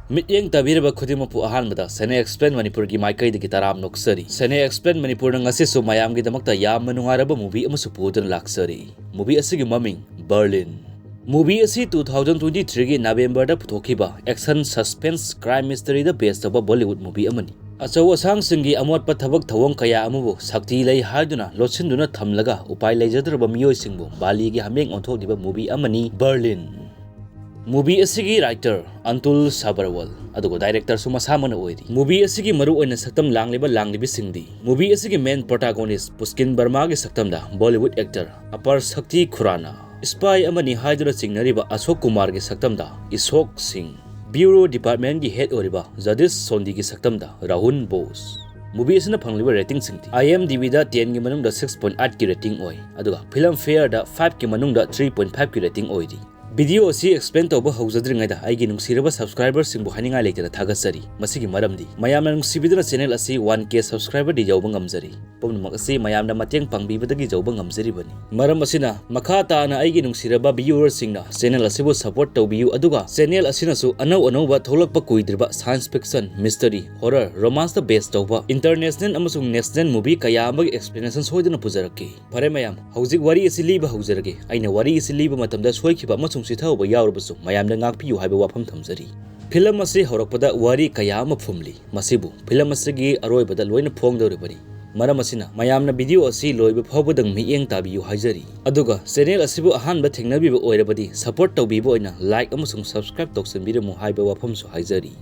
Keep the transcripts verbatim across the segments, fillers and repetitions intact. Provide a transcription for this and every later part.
ꯃꯤꯠꯌꯦꯡ ꯇꯥꯕꯤꯔꯕ ꯈꯨꯗꯤꯡꯃꯛꯄꯨ ꯑꯍꯥꯟꯕꯗ ꯁꯦꯅꯦ ꯑꯦꯛꯁꯄ꯭ꯂꯦꯟ ꯃꯅꯤꯄꯨꯔꯒꯤ ꯃꯥꯏꯀꯩꯗꯒꯤ ꯇꯔꯥꯝꯅ ꯑꯣꯛꯆꯔꯤ꯫ ꯁꯦꯅꯦ ꯑꯦꯛꯁꯄ꯭ꯂꯦꯟ ꯃꯅꯤꯄꯨꯔꯅ ꯉꯁꯤꯁꯨ ꯃꯌꯥꯝꯒꯤꯗꯃꯛꯇ ꯌꯥꯝꯅ ꯅꯨꯡꯉꯥꯏꯔꯕ movie ꯑꯃꯁꯨ ꯄꯨꯗꯨꯅ ꯂꯥꯛꯆꯔꯤ꯫ Movie ꯑꯁꯤꯒꯤ ꯃꯃꯤꯡ ꯕꯔꯂꯤꯟ꯫ Movie ꯑꯁꯤ two thousand twenty threeꯒꯤ Novemberꯗ ꯄꯨꯊꯣꯛꯈꯤꯕ action, suspense, crime mysteryꯗ base ꯇꯧꯕ Bollywood movie ꯑꯃꯅꯤ꯫ ꯑꯆꯧ ꯑꯁꯥꯡꯁꯤꯡꯒꯤ ꯑꯃꯣꯠꯄ ꯊꯕꯛ ꯊꯧꯑꯣꯡ ꯀꯌꯥ ꯑꯃꯕꯨ ꯁꯛꯇꯤ ꯂꯩ ꯍꯥꯏꯗꯨꯅ ꯂꯣꯠꯁꯤꯟꯗꯨꯅ ꯊꯝꯂꯒ ꯎꯄꯥꯏ ꯂꯩꯖꯗ꯭ꯔꯕ ꯃꯤꯑꯣꯏꯁꯤꯡꯕꯨ ꯕꯥꯂꯤꯒꯤ ꯍꯥꯃꯦꯡ ꯑꯣꯟꯊꯣꯛꯂꯤꯕ movie ꯑꯃꯅꯤ ꯕꯔꯂꯤꯟ꯫ Movie ꯑꯁꯤꯒꯤ writer ꯑꯟꯇꯨꯜ ꯁꯥꯕꯔꯋꯜ, ꯑꯗꯨꯒ directorꯁꯨ ꯃꯁꯥꯃꯛꯅ ꯑꯣꯏꯔꯤ꯫ Movie ꯑꯁꯤꯒꯤ ꯃꯔꯨꯑꯣꯏꯅ ꯁꯛꯇꯝ ꯂꯥꯡꯂꯤꯕ ꯂꯥꯡꯂꯤꯕꯤꯁꯤꯡꯗꯤ, movie ꯑꯁꯤꯒꯤ main protagonist ꯄꯨꯁꯀꯤꯟ ꯕꯔꯃꯥꯒꯤ ꯁꯛꯇꯝꯗ Bollywood actor ꯑꯄꯔ ꯁꯛꯇꯤ ꯈꯨꯔꯥꯅꯥ, spy ꯑꯃꯅꯤ ꯍꯥꯏꯗꯨꯅ ꯆꯤꯡꯅꯔꯤꯕ ꯑꯁꯣꯛ ꯀꯨꯃꯥꯔꯒꯤ ꯁꯛꯇꯝꯗ ꯏꯁꯣꯛ ꯁꯤꯡ, Bureau Departmentꯀꯤ head ꯑꯣꯏꯔꯤꯕ ꯖꯗꯤꯁ ꯁꯣꯟꯗꯤꯒꯤ ꯁꯛꯇꯝꯗ ꯔꯥꯍꯨꯟ ꯕꯣꯁ꯫ Movie ꯑꯁꯤꯅ ꯐꯪꯂꯤꯕ ratingꯁꯤꯡꯗꯤ, IMDbꯗ tenꯒꯤ ꯃꯅꯨꯡꯗ six point eightꯀꯤ rating ꯑꯣꯏ, ꯑꯗꯨꯒ Filmfareꯗ fiveꯀꯤ ꯃꯅꯨꯡꯗ three point fiveꯀꯤ rating ꯑꯣꯏꯔꯤ꯫ Video ꯑꯁꯤ explain ꯇꯧꯕ ꯍꯧꯖꯗ꯭ꯔꯤꯉꯩꯗ ꯑꯩꯒꯤ ꯅꯨꯡꯁꯤꯔꯕ subscriberꯁꯤꯡꯕꯨ ꯍꯥꯏꯅꯤꯡꯉꯥꯏ ꯂꯩꯇꯅ ꯊꯥꯒꯠꯆꯔꯤ꯫ ꯃꯁꯤꯒꯤ ꯃꯔꯝꯗꯤ, ꯃꯌꯥꯝꯅ ꯅꯨꯡꯁꯤꯕꯤꯗꯨꯅ channel ꯑꯁꯤ one K subscriberꯗꯤ ꯌꯧꯕ ꯉꯝꯖꯔꯤ꯫ ꯄꯨꯝꯅꯃꯛ ꯑꯁꯤ ꯃꯌꯥꯝꯅ ꯃꯇꯦꯡ ꯄꯥꯡꯕꯤꯕꯗꯒꯤ ꯌꯧꯕ ꯉꯝꯖꯔꯤꯕꯅꯤ꯫ ꯃꯔꯝ ꯑꯁꯤꯅ, ꯃꯈꯥ ꯇꯥꯅ ꯑꯩꯒꯤ ꯅꯨꯡꯁꯤꯔꯕ viewerꯁꯤꯡꯅ channel ꯑꯁꯤꯕꯨ support ꯇꯧꯕꯤꯌꯨ, ꯑꯗꯨꯒ channel ꯑꯁꯤꯅꯁꯨ ꯑꯅꯧ ꯑꯅꯧꯕ ꯊꯣꯛꯂꯛꯄ ꯀꯨꯏꯗ꯭ꯔꯤꯕ science fiction, mystery, horror, romanceꯇ base ꯇꯧꯕ international ꯑꯃꯁꯨꯡ national movie ꯀꯌꯥ ꯑꯃꯒꯤ explanation ꯁꯣꯏꯗꯅ ꯄꯨꯖꯔꯛꯀꯦ꯫ ꯐꯔꯦ ꯃꯌꯥꯝ, ꯍꯧꯖꯤꯛ ꯋꯥꯔꯤ ꯑꯁꯤ ꯂꯤꯕ ꯍꯧꯖꯔꯒꯦ꯫ ꯑꯩꯅ ꯋꯥꯔꯤ ꯑꯁꯤ ꯂꯤꯕ ꯃꯇꯝꯗ ꯁꯣꯏꯈꯤꯕ ꯑꯃꯁꯨꯡ ꯆꯤꯊꯍꯧꯕ ꯌꯥꯎꯔꯕꯁꯨ ꯃꯌꯥꯝꯅ ꯉꯥꯛꯄꯤꯌꯨ ꯍꯥꯏꯕ ꯋꯥꯐꯝ ꯊꯝꯖꯔꯤ꯫ Film ꯑꯁꯤ ꯍꯧꯔꯛꯄꯗ ꯋꯥꯔꯤ ꯀꯌꯥ ꯑꯃ ꯐꯨꯝꯂꯤ꯫ ꯃꯁꯤꯕꯨ film ꯑꯁꯤꯒꯤ ꯑꯔꯣꯏꯕꯗ ꯂꯣꯏꯅ ꯐꯣꯡꯗꯧꯔꯤꯕꯅꯤ꯫ ꯃꯔꯝ ꯑꯁꯤꯅ, ꯃꯌꯥꯝꯅ video ꯑꯁꯤ ꯂꯣꯏꯕ ꯐꯥꯎꯕꯗꯪ ꯃꯤꯠꯌꯦꯡ ꯇꯥꯕꯤꯌꯨ ꯍꯥꯏꯖꯔꯤ꯫ ꯑꯗꯨꯒ channel ꯑꯁꯤꯕꯨ ꯑꯍꯥꯟꯕ ꯊꯦꯡꯅꯕꯤꯕ ꯑꯣꯏꯔꯕꯗꯤ, support ꯇꯧꯕꯤꯕ ꯑꯣꯏꯅ like ꯑꯃꯁꯨꯡ subscribe ꯇꯧꯁꯤꯟꯕꯤꯔꯝꯃꯨ ꯍꯥꯏꯕ ꯋꯥꯐꯝꯁꯨ ꯍꯥꯏꯖꯔꯤ꯫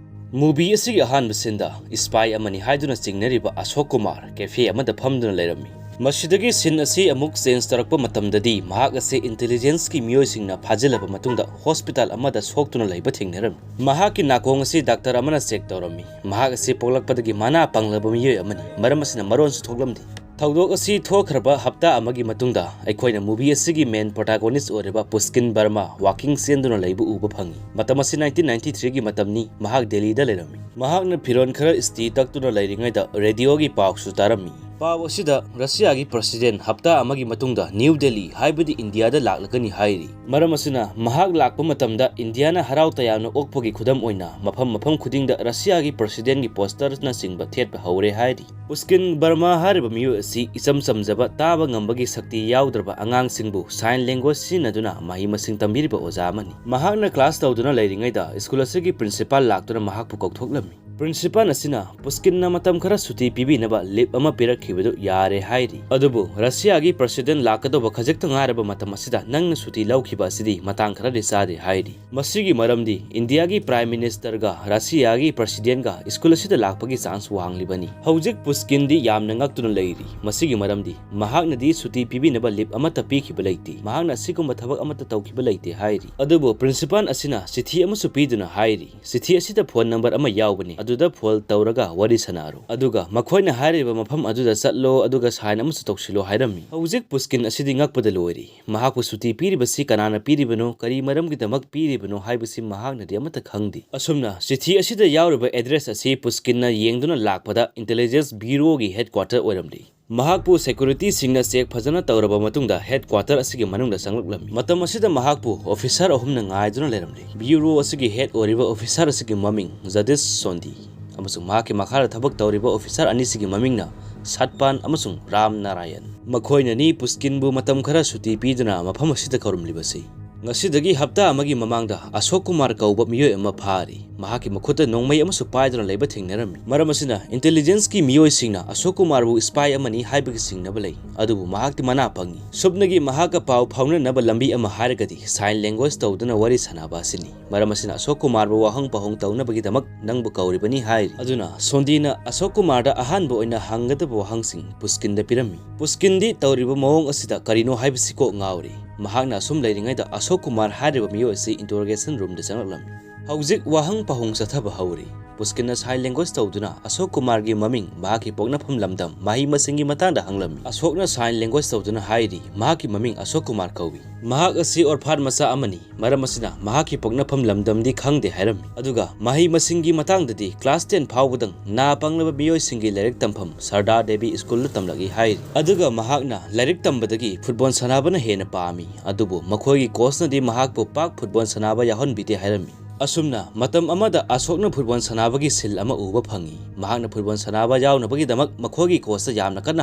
Movie ꯑꯁꯤꯒꯤ ꯑꯍꯥꯟꯕ sceneꯗ spy ꯑꯃꯅꯤ ꯍꯥꯏꯗꯨꯅ ꯆꯤꯡꯅꯔꯤꯕ ꯑꯁꯣꯛ ꯀꯨꯃꯥꯔ cafe ꯑꯃꯗ ꯐꯝꯗꯨꯅ ꯂꯩꯔꯝꯃꯤ꯫ ꯃꯁꯤꯗꯒꯤ scene ꯑꯁꯤ ꯑꯃꯨꯛ change ꯇꯧꯔꯛꯄ ꯃꯇꯝꯗꯗꯤ, ꯃꯍꯥꯛ ꯑꯁꯤ intelligenceꯀꯤ ꯃꯤꯑꯣꯏꯁꯤꯡꯅ ꯐꯥꯖꯤꯜꯂꯕ ꯃꯇꯨꯡꯗ hospital ꯑꯃꯗ ꯁꯣꯛꯇꯨꯅ ꯂꯩꯕ ꯊꯦꯡꯅꯔꯝꯃꯤ꯫ ꯃꯍꯥꯛꯀꯤ ꯅꯥꯀꯣꯡ ꯑꯁꯤ doctor ꯑꯃꯅ check ꯇꯧꯔꯝꯃꯤ꯫ ꯃꯍꯥꯛ ꯑꯁꯤ ꯄꯣꯛꯂꯛꯄꯗꯒꯤ ꯃꯅꯥ ꯄꯪꯂꯕ ꯃꯤꯑꯣꯏ ꯑꯃꯅꯤ, ꯃꯔꯝ ꯑꯁꯤꯅ ꯃꯔꯣꯟꯁꯨ ꯊꯣꯛꯂꯝꯗꯦ꯫ ꯊꯧꯗꯣꯛ ꯑꯁꯤ ꯊꯣꯛꯈ꯭ꯔꯕ ꯍꯞꯇꯥ ꯑꯃꯒꯤ ꯃꯇꯨꯡꯗ, ꯑꯩꯈꯣꯏꯅ movie ꯑꯁꯤꯒꯤ main protagonist ꯑꯣꯏꯔꯤꯕ ꯄꯨꯁꯀꯤꯟ ꯕꯔꯃꯥ walking ꯆꯦꯟꯗꯨꯅ ꯂꯩꯕ ꯎꯕ ꯐꯪꯏ꯫ ꯃꯇꯝ ꯑꯁꯤ nineteen ninety threeꯒꯤ ꯃꯇꯝꯅꯤ, ꯃꯍꯥꯛ ꯗꯦꯜꯂꯤꯗ ꯂꯩꯔꯝꯃꯤ꯫ ꯃꯍꯥꯛꯅ ꯐꯤꯔꯣꯜ ꯈꯔ ꯏꯁꯇꯤ ꯇꯛꯇꯨꯅ ꯂꯩꯔꯤꯉꯩꯗ radioꯒꯤ ꯄꯥꯎꯁꯨ ꯇꯥꯔꯝꯃꯤ꯫ ꯄꯥꯎ ꯑꯁꯤꯗ ꯔꯁꯤꯌꯥꯒꯤ ꯄ꯭ꯔꯁꯤꯗꯦꯟ ꯍꯞꯇꯥ ꯑꯃꯒꯤ ꯃꯇꯨꯡꯗ ꯅ꯭ꯌꯨ ꯗꯦꯜꯂꯤ, ꯍꯥꯏꯕꯗꯤ ꯏꯟꯗꯤꯌꯥꯗ ꯂꯥꯛꯂꯒꯅꯤ ꯍꯥꯏꯔꯤ꯫ ꯃꯔꯝ ꯑꯁꯤꯅ ꯃꯍꯥꯛ ꯂꯥꯛꯄ ꯃꯇꯝꯗ ꯏꯟꯗꯤꯌꯥꯅ ꯍꯔꯥꯎ ꯇꯌꯥꯝꯅ ꯑꯣꯛꯄꯒꯤ ꯈꯨꯗꯝ ꯑꯣꯏꯅ ꯃꯐꯝ ꯃꯐꯝ ꯈꯨꯗꯤꯡꯗ ꯔꯁꯤꯌꯥꯒꯤ ꯄ꯭ꯔꯁꯤꯗꯦꯟꯒꯤ ꯄꯣꯁꯇꯔꯅꯆꯤꯡꯕ ꯊꯦꯠꯄ ꯍꯧꯔꯦ ꯍꯥꯏꯔꯤ꯫ ꯄꯨꯁꯀꯤꯟ ꯕꯔꯃꯥ ꯍꯥꯏꯔꯤꯕ ꯃꯤꯑꯣꯏ ꯑꯁꯤ ꯏꯆꯝ ꯆꯝꯖꯕ, ꯇꯥꯕ ꯉꯝꯕꯒꯤ ꯁꯛꯇꯤ ꯌꯥꯎꯗ꯭ꯔꯕ ꯑꯉꯥꯡꯁꯤꯡꯕꯨ ꯁꯥꯏꯟ ꯂꯦꯡꯒ꯭ꯋꯦꯖ ꯁꯤꯖꯤꯟꯅꯗꯨꯅ ꯃꯍꯩ ꯃꯁꯤꯡ ꯇꯝꯕꯤꯔꯤꯕ ꯑꯣꯖꯥ ꯑꯃꯅꯤ꯫ ꯃꯍꯥꯛꯅ ꯀ꯭ꯂꯥꯁ ꯇꯧꯗꯨꯅ ꯂꯩꯔꯤꯉꯩꯗ ꯁ꯭ꯀꯨꯜ ꯑꯁꯤꯒꯤ ꯄ꯭ꯔꯤꯟꯁꯤꯄꯥꯜ ꯂꯥꯛꯇꯨꯅ ꯃꯍꯥꯛꯄꯨ ꯀꯧꯊꯣꯛꯂꯝꯃꯤ꯫ ꯄ꯭ꯔꯤꯟꯁꯤꯄꯥꯜ ꯑꯁꯤꯅ ꯄꯨꯁꯀꯤꯟꯅ ꯃꯇꯝ ꯈꯔ ꯁꯨꯇꯤ ꯄꯤꯕꯤꯅꯕ ꯂꯤꯞ ꯑꯃ ꯄꯤꯔꯛꯈꯤꯕꯗꯨ ꯌꯥꯔꯦ ꯍꯥꯏꯔꯤ꯫ ꯑꯗꯨꯕꯨ ꯔꯁꯤꯌꯥꯒꯤ ꯄ꯭ꯔꯁꯤꯗꯦꯟ ꯂꯥꯛꯀꯗꯧꯕ ꯈꯖꯤꯛꯇ ꯉꯥꯏꯔꯕ ꯃꯇꯝ ꯑꯁꯤꯗ ꯅꯪꯅ ꯁꯨꯇꯤ ꯂꯧꯈꯤꯕ ꯑꯁꯤꯗꯤ ꯃꯇꯥꯡ ꯈꯔꯗꯤ ꯆꯥꯗꯦ ꯍꯥꯏꯔꯤ꯫ ꯃꯁꯤꯒꯤ ꯃꯔꯝꯗꯤ ꯏꯟꯗꯤꯌꯥꯒꯤ ꯄ꯭ꯔꯥꯏꯝ ꯃꯤꯅꯤꯁꯇꯔꯒ ꯔꯁꯤꯌꯥꯒꯤ ꯄ꯭ꯔꯁꯤꯗꯦꯟꯒ ꯁ꯭ꯀꯨꯜ ꯑꯁꯤꯗ ꯂꯥꯛꯄꯒꯤ ꯆꯥꯟꯁ ꯋꯥꯡꯂꯤꯕꯅꯤ꯫ ꯍꯧꯖꯤꯛ ꯄꯨꯁꯀꯤꯟꯗꯤ ꯌꯥꯝꯅ ꯉꯛꯇꯨꯅ ꯂꯩꯔꯤ꯫ ꯃꯁꯤꯒꯤ ꯃꯔꯝꯗꯤ ꯃꯍꯥꯛꯅꯗꯤ ꯁꯨꯇꯤ ꯄꯤꯕꯤꯅꯕ ꯂꯤꯞ ꯑꯃꯠꯇ ꯄꯤꯈꯤꯕ ꯂꯩꯇꯦ꯫ ꯃꯍꯥꯛꯅ ꯑꯁꯤꯒꯨꯝꯕ ꯊꯕꯛ ꯑꯃꯠꯇ ꯇꯧꯈꯤꯕ ꯂꯩꯇꯦ ꯍꯥꯏꯔꯤ꯫ ꯑꯗꯨꯕꯨ ꯄ꯭ꯔꯤꯟꯁꯤꯄꯥꯜ ꯑꯁꯤꯅ ꯆꯤꯊꯤ ꯑꯃꯁꯨ ꯄꯤꯗꯨꯅ ꯍꯥꯏꯔꯤ, ꯆꯤꯊꯤ ꯑꯁꯤꯗ ꯐꯣꯟ ꯅꯝꯕꯔ ꯑꯃ ꯌꯥꯎꯕꯅꯤ, ꯑꯗꯨꯗ ꯐꯣꯟ ꯇꯧꯔꯒ ꯋꯥꯔꯤ ꯁꯥꯟꯅꯔꯣ, ꯑꯗꯨꯒ ꯃꯈꯣꯏꯅ ꯍꯥꯏꯔꯤꯕ ꯃꯐꯝ ꯑꯗꯨꯗ ꯆꯠꯂꯣ, ꯑꯗꯨꯒ ꯁꯥꯏꯟ ꯑꯃꯁꯨ ꯇꯧꯁꯤꯜꯂꯣ ꯍꯥꯏꯔꯝꯃꯤ꯫ ꯍꯧꯖꯤꯛ ꯄꯨꯁꯀꯤꯟ ꯑꯁꯤꯗꯤ ꯉꯛꯄꯗ ꯂꯣꯏꯔꯤ꯫ ꯃꯍꯥꯛꯄꯨ ꯁꯨꯇꯤ ꯄꯤꯔꯤꯕꯁꯤ ꯀꯅꯥꯅ ꯄꯤꯔꯤꯕꯅꯣ, ꯀꯔꯤ ꯃꯔꯝꯒꯤꯗꯃꯛ ꯄꯤꯔꯤꯕꯅꯣ ꯍꯥꯏꯕꯁꯤ ꯃꯍꯥꯛꯅꯗꯤ ꯑꯃꯠꯇ ꯈꯪꯗꯦ꯫ ꯑꯁꯨꯝꯅ ꯆꯤꯊꯤ ꯑꯁꯤꯗ ꯌꯥꯎꯔꯤꯕ ꯑꯦꯗ꯭ꯔꯦꯁ ꯑꯁꯤ ꯄꯨꯁꯀꯤꯟꯅ ꯌꯦꯡꯗꯨꯅ ꯂꯥꯛꯄꯗ ꯏꯟꯇꯦꯂꯤꯖꯦꯟꯁ ꯕ꯭ꯌꯨꯔꯣꯒꯤ ꯍꯦꯗꯀ꯭ꯋꯥꯇꯔ ꯑꯣꯏꯔꯝꯂꯤ꯫ ꯃꯍꯥꯛꯄꯨ ꯁꯦꯀ꯭ꯌꯨꯔꯤꯇꯤꯁꯤꯡꯅ ꯆꯦꯛ ꯐꯖꯅ ꯇꯧꯔꯕ ꯃꯇꯨꯡꯗ ꯍꯦꯗꯀ꯭ꯋꯥꯇꯔ ꯑꯁꯤꯒꯤ ꯃꯅꯨꯡꯗ ꯆꯪꯂꯛꯂꯝꯃꯤ꯫ ꯃꯇꯝ ꯑꯁꯤꯗ ꯃꯍꯥꯛꯄꯨ ꯑꯣꯐꯤꯁꯥꯔ ꯑꯍꯨꯝꯅ ꯉꯥꯏꯗꯨꯅ ꯂꯩꯔꯝꯂꯤ꯫ ꯕ꯭ꯌꯨꯔꯣ ꯑꯁꯤꯒꯤ ꯍꯦꯗ ꯑꯣꯏꯔꯤꯕ ꯑꯣꯐꯤꯁꯥꯔ ꯑꯁꯤꯒꯤ ꯃꯃꯤꯡ ꯖꯗꯤꯁ ꯁꯣꯟꯗꯤ ꯑꯃꯁꯨꯡ ꯃꯍꯥꯛꯀꯤ ꯃꯈꯥꯗ ꯊꯕꯛ ꯇꯧꯔꯤꯕ ꯑꯣꯐꯤꯁꯥꯔ ꯑꯅꯤꯁꯤꯒꯤ ꯃꯃꯤꯡꯅ ꯁꯠꯄꯥꯟ ꯑꯃꯁꯨꯡ ꯔꯥꯝ ꯅꯥꯔꯥꯌꯟ꯫ ꯃꯈꯣꯏꯅꯅꯤ ꯄꯨꯁꯀꯤꯟꯕꯨ ꯃꯇꯝ ꯈꯔ ꯁꯨꯇꯤ ꯄꯤꯗꯨꯅ ꯃꯐꯝ ꯑꯁꯤꯗ ꯀꯧꯔꯝꯂꯤꯕꯁꯤ꯫ ꯉꯁꯤꯗꯒꯤ ꯍꯞꯇꯥ ꯑꯃꯒꯤ ꯃꯃꯥꯡꯗ ꯑꯁꯣꯛ ꯀꯨꯃꯥꯔ ꯀꯧꯕ ꯃꯤꯑꯣꯏ ꯑꯃ ꯐꯥꯔꯤ꯫ ꯃꯍꯥꯛꯀꯤ ꯃꯈꯨꯠꯇ ꯅꯣꯡꯃꯩ ꯑꯃꯁꯨ ꯄꯥꯏꯗꯨꯅ ꯂꯩꯕ ꯊꯦꯡꯅꯔꯝꯃꯤ꯫ ꯃꯔꯝ ꯑꯁꯤꯅ ꯏꯟꯇꯦꯂꯤꯖꯦꯟꯁꯀꯤ ꯃꯤꯑꯣꯏꯁꯤꯡꯅ ꯑꯁꯣꯛ ꯀꯨꯃꯥꯔꯕꯨ ꯁ꯭ꯄꯥꯏ ꯑꯃꯅꯤ ꯍꯥꯏꯕꯒꯤ ꯆꯤꯡꯅꯕ ꯂꯩ, ꯑꯗꯨꯕꯨ ꯃꯍꯥꯛꯇꯤ ꯃꯅꯥ ꯄꯪꯉꯤ꯫ ꯁꯨꯞꯅꯒꯤ ꯃꯍꯥꯛꯀ ꯄꯥꯎ ꯐꯥꯎꯅꯅꯕ ꯂꯝꯕꯤ ꯑꯃ ꯍꯥꯏꯔꯒꯗꯤ ꯁꯥꯏꯟ ꯂꯦꯡꯒ꯭ꯋꯦꯖ ꯇꯧꯗꯨꯅ ꯋꯥꯔꯤ ꯁꯥꯟꯅꯕ ꯑꯁꯤꯅꯤ꯫ ꯃꯔꯝ ꯑꯁꯤꯅ ꯑꯁꯣꯛ ꯀꯨꯃꯥꯔꯕꯨ ꯋꯥꯍꯪ ꯄꯥꯎꯍꯪ ꯇꯧꯅꯕꯒꯤꯗꯃꯛ ꯅꯪꯕꯨ ꯀꯧꯔꯤꯕꯅꯤ ꯍꯥꯏꯔꯤ꯫ ꯑꯗꯨꯅ ꯁꯣꯟꯗꯤꯅ ꯑꯁꯣꯛ ꯀꯨꯃꯥꯔꯗ ꯑꯍꯥꯟꯕ ꯑꯣꯏꯅ ꯍꯪꯒꯗꯕ ꯋꯥꯍꯪꯁꯤꯡ ꯄꯨꯁꯀꯤꯟꯗ ꯄꯤꯔꯝꯃꯤ꯫ ꯄꯨꯁꯀꯤꯟꯗꯤ ꯇꯧꯔꯤꯕ ꯃꯑꯣꯡ ꯑꯁꯤꯗ ꯀꯔꯤꯅꯣ ꯍꯥꯏꯕꯁꯤ ꯀꯣꯛ ꯉꯥꯎꯔꯤ꯫ ꯃꯍꯥꯛꯅ ꯑꯁꯨꯝ ꯂꯩꯔꯤꯉꯩꯗ ꯑꯁꯣꯛ ꯀꯨꯃꯥꯔ ꯍꯥꯏꯔꯤꯕ ꯃꯤꯑꯣꯏ ꯑꯁꯤ ꯏꯟꯇꯔꯣꯒꯦꯁꯟ ꯔꯨꯝꯗ ꯆꯪꯂꯛꯂꯝꯃꯤ꯫ ꯍꯧꯖꯤꯛ ꯋꯥꯍꯪ ꯄꯥꯎꯍꯪ ꯆꯠꯊꯕ ꯍꯧꯔꯤ꯫ ꯄꯨꯁꯀꯤꯟꯅ sign language ꯇꯧꯗꯨꯅ ꯑꯁꯣꯛ ꯀꯨꯃꯥꯔꯒꯤ ꯃꯃꯤꯡ, ꯃꯍꯥꯛꯀꯤ ꯄꯣꯛꯅꯐꯝ ꯂꯝꯗꯝ, ꯃꯍꯩ ꯃꯁꯤꯡꯒꯤ ꯃꯇꯥꯡꯗ ꯍꯪꯂꯝꯃꯤ꯫ ꯑꯁꯣꯛꯅ sign language ꯇꯧꯗꯨꯅ ꯍꯥꯏꯔꯤ, ꯃꯍꯥꯛꯀꯤ ꯃꯃꯤꯡ ꯑꯁꯣꯛ ꯀꯨꯃꯥꯔ ꯀꯧꯏ꯫ ꯃꯍꯥꯛ ꯑꯁꯤ orphan ꯃꯆꯥ ꯑꯃꯅꯤ, ꯃꯔꯝ ꯑꯁꯤꯅ ꯃꯍꯥꯛꯀꯤ ꯄꯣꯛꯅꯐꯝ ꯂꯝꯗꯝꯗꯤ ꯈꯪꯗꯦ ꯍꯥꯏꯔꯝꯃꯤ꯫ ꯑꯗꯨꯒ ꯃꯍꯩ ꯃꯁꯤꯡꯒꯤ ꯃꯇꯥꯡꯗꯗꯤ class ten ꯐꯥꯎꯕꯗꯪ ꯅꯥ ꯄꯪꯂꯕ ꯃꯤꯑꯣꯏꯁꯤꯡꯒꯤ ꯂꯥꯏꯔꯤꯛ ꯇꯝꯐꯝ ꯁꯔꯗꯥꯔ ꯗꯦꯕꯤ ꯁ꯭ꯀꯨꯜꯗ ꯇꯝꯂꯛꯏ ꯍꯥꯏꯔꯤ꯫ ꯑꯗꯨꯒ ꯃꯍꯥꯛꯅ ꯂꯥꯏꯔꯤꯛ ꯇꯝꯕꯗꯒꯤ ꯐꯨꯠꯕꯣꯜ ꯁꯥꯟꯅꯕꯅ ꯍꯦꯟꯅ ꯄꯥꯝꯃꯤ, ꯑꯗꯨꯕꯨ ꯃꯈꯣꯏꯒꯤ ꯀꯣꯆꯅꯗꯤ ꯃꯍꯥꯛꯄꯨ ꯄꯥꯛ ꯐꯨꯠꯕꯣꯜ ꯁꯥꯟꯅꯕ ꯌꯥꯎꯍꯟꯕꯤꯗꯦ ꯍꯥꯏꯔꯝꯃꯤ꯫ ꯑꯁꯨꯝꯅ ꯃꯇꯝ ꯑꯃꯗ ꯑꯁꯣꯛꯅ ꯐꯨꯠꯕꯣꯜ ꯁꯥꯟꯅꯕꯒꯤ ꯁꯤꯜ ꯑꯃ ꯎꯕ ꯐꯪꯏ꯫ ꯃꯍꯥꯛꯅ ꯐꯨꯠꯕꯣꯜ ꯁꯥꯟꯅꯕ ꯌꯥꯎꯅꯕꯒꯤꯗꯃꯛ ꯃꯈꯣꯏꯒꯤ ꯀꯣꯆꯇ ꯌꯥꯝꯅ ꯀꯟꯅ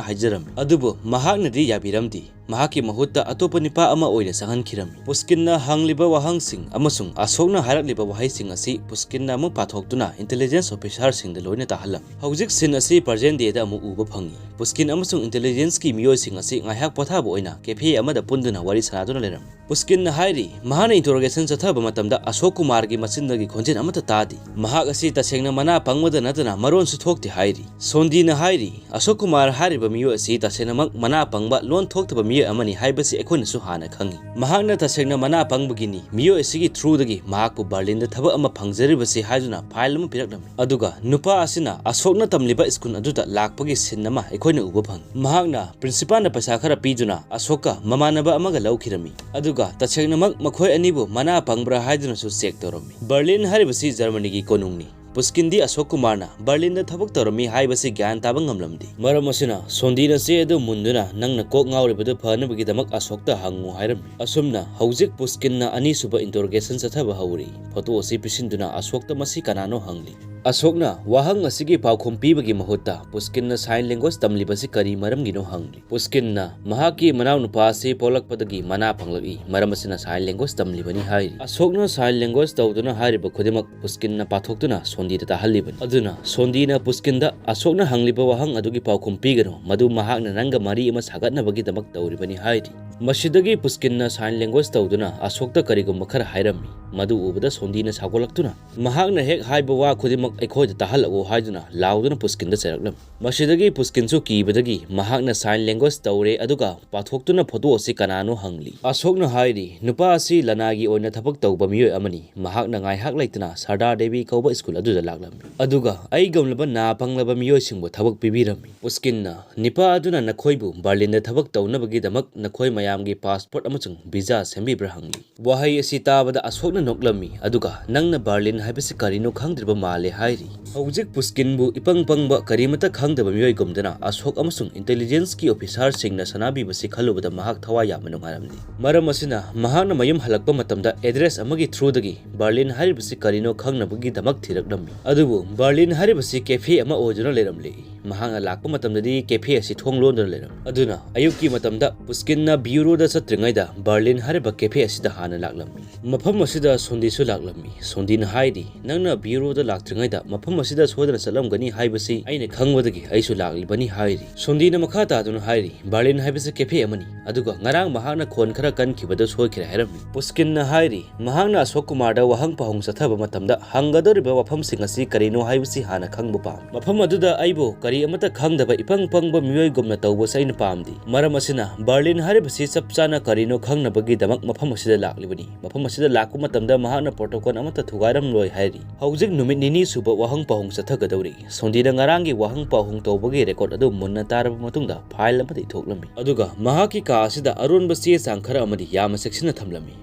ꯍꯥꯏꯖꯔꯝꯃꯤ, ꯑꯗꯨꯕꯨ ꯃꯍꯥꯛꯅꯗꯤ ꯌꯥꯕꯤꯔꯝꯗꯦ꯫ ꯃꯍꯥꯛꯀꯤ ꯃꯍꯨꯠꯇ ꯑꯇꯣꯞꯄ ꯅꯨꯄꯥ ꯑꯃ ꯑꯣꯏꯅ ꯆꯪꯍꯟꯈꯤꯔꯝꯃꯤ꯫ ꯄꯨꯁꯀꯤꯟꯅ ꯍꯪꯂꯤꯕ ꯋꯥꯍꯪꯁꯤꯡ ꯑꯃꯁꯨꯡ ꯑꯁꯣꯛꯅ ꯍꯥꯏꯔꯛꯂꯤꯕ ꯋꯥꯍꯩꯁꯤꯡ ꯑꯁꯤ ꯄꯨꯁꯀꯤꯟꯅ ꯑꯃꯨꯛ ꯄꯥꯊꯣꯛꯇꯨꯅ intelligence officerꯁꯤꯡꯗ ꯂꯣꯏꯅ ꯇꯥꯍꯜꯂꯝꯃꯤ꯫ ꯍꯧꯖꯤꯛ scene ꯑꯁꯤ present dayꯗ ꯑꯃꯨꯛ ꯎꯕ ꯐꯪꯏ꯫ ꯄꯨꯁꯀꯤꯟ ꯑꯃꯁꯨꯡ intelligenceꯀꯤ ꯃꯤꯑꯣꯏꯁꯤꯡ ꯑꯁꯤ ꯉꯥꯏꯍꯥꯛ ꯄꯣꯊꯥꯕ ꯑꯣꯏꯅ cafe ꯑꯃꯗ ꯄꯨꯟꯗꯨꯅ ꯋꯥꯔꯤ ꯁꯥꯟꯅꯗꯨꯅ ꯂꯩꯔꯝꯃꯤ꯫ ꯄꯨꯁꯀꯤꯟꯅ ꯍꯥꯏꯔꯤ, ꯃꯍꯥꯛꯅ interrogation ꯆꯠꯊꯕ ꯃꯇꯝꯗ ꯑꯁꯣꯛ ꯀꯨꯃꯥꯔꯒꯤ ꯃꯆꯤꯟꯗꯒꯤ ꯈꯣꯟꯖꯦꯜ ꯑꯃꯠꯇ ꯇꯥꯗꯦ꯫ ꯃꯍꯥꯛ ꯑꯁꯤ ꯇꯁꯦꯡꯅ ꯃꯅꯥ ꯄꯪꯕꯗ ꯅꯠꯇꯅ ꯃꯔꯣꯟꯁꯨ ꯊꯣꯛꯇꯦ ꯍꯥꯏꯔꯤ꯫ ꯁꯣꯟꯗꯤꯅ ꯍꯥꯏꯔꯤ, ꯑꯁꯣꯛ ꯀꯨꯃꯥꯔ ꯍꯥꯏꯔꯤꯕ ꯃꯤꯑꯣꯏ ꯑꯁꯤ ꯇꯁꯦꯡꯅꯃꯛ ꯃꯅꯥ ꯄꯪꯕ, ꯂꯣꯟ ꯊꯣꯛꯇꯕ ꯃꯤꯑꯣꯏ ꯑꯃꯅꯤ ꯍꯥꯏꯕꯁꯤ ꯑꯩꯈꯣꯏꯅꯁꯨ ꯍꯥꯟꯅ ꯈꯪꯏ꯫ ꯃꯍꯥꯛꯅ ꯇꯁꯦꯡꯅ ꯃꯅꯥ ꯄꯪꯕꯒꯤꯅꯤ ꯃꯤꯑꯣꯏ ꯑꯁꯤꯒꯤ throughꯗꯒꯤ ꯃꯍꯥꯛꯄꯨ ꯕꯔꯂꯤꯟꯗ ꯊꯕꯛ ꯑꯃ ꯐꯪꯖꯔꯤꯕꯁꯤ ꯍꯥꯏꯗꯨꯅ file ꯑꯃ ꯄꯤꯔꯛꯂꯝꯃꯤ꯫ ꯑꯗꯨꯒ ꯅꯨꯄꯥ ꯑꯁꯤꯅ ꯑꯁꯣꯛꯅ ꯇꯝꯂꯤꯕ ꯁ꯭ꯀꯨꯜ ꯑꯗꯨꯗ ꯂꯥꯛꯄꯒꯤ scene ꯑꯃ ꯑꯩꯈꯣꯏꯅ ꯎꯕ ꯐꯪꯏ꯫ ꯃꯍꯥꯛꯅ principalꯅ ꯄꯩꯁꯥ ꯈꯔ ꯄꯤꯗꯨꯅ ꯑꯁꯣꯛꯀ ꯃꯃꯥꯟꯅꯕ ꯑꯃꯒ ꯂꯧꯈꯤꯔꯝꯃꯤ꯫ ꯑꯗꯨꯒ ꯇꯁꯦꯡꯅꯃꯛ ꯃꯈꯣꯏ ꯑꯅꯤꯕꯨ ꯃꯅꯥ ꯄꯪꯕ꯭ꯔꯥ ꯍꯥꯏꯗꯨꯅꯁꯨ check ꯇꯧꯔꯝꯃꯤ꯫ ꯕꯔꯂꯤꯟ ꯍꯥꯏꯔꯤꯕꯁꯤ ꯖꯔꯃꯅꯤꯒꯤ ꯀꯣꯅꯨꯡꯅꯤ꯫ ꯄꯨꯁꯀꯤꯟꯗꯤ ꯑꯁꯣꯛ ꯀꯨꯃꯥꯔꯅ ꯕꯔꯂꯤꯟꯗ ꯊꯕꯛ ꯇꯧꯔꯝꯃꯤ ꯍꯥꯏꯕꯁꯤ ꯒ꯭ꯌꯥꯟ ꯇꯥꯕ ꯉꯝꯂꯝꯗꯦ꯫ ꯃꯔꯝ ꯑꯁꯤꯅ ꯁꯣꯟꯗꯤꯅ ꯆꯦ ꯑꯗꯨ ꯃꯨꯟꯗꯨꯅ ꯅꯪꯅ ꯀꯣꯛ ꯉꯥꯎꯔꯤꯕꯗꯨ ꯐꯅꯕꯒꯤꯗꯃꯛ ꯑꯁꯣꯛꯇ ꯍꯪꯉꯨ ꯍꯥꯏꯔꯝꯃꯤ꯫ ꯑꯁꯨꯝꯅ ꯍꯧꯖꯤꯛ ꯄꯨꯁꯀꯤꯟꯅ ꯑꯅꯤꯁꯨꯕ interrogation ꯆꯠꯊꯕ ꯍꯧꯔꯤ꯫ Photo ꯑꯁꯤ ꯄꯤꯁꯤꯟꯗꯨꯅ ꯑꯁꯣꯛꯇ ꯃꯁꯤ ꯀꯅꯥꯅꯣ ꯍꯪꯂꯤ꯫ ꯑꯁꯣꯛꯅ ꯋꯥꯍꯪ ꯑꯁꯤꯒꯤ ꯄꯥꯎꯈꯨꯝ ꯄꯤꯕꯒꯤ ꯃꯍꯨꯠꯇ ꯄꯨꯁꯀꯤꯟꯅ sign language ꯇꯝꯂꯤꯕꯁꯤ ꯀꯔꯤ ꯃꯔꯝꯒꯤꯅꯣ ꯍꯪꯂꯤ꯫ ꯄꯨꯁꯀꯤꯟꯅ ꯃꯍꯥꯛꯀꯤ ꯃꯅꯥꯎꯅꯨꯄꯥ ꯑꯁꯤ ꯄꯣꯛꯂꯛꯄꯗꯒꯤ ꯃꯅꯥ ꯄꯪꯂꯛꯏ, ꯃꯔꯝ ꯑꯁꯤꯅ sign language ꯇꯝꯂꯤꯕꯅꯤ ꯍꯥꯏꯔꯤ꯫ ꯑꯁꯣꯛꯅ sign language ꯇꯧꯗꯨꯅ ꯍꯥꯏꯔꯤꯕ ꯈꯨꯗꯤꯡꯃꯛ ꯄꯨꯁꯀꯤꯟꯅ ꯄꯥꯊꯣꯛꯇꯨꯅ ꯁꯣꯟꯗꯤꯗ ꯇꯥꯍꯜꯂꯤꯕꯅꯤ꯫ ꯑꯗꯨꯅ ꯁꯣꯟꯗꯤꯅ ꯄꯨꯁꯀꯤꯟꯗ ꯑꯁꯣꯛꯅ ꯍꯪꯂꯤꯕ ꯋꯥꯍꯪ ꯑꯗꯨꯒꯤ ꯄꯥꯎꯈꯨꯝ ꯄꯤꯒꯅꯨ, ꯃꯗꯨ ꯃꯍꯥꯛꯅ ꯅꯪꯒ ꯃꯔꯤ ꯑꯃ ꯁꯥꯒꯠꯅꯕꯒꯤꯗꯃꯛ ꯇꯧꯔꯤꯕꯅꯤ ꯍꯥꯏꯔꯤ꯫ ꯃꯁꯤꯗꯒꯤ ꯄꯨꯁꯀꯤꯟꯅ sign language ꯇꯧꯗꯨꯅ ꯑꯁꯣꯛꯇ ꯀꯔꯤꯒꯨꯝꯕ ꯈꯔ ꯍꯥꯏꯔꯝꯃꯤ꯫ ꯃꯗꯨ ꯎꯕꯗ ꯁꯣꯟꯗꯤꯅ ꯁꯥꯎꯒꯠꯂꯛꯇꯨꯅ, "ꯃꯍꯥꯛꯅ ꯍꯦꯛ ꯍꯥꯏꯕ ꯋꯥ ꯈꯨꯗꯤꯡꯃꯛ ꯑꯩꯈꯣꯏꯗ ꯇꯥꯍꯜꯂꯛꯎ" ꯍꯥꯏꯗꯨꯅ ꯂꯥꯎꯗꯨꯅ ꯄꯨꯁꯀꯤꯟꯗ ꯆꯩꯔꯛꯂꯝꯃꯤ꯫ ꯃꯁꯤꯗꯒꯤ ꯄꯨꯁꯀꯤꯟꯁꯨ ꯀꯤꯕꯗꯒꯤ ꯃꯍꯥꯛꯅ sign language ꯇꯧꯔꯦ, ꯑꯗꯨꯒ ꯄꯥꯊꯣꯛꯇꯨꯅ photo ꯑꯁꯤ ꯀꯅꯥꯅꯣ ꯍꯪꯂꯤ꯫ ꯑꯁꯣꯛꯅ ꯍꯥꯏꯔꯤ, "ꯅꯨꯄꯥ ꯑꯁꯤ ꯂꯅꯥꯏꯒꯤ ꯑꯣꯏꯅ ꯊꯕꯛ ꯇꯧꯕ ꯃꯤꯑꯣꯏ ꯑꯃꯅꯤ꯫ ꯃꯍꯥꯛꯅ ꯉꯥꯏꯍꯥꯛ ꯂꯩꯇꯅ ꯁꯔꯗꯥꯔ ꯗꯦꯕꯤ ꯀꯧꯕ ꯁ꯭ꯀꯨꯜ ꯑꯗꯨꯗ ꯂꯥꯛꯂꯝꯃꯤ, ꯑꯗꯨꯒ ꯑꯩꯒꯨꯝꯂꯕ ꯅꯥ ꯄꯪꯂꯕ ꯃꯤꯑꯣꯏꯁꯤꯡꯕꯨ ꯊꯕꯛ ꯄꯤꯕꯤꯔꯝꯃꯤ꯫ ꯄꯨꯁꯀꯤꯟꯅ, ꯅꯨꯄꯥ ꯑꯗꯨꯅ ꯅꯈꯣꯏꯕꯨ ꯕꯔꯂꯤꯟꯗ ꯊꯕꯛ ꯇꯧꯅꯕꯒꯤꯗꯃꯛ ꯅꯈꯣꯏ ꯃꯌꯥꯝꯒꯤ passport ꯑꯃꯁꯨꯡ visa ꯁꯦꯝꯕꯤꯕ꯭ꯔꯥ?" ꯍꯪꯂꯤ꯫ ꯋꯥꯍꯩ ꯑꯁꯤ ꯇꯥꯕꯗ ꯑꯁꯣꯛꯅ ꯅꯣꯛꯂꯝꯃꯤ, ꯑꯗꯨꯒ "ꯅꯪꯅ ꯕꯔꯂꯤꯟ ꯍꯥꯏꯕꯁꯤ ꯀꯔꯤꯅꯣ ꯈꯪꯗ꯭ꯔꯤꯕ ꯃꯥꯜꯂꯦ" ꯍꯥꯏꯔꯤ꯫ ꯍꯧꯖꯤꯛ ꯄꯨꯁꯀꯤꯟꯕꯨ ꯏꯄꯪ ꯄꯪꯕ, ꯀꯔꯤꯃꯠꯇ ꯈꯪꯗꯕ ꯃꯤꯑꯣꯏꯒꯨꯝꯗꯅ ꯑꯁꯣꯛ ꯑꯃꯁꯨꯡ intelligence ꯀꯤ officer ꯁꯤꯡꯅ ꯁꯥꯟꯅꯕꯤꯕꯁꯤ ꯈꯜꯂꯨꯕꯗ ꯃꯍꯥꯛ ꯊꯋꯥꯏ ꯌꯥꯝꯅ ꯅꯨꯡꯉꯥꯏꯔꯝꯗꯦ꯫ ꯃꯔꯝ ꯑꯁꯤꯅ, ꯃꯍꯥꯛꯅ ꯃꯌꯨꯝ ꯍꯜꯂꯛꯄ ꯃꯇꯝꯗ address ꯑꯃꯒꯤ through ꯗꯒꯤ ꯕꯔꯂꯤꯟ ꯍꯥꯏꯔꯤꯕꯁꯤ ꯀꯔꯤꯅꯣ ꯈꯪꯅꯕꯒꯤꯗꯃꯛ ꯊꯤꯔꯛꯂꯝꯃꯤ꯫ ꯑꯗꯨꯕꯨ ꯕꯔꯂꯤꯟ ꯍꯥꯏꯔꯤꯕꯁꯤ cafe ꯑꯃ ꯑꯣꯏꯗꯨꯅ ꯂꯩꯔꯝꯂꯦ꯫ ꯃꯍꯥꯛꯅ ꯂꯥꯛꯄ ꯃꯇꯝꯗꯗꯤ cafe ꯑꯁꯤ ꯊꯣꯡ ꯂꯣꯟꯗꯨꯅ ꯂꯩꯔꯝꯃꯤ꯫ ꯑꯗꯨꯅ ꯑꯌꯨꯛꯀꯤ ꯃꯇꯝꯗ ꯄꯨꯁꯀꯤꯟꯅ bureau ꯗ ꯆꯠꯇ꯭ꯔꯤꯉꯩꯗ ꯕꯔꯂꯤꯟ ꯍꯥꯏꯔꯤꯕ cafe ꯑꯁꯤꯗ ꯍꯥꯟꯅ ꯂꯥꯛꯂꯝꯃꯤ꯫ ꯃꯐꯝ ꯑꯁꯤꯗ ꯁꯣꯟꯗꯤꯁꯨ ꯂꯥꯛꯂꯝꯃꯤ꯫ ꯁꯣꯟꯗꯤꯅ ꯍꯥꯏꯔꯤ, "ꯅꯪꯅ bureau ꯗ ꯂꯥꯛꯇ꯭ꯔꯤꯉꯩꯗ ꯃꯐꯝ ꯑꯁꯤꯗ ꯁꯣꯏꯗꯅ ꯆꯠꯂꯝꯒꯅꯤ ꯍꯥꯏꯕꯁꯤ ꯑꯩꯅ ꯈꯪꯕꯗꯒꯤ ꯑꯩꯁꯨ ꯂꯥꯛꯂꯤꯕꯅꯤ" ꯍꯥꯏꯔꯤ꯫ ꯁꯣꯟꯗꯤꯅ ꯃꯈꯥ ꯇꯥꯗꯨꯅ ꯍꯥꯏꯔꯤ, "ꯕꯔꯂꯤꯟ ꯍꯥꯏꯕꯁꯤ cafe ꯑꯃꯅꯤ, ꯑꯗꯨꯒ ꯉꯔꯥꯡ ꯃꯍꯥꯛꯅ ꯈꯣꯟ ꯈꯔ ꯀꯟꯈꯤꯕꯗꯨ ꯁꯣꯏꯈ꯭ꯔꯦ" ꯍꯥꯏꯔꯝꯃꯤ꯫ ꯄꯨꯁꯀꯤꯟꯅ ꯍꯥꯏꯔꯤ, ꯃꯍꯥꯛꯅ ꯑꯁꯣꯛ ꯀꯨꯃꯥꯔꯗ ꯋꯥꯍꯪ ꯄꯥꯎꯍꯪ ꯆꯠꯊꯕ ꯃꯇꯝꯗ ꯍꯪꯒꯗꯧꯔꯤꯕ ꯋꯥꯐꯝꯁꯤꯡ ꯑꯁꯤ ꯀꯔꯤꯅꯣ ꯍꯥꯏꯕꯁꯤ ꯍꯥꯟꯅ ꯈꯪꯕ ꯄꯥꯝꯃꯤ꯫ ꯃꯐꯝ ꯑꯗꯨꯗ ꯑꯩꯕꯨ ꯀꯔꯤ ꯑꯃꯠꯇ ꯈꯪꯗꯕ ꯏꯄꯪ ꯄꯪꯕ ꯃꯤꯑꯣꯏꯒꯨꯝꯅ ꯇꯧꯕꯁꯤ ꯑꯩꯅ ꯄꯥꯝꯗꯦ꯫ ꯃꯔꯝ ꯑꯁꯤꯅ, ꯕꯔꯂꯤꯟ ꯍꯥꯏꯔꯤꯕꯁꯤ ꯆꯞ ꯆꯥꯅ ꯀꯔꯤꯅꯣ ꯈꯪꯅꯕꯒꯤꯗꯃꯛ ꯃꯐꯝ ꯑꯁꯤꯗ ꯂꯥꯛꯂꯤꯕꯅꯤ꯫ ꯃꯐꯝ ꯑꯁꯤꯗ ꯂꯥꯛꯄ ꯃꯇꯝꯗ ꯃꯍꯥꯛꯅ protocol ꯑꯃꯠꯇ ꯊꯨꯒꯥꯏꯔꯝꯂꯣꯏ ꯍꯥꯏꯔꯤ꯫ ꯍꯧꯖꯤꯛ ꯅꯨꯃꯤꯠ ꯅꯤꯅꯤ ꯁꯨꯕ ꯋꯥꯍꯪ ꯄꯥꯎꯍꯪ ꯆꯠꯊꯒꯗꯧꯔꯤ꯫ ꯁꯣꯟꯗꯤꯅ ꯉꯔꯥꯡꯒꯤ ꯋꯥꯍꯪ ꯄꯥꯎꯍꯪ ꯇꯧꯕꯒꯤ record ꯑꯗꯨ ꯃꯨꯟꯅ ꯇꯥꯔꯕ ꯃꯇꯨꯡꯗ file ꯑꯃꯗ ꯏꯊꯣꯛꯂꯝꯃꯤ꯫ ꯑꯗꯨꯒ ꯃꯍꯥꯛꯀꯤ ꯀꯥ ꯑꯁꯤꯗ ꯑꯔꯣꯟꯕ ꯆꯦ ꯆꯥꯡ ꯈꯔ ꯑꯃꯗꯤ ꯌꯥꯝꯅ ꯆꯦꯛꯁꯤꯟꯅ ꯊꯝꯂꯝꯃꯤ꯫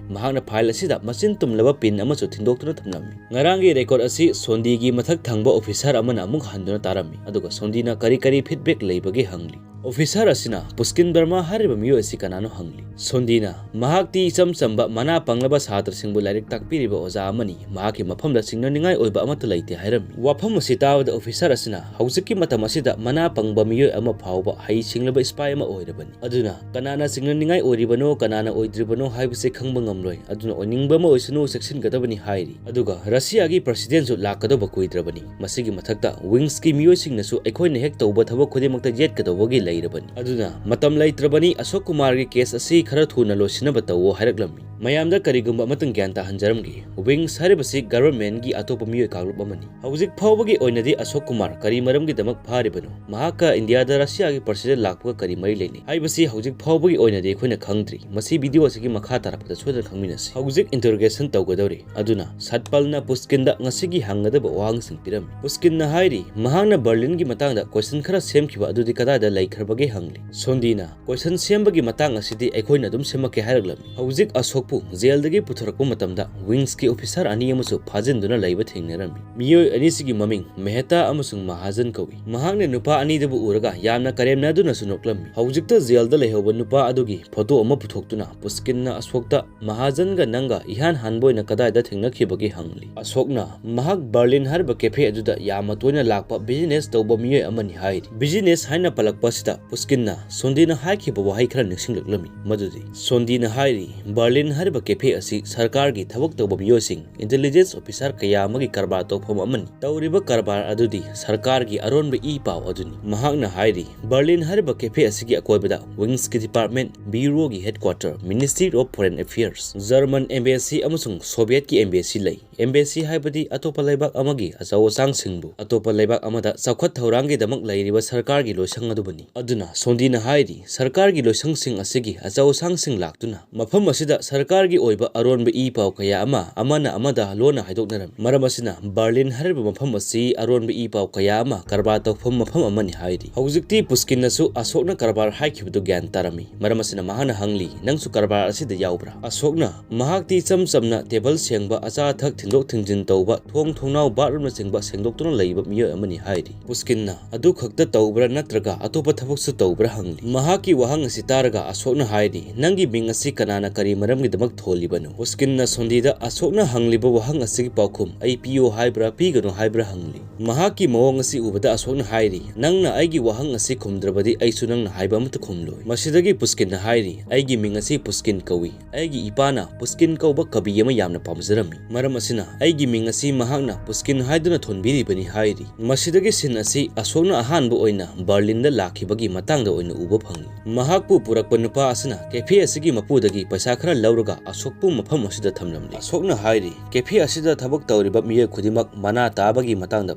ꯃꯍꯥꯛꯅ file ꯑꯁꯤꯗ ꯃꯆꯤꯟ ꯇꯨꯝꯂꯕ pen ꯑꯃꯁꯨ ꯊꯤꯟꯗꯣꯛꯇꯨꯅ ꯊꯝꯂꯝꯃꯤ꯫ ꯉꯔꯥꯡꯒꯤ record ꯑꯁꯤ ꯁꯣꯟꯗꯤꯒꯤ ꯃꯊꯛ ꯊꯪꯕ officer ꯑꯃꯅ ꯑꯃꯨꯛ ꯍꯟꯗꯨꯅ ꯇꯥꯔꯝꯃꯤ, ꯑꯗꯨꯒ ꯁꯣꯟꯗꯤꯅ ꯀꯔꯤ ꯀꯔꯤ feedback ꯂꯩꯕꯒꯦ ꯍꯪꯂꯤ꯫ Officer ꯑꯁꯤꯅ ꯄꯨꯁꯀꯤꯟ ꯕꯔꯃꯥ ꯍꯥꯏꯔꯤꯕ ꯃꯤꯑꯣꯏ ꯑꯁꯤ ꯀꯅꯥꯅꯣ ꯍꯪꯂꯤ꯫ ꯁꯣꯟꯗꯤꯅ, "ꯃꯍꯥꯛꯇꯤ ꯏꯆꯝ ꯆꯝꯕ ꯃꯅꯥ ꯄꯪꯂꯕ ꯁꯥꯇ꯭ꯔꯁꯤꯡꯕꯨ ꯂꯥꯏꯔꯤꯛ ꯇꯥꯛꯄꯤꯔꯤꯕ ꯑꯣꯖꯥ ꯑꯃꯅꯤ, ꯃꯍꯥꯛꯀꯤ ꯃꯐꯝꯗ ꯆꯤꯡꯅꯅꯤꯡꯉꯥꯏ ꯑꯣꯏꯕ ꯑꯃꯠꯇ ꯂꯩꯇꯦ" ꯍꯥꯏꯔꯝꯃꯤ꯫ ꯋꯥꯐꯝ ꯑꯁꯤ ꯇꯥꯕꯗ officer ꯑꯁꯤꯅ, "ꯍꯧꯖꯤꯛꯀꯤ ꯃꯇꯝ ꯑꯁꯤꯗ ꯃꯅꯥ ꯄꯪꯕ ꯃꯤꯑꯣꯏ ꯑꯃ ꯐꯥꯎꯕ ꯍꯩ ꯁꯤꯡꯂꯕ ꯁꯤꯄꯥꯏ ꯑꯃ ꯑꯣꯏꯔꯕꯅꯤ꯫ ꯑꯗꯨꯅ ꯀꯅꯥꯅ ꯆꯤꯡꯅꯅꯤꯡꯉꯥꯏ ꯑꯣꯏꯔꯤꯕꯅꯣ, ꯀꯅꯥꯅ ꯑꯣꯏꯗ꯭ꯔꯤꯕꯅꯣ ꯍꯥꯏꯕꯁꯤ ꯈꯪꯕ ꯉꯝꯂꯣꯏ꯫ ꯑꯗꯨꯅ ꯑꯣꯏꯅꯤꯡꯕ ꯑꯃ ꯑꯣꯏꯁꯅꯨ, ꯆꯦꯛꯁꯤꯟꯒꯗꯕꯅꯤ" ꯍꯥꯏꯔꯤ꯫ ꯑꯗꯨꯒ ꯔꯁꯤꯌꯥꯒꯤ president ꯁꯨ ꯂꯥꯛꯀꯗꯧꯕ ꯀꯨꯏꯗ꯭ꯔꯕꯅꯤ꯫ ꯃꯁꯤꯒꯤ ꯃꯊꯛꯇ wings ꯀꯤ ꯃꯤꯑꯣꯏꯁꯤꯡꯅꯁꯨ ꯑꯩꯈꯣꯏꯅ ꯍꯦꯛ ꯇꯧꯕ ꯊꯕꯛ ꯈꯨꯗꯤꯡꯃꯛꯇ ꯌꯦꯠꯀꯗꯧꯕꯒꯤ ꯂꯩꯔꯕꯅꯤ꯫ ꯑꯗꯨꯅ ꯃꯇꯝ ꯂꯩꯇ꯭ꯔꯕꯅꯤ, ꯑꯁꯣꯛ ꯀꯨꯃꯥꯔꯒꯤ ꯀꯦꯁ ꯑꯁꯤ ꯈꯔ ꯊꯨꯅ ꯂꯣꯏꯁꯤꯟꯅꯕ ꯇꯧꯋꯣ ꯍꯥꯏꯔꯛꯂꯝꯃꯤ꯫ ꯃꯌꯥꯝꯗ ꯀꯔꯤꯒꯨꯝꯕ ꯑꯃꯇꯪ ꯒ꯭ꯌꯥꯟ ꯇꯥꯍꯟꯖꯔꯝꯒꯦ, ꯋꯤꯡꯁ ꯍꯥꯏꯔꯤꯕꯁꯤ ꯒꯚꯔꯟꯃꯦꯟꯒꯤ ꯑꯇꯣꯞꯄ ꯃꯤꯑꯣꯏ ꯀꯥꯡꯂꯨꯞ ꯑꯃꯅꯤ꯫ ꯍꯧꯖꯤꯛ ꯐꯥꯎꯕꯒꯤ ꯑꯣꯏꯅꯗꯤ ꯑꯁꯣꯛ ꯀꯨꯃꯥꯔ ꯀꯔꯤ ꯃꯔꯝꯒꯤꯗꯃꯛ ꯐꯥꯔꯤꯕꯅꯣ, ꯃꯍꯥꯛꯀ ꯏꯟꯗꯤꯌꯥꯗ ꯔꯁꯤꯌꯥꯒꯤ ꯄ꯭ꯔꯁꯤꯗꯦꯟ ꯂꯥꯛꯄꯒ ꯀꯔꯤ ꯃꯔꯤ ꯂꯩꯅꯩ ꯍꯥꯏꯕꯁꯤ ꯍꯧꯖꯤꯛ ꯐꯥꯎꯕꯒꯤ ꯑꯣꯏꯅꯗꯤ ꯑꯩꯈꯣꯏꯅ ꯈꯪꯗ꯭ꯔꯤ꯫ ꯃꯁꯤ ꯚꯤꯗꯤꯑꯣ ꯑꯁꯤꯒꯤ ꯃꯈꯥ ꯇꯥꯔꯛꯄꯗ ꯁꯣꯏꯗꯅ ꯈꯪꯃꯤꯟꯅꯁꯤ꯫ ꯍꯧꯖꯤꯛ ꯏꯟꯇꯔꯣꯒꯦꯁꯟ ꯇꯧꯒꯗꯧꯔꯤ꯫ ꯑꯗꯨꯅ ꯁꯠꯄꯜꯅ ꯄꯨꯁꯀꯤꯟꯗ ꯉꯁꯤꯒꯤ ꯍꯪꯒꯗꯕ ꯋꯥꯍꯪꯁꯤꯡ ꯄꯤꯔꯝꯃꯤ꯫ ꯄꯨꯁꯀꯤꯟꯅ ꯍꯥꯏꯔꯤ, ꯃꯍꯥꯛꯅ ꯕꯔꯂꯤꯟꯒꯤ ꯃꯇꯥꯡꯗ ꯀꯣꯏꯁꯟ ꯈꯔ ꯁꯦꯝꯈꯤꯕ ꯑꯗꯨꯗꯤ ꯀꯗꯥꯏꯗ ꯂꯩꯈ꯭ꯔꯕꯒꯦ ꯍꯪꯂꯤ꯫ ꯁꯣꯟꯗꯤꯅ ꯀꯣꯏꯁꯟ ꯁꯦꯝꯕꯒꯤ ꯃꯇꯥꯡ ꯑꯁꯤꯗꯤ ꯑꯩꯈꯣꯏꯅ ꯑꯗꯨꯝ ꯁꯦꯝꯃꯛꯀꯦ ꯍꯥꯏꯔꯛꯂꯝꯃꯤ꯫ ꯍꯧꯖꯤꯛ ꯑꯁꯣꯛꯄꯨ ꯖꯦꯜꯗꯒꯤ ꯄꯨꯊꯣꯔꯛꯄ ꯃꯇꯝꯗ ꯋꯤꯡꯁꯀꯤ ꯑꯣꯐꯤꯁꯥꯔ ꯑꯅꯤ ꯑꯃꯁꯨ ꯐꯥꯖꯤꯟꯗꯨꯅ ꯂꯩꯕ ꯊꯦꯡꯅꯔꯝꯃꯤ꯫ ꯃꯤꯑꯣꯏ ꯑꯅꯤꯁꯤꯒꯤ ꯃꯃꯤꯡ ꯃꯦꯍꯇꯥ ꯑꯃꯁꯨꯡ ꯃꯍꯥꯖꯟ ꯀꯧꯏ꯫ ꯃꯍꯥꯛꯅ ꯅꯨꯄꯥ ꯑꯅꯤꯗꯨꯕꯨ ꯎꯔꯒ ꯌꯥꯝꯅ ꯀꯔꯦꯝꯅꯗꯨꯅꯁꯨ ꯅꯣꯛꯂꯝꯃꯤ꯫ ꯍꯧꯖꯤꯛꯇ ꯖꯦꯜꯗ ꯂꯩꯍꯧꯕ ꯅꯨꯄꯥ ꯑꯗꯨꯒꯤ ꯐꯣꯇꯣ ꯑꯃ ꯄꯨꯊꯣꯛꯇꯨꯅ ꯄꯨꯁꯀꯤꯟꯅ ꯑꯁꯣꯛꯇ, "ꯃꯍꯥꯖꯟꯒ ꯅꯪꯒ ꯏꯍꯥꯟ ꯍꯥꯟꯕ ꯑꯣꯏꯅ ꯀꯗꯥꯏꯗ ꯊꯦꯡꯅꯈꯤꯕꯒꯦ?" ꯍꯪꯂꯤ꯫ ꯑꯁꯣꯛꯅ ꯃꯍꯥꯛ ꯕꯔꯂꯤꯟ ꯍꯥꯏꯔꯤꯕ ꯀꯦꯐꯦ ꯑꯗꯨꯗ ꯌꯥꯝꯅ ꯇꯣꯏꯅ ꯂꯥꯛꯄ ꯕꯤꯖꯤꯅꯦꯁ ꯇꯧꯕ ꯃꯤꯑꯣꯏ ꯑꯃꯅꯤ ꯍꯥꯏꯔꯤ꯫ ꯕꯤꯖꯤꯅꯦꯁ ꯍꯥꯏꯅ ꯄꯜꯂꯛꯄ ꯑꯁꯤꯗ ꯄꯨꯁꯀꯤꯟꯅ ꯁꯣꯟꯗꯤꯅ ꯍꯥꯏꯈꯤꯕ ꯋꯥꯍꯩ ꯈꯔ ꯅꯤꯡꯁꯤꯡꯂꯛꯂꯝꯃꯤ꯫ ꯃꯗꯨꯗꯤ, ꯁꯣꯟꯗꯤꯅ ꯍꯥꯏꯔꯤ, ꯕꯔꯂꯤꯟ ꯍꯥꯏꯔꯤꯕ ꯀꯦꯐꯦ ꯑꯁꯤ ꯁꯔꯀꯥꯔꯒꯤ ꯊꯕꯛ ꯇꯧꯕ ꯃꯤꯑꯣꯏꯁꯤꯡ, ꯏꯟꯇꯦꯂꯤꯖꯦꯟꯁ ꯑꯣꯐꯤꯁꯥꯔ ꯀꯌꯥ ꯑꯃꯒꯤ ꯀꯔꯕꯥꯔ ꯇꯧꯐꯝ ꯑꯃꯅꯤ꯫ ꯇꯧꯔꯤꯕ ꯀꯔꯕꯥꯔ ꯑꯗꯨꯗꯤ ꯁꯔꯀꯥꯔꯒꯤ ꯑꯔꯣꯟꯕ ꯏ ꯄꯥꯎ ꯑꯗꯨꯅꯤ꯫ ꯃꯍꯥꯛꯅ ꯍꯥꯏꯔꯤ, ꯕꯔꯂꯤꯟ ꯍꯥꯏꯔꯤꯕ ꯀꯦꯐꯦ ꯑꯁꯤꯒꯤ ꯑꯀꯣꯏꯕꯗ ꯋꯤꯡꯁꯀꯤ ꯗꯤꯄꯥꯔꯠꯃꯦꯟ, ꯕ꯭ꯌꯨꯔꯣꯒꯤ headquarter, Ministry of Foreign Affairs, German embassy ꯑꯃꯁꯨꯡ ꯁꯣꯚꯤꯌꯦꯠꯀꯤ ꯑꯦꯝꯕꯦꯁꯤ ꯂꯩ꯫ ꯑꯦꯝꯕꯦꯁꯤ ꯍꯥꯏꯕꯗꯤ ꯑꯇꯣꯞꯄ ꯂꯩꯕꯥꯛ ꯑꯃꯒꯤ ꯑꯆꯧ ꯑꯁꯥꯡꯁꯤꯡꯕꯨ ꯑꯇꯣꯞꯄ ꯂꯩꯕꯥꯛ ꯑꯃꯗ ꯆꯥꯎꯈꯠ ꯊꯧꯔꯥꯡꯒꯤꯗꯃꯛ ꯂꯩꯔꯤꯕ ꯁꯔꯀꯥꯔꯒꯤ ꯂꯣꯏꯁꯪ ꯑꯗꯨꯕꯨꯅꯤ꯫ ꯑꯗꯨꯅ ꯁꯣꯟꯗꯤꯅ ꯍꯥꯏꯔꯤ, ꯁꯔꯀꯥꯔꯒꯤ ꯂꯣꯏꯁꯪꯁꯤꯡ ꯑꯁꯤꯒꯤ ꯑꯆꯧ ꯑꯁꯥꯡꯁꯤꯡ ꯂꯥꯛꯇꯨꯅ ꯃꯐꯝ ꯑꯁꯤꯗ ꯁꯔꯀꯥꯔꯒꯤ ꯑꯣꯏꯕ ꯑꯔꯣꯟꯕ ꯏ ꯄꯥꯎ ꯀꯌꯥ ꯑꯃ ꯑꯃꯅ ꯑꯃꯗ ꯂꯣꯟꯅ ꯍꯥꯏꯗꯣꯛꯅꯔꯝꯃꯤ꯫ ꯃꯔꯝ ꯑꯁꯤꯅ ꯕꯔꯂꯤꯟ ꯍꯥꯏꯔꯤꯕ ꯃꯐꯝ ꯑꯁꯤ ꯑꯔꯣꯟꯕ ꯏ ꯄꯥꯎ ꯀꯌꯥ ꯑꯃ ꯀꯔꯕꯥꯔ ꯇꯧꯐꯝ ꯃꯐꯝ ꯑꯃꯅꯤ ꯍꯥꯏꯔꯤ꯫ ꯍꯧꯖꯤꯛꯇꯤ ꯄꯨꯁꯀꯤꯟꯅꯁꯨ ꯑꯁꯣꯛꯅ ꯀꯔꯕꯥꯔ ꯍꯥꯏꯈꯤꯕꯗꯨ ꯒ꯭ꯌꯥꯟ ꯇꯥꯔꯝꯃꯤ꯫ ꯃꯔꯝ ꯑꯁꯤꯅ ꯃꯍꯥꯛꯅ ꯍꯪꯂꯤ, "ꯅꯪꯁꯨ ꯀꯔꯕꯥꯔ ꯑꯁꯤꯗ ꯌꯥꯎꯕ꯭ꯔꯥ?" ꯑꯁꯣꯛꯅ, "ꯃꯍꯥꯛꯇꯤ ꯏꯆꯝ ꯆꯝꯅ ꯇꯦꯕꯜ ꯁꯦꯡꯕ, ꯑꯆꯥ ꯑꯊꯛ ꯊꯤꯟꯗꯣꯛ ꯊꯤꯟꯖꯤꯟ ꯇꯧꯕ, ꯊꯣꯡ ꯊꯣꯡꯅꯥꯎ, ꯕꯥꯠꯔꯨꯝꯅꯆꯤꯡꯕ ꯁꯦꯡꯗꯣꯛꯇꯨꯅ ꯂꯩꯕ ꯃꯤꯑꯣꯏ ꯑꯃꯅꯤ" ꯍꯥꯏꯔꯤ꯫ ꯄꯨꯁꯀꯤꯟꯅ, "ꯑꯗꯨ ꯈꯛꯇ ꯇꯧꯕ꯭ꯔꯥ ꯅꯠꯇ꯭ꯔꯒ ꯑꯇꯣꯞꯄ ꯊꯕꯛꯁꯨ ꯇꯧꯕ꯭ꯔꯥ?" ꯍꯪꯂꯤ꯫ ꯃꯍꯥꯛꯀꯤ ꯋꯥꯍꯪ ꯑꯁꯤ ꯇꯥꯔꯒ ꯑꯁꯣꯛꯅ ꯍꯥꯏꯔꯤ, "ꯅꯪꯒꯤ ꯃꯤꯡ ꯑꯁꯤ ꯀꯅꯥꯅ ꯀꯔꯤ ꯃꯔꯝꯒꯤꯗꯃꯛ ꯊꯣꯜꯂꯤꯕꯅꯣ?" ꯄꯨꯁꯀꯤꯟꯅ ꯁꯣꯟꯗꯤꯗ ꯑꯁꯣꯛꯅ ꯍꯪꯂꯤꯕ ꯋꯥꯍꯪ ꯑꯁꯤꯒꯤ ꯄꯥꯎꯈꯨꯝ, "ꯑꯩ ꯄꯤꯌꯣ ꯍꯥꯏꯕ꯭ꯔꯥ ꯄꯤꯒꯅꯨ ꯍꯥꯏꯕ꯭ꯔꯥ?" ꯍꯪꯂꯤ꯫ ꯃꯍꯥꯛꯀꯤ ꯃꯑꯣꯡ ꯑꯁꯤ ꯎꯕꯗ ꯑꯁꯣꯛꯅ ꯍꯥꯏꯔꯤ, "ꯅꯪꯅ ꯑꯩꯒꯤ ꯋꯥꯍꯪ ꯑꯁꯤ ꯈꯨꯝꯗ꯭ꯔꯕꯗꯤ ꯑꯩꯁꯨ ꯅꯪꯅ ꯍꯥꯏꯕ ꯑꯃꯠꯇ ꯈꯨꯝꯂꯣꯏ꯫" ꯃꯁꯤꯗꯒꯤ ꯄꯨꯁꯀꯤꯟꯅ ꯍꯥꯏꯔꯤ, "ꯑꯩꯒꯤ ꯃꯤꯡ ꯑꯁꯤ ꯄꯨꯁꯀꯤꯟ ꯀꯧꯏ꯫ ꯑꯩꯒꯤ ꯏꯄꯥꯅ ꯄꯨꯁꯀꯤꯟ ꯀꯧꯕ ꯀꯕꯤ ꯑꯃ ꯌꯥꯝꯅ ꯄꯥꯝꯖꯔꯝꯃꯤ꯫ ꯃꯔꯝ ꯑꯁꯤꯅ ꯑꯩꯒꯤ ꯃꯤꯡ ꯑꯁꯤ ꯃꯍꯥꯛꯅ ꯄꯨꯁꯀꯤꯟ ꯍꯥꯏꯗꯨꯅ ꯊꯣꯟꯕꯤꯔꯤꯕꯅꯤ" ꯍꯥꯏꯔꯤ꯫ ꯃꯁꯤꯗꯒꯤ ꯁꯤꯟ ꯑꯁꯤ ꯑꯁꯣꯛꯅ ꯑꯍꯥꯟꯕ ꯑꯣꯏꯅ ꯕꯔꯂꯤꯟꯗ ꯂꯥꯛꯈꯤꯕꯒꯤ ꯃꯇꯥꯡꯗ ꯑꯣꯏꯅ ꯎꯕ ꯐꯪꯏ꯫ ꯃꯍꯥꯛꯄꯨ ꯄꯨꯔꯛꯄ ꯅꯨꯄꯥ ꯑꯁꯤꯅ ꯀꯦꯐꯦ ꯑꯁꯤꯒꯤ ꯃꯄꯨꯗꯒꯤ ꯄꯩꯁꯥ ꯈꯔ ꯂꯧꯔꯒ ꯑꯁꯣꯛꯄꯨ ꯃꯐꯝ ꯑꯁꯤꯗ ꯊꯝꯂꯝꯂꯤ꯫ ꯑꯁꯣꯛꯅ ꯍꯥꯏꯔꯤ, "ꯀꯦꯐꯦ ꯑꯁꯤꯗ ꯊꯕꯛ ꯇꯧꯔꯤꯕ ꯃꯤꯑꯣꯏ ꯈꯨꯗꯤꯡꯃꯛ ꯃꯅꯥ ꯇꯥꯕꯒꯤ ꯃꯇꯥꯡꯗ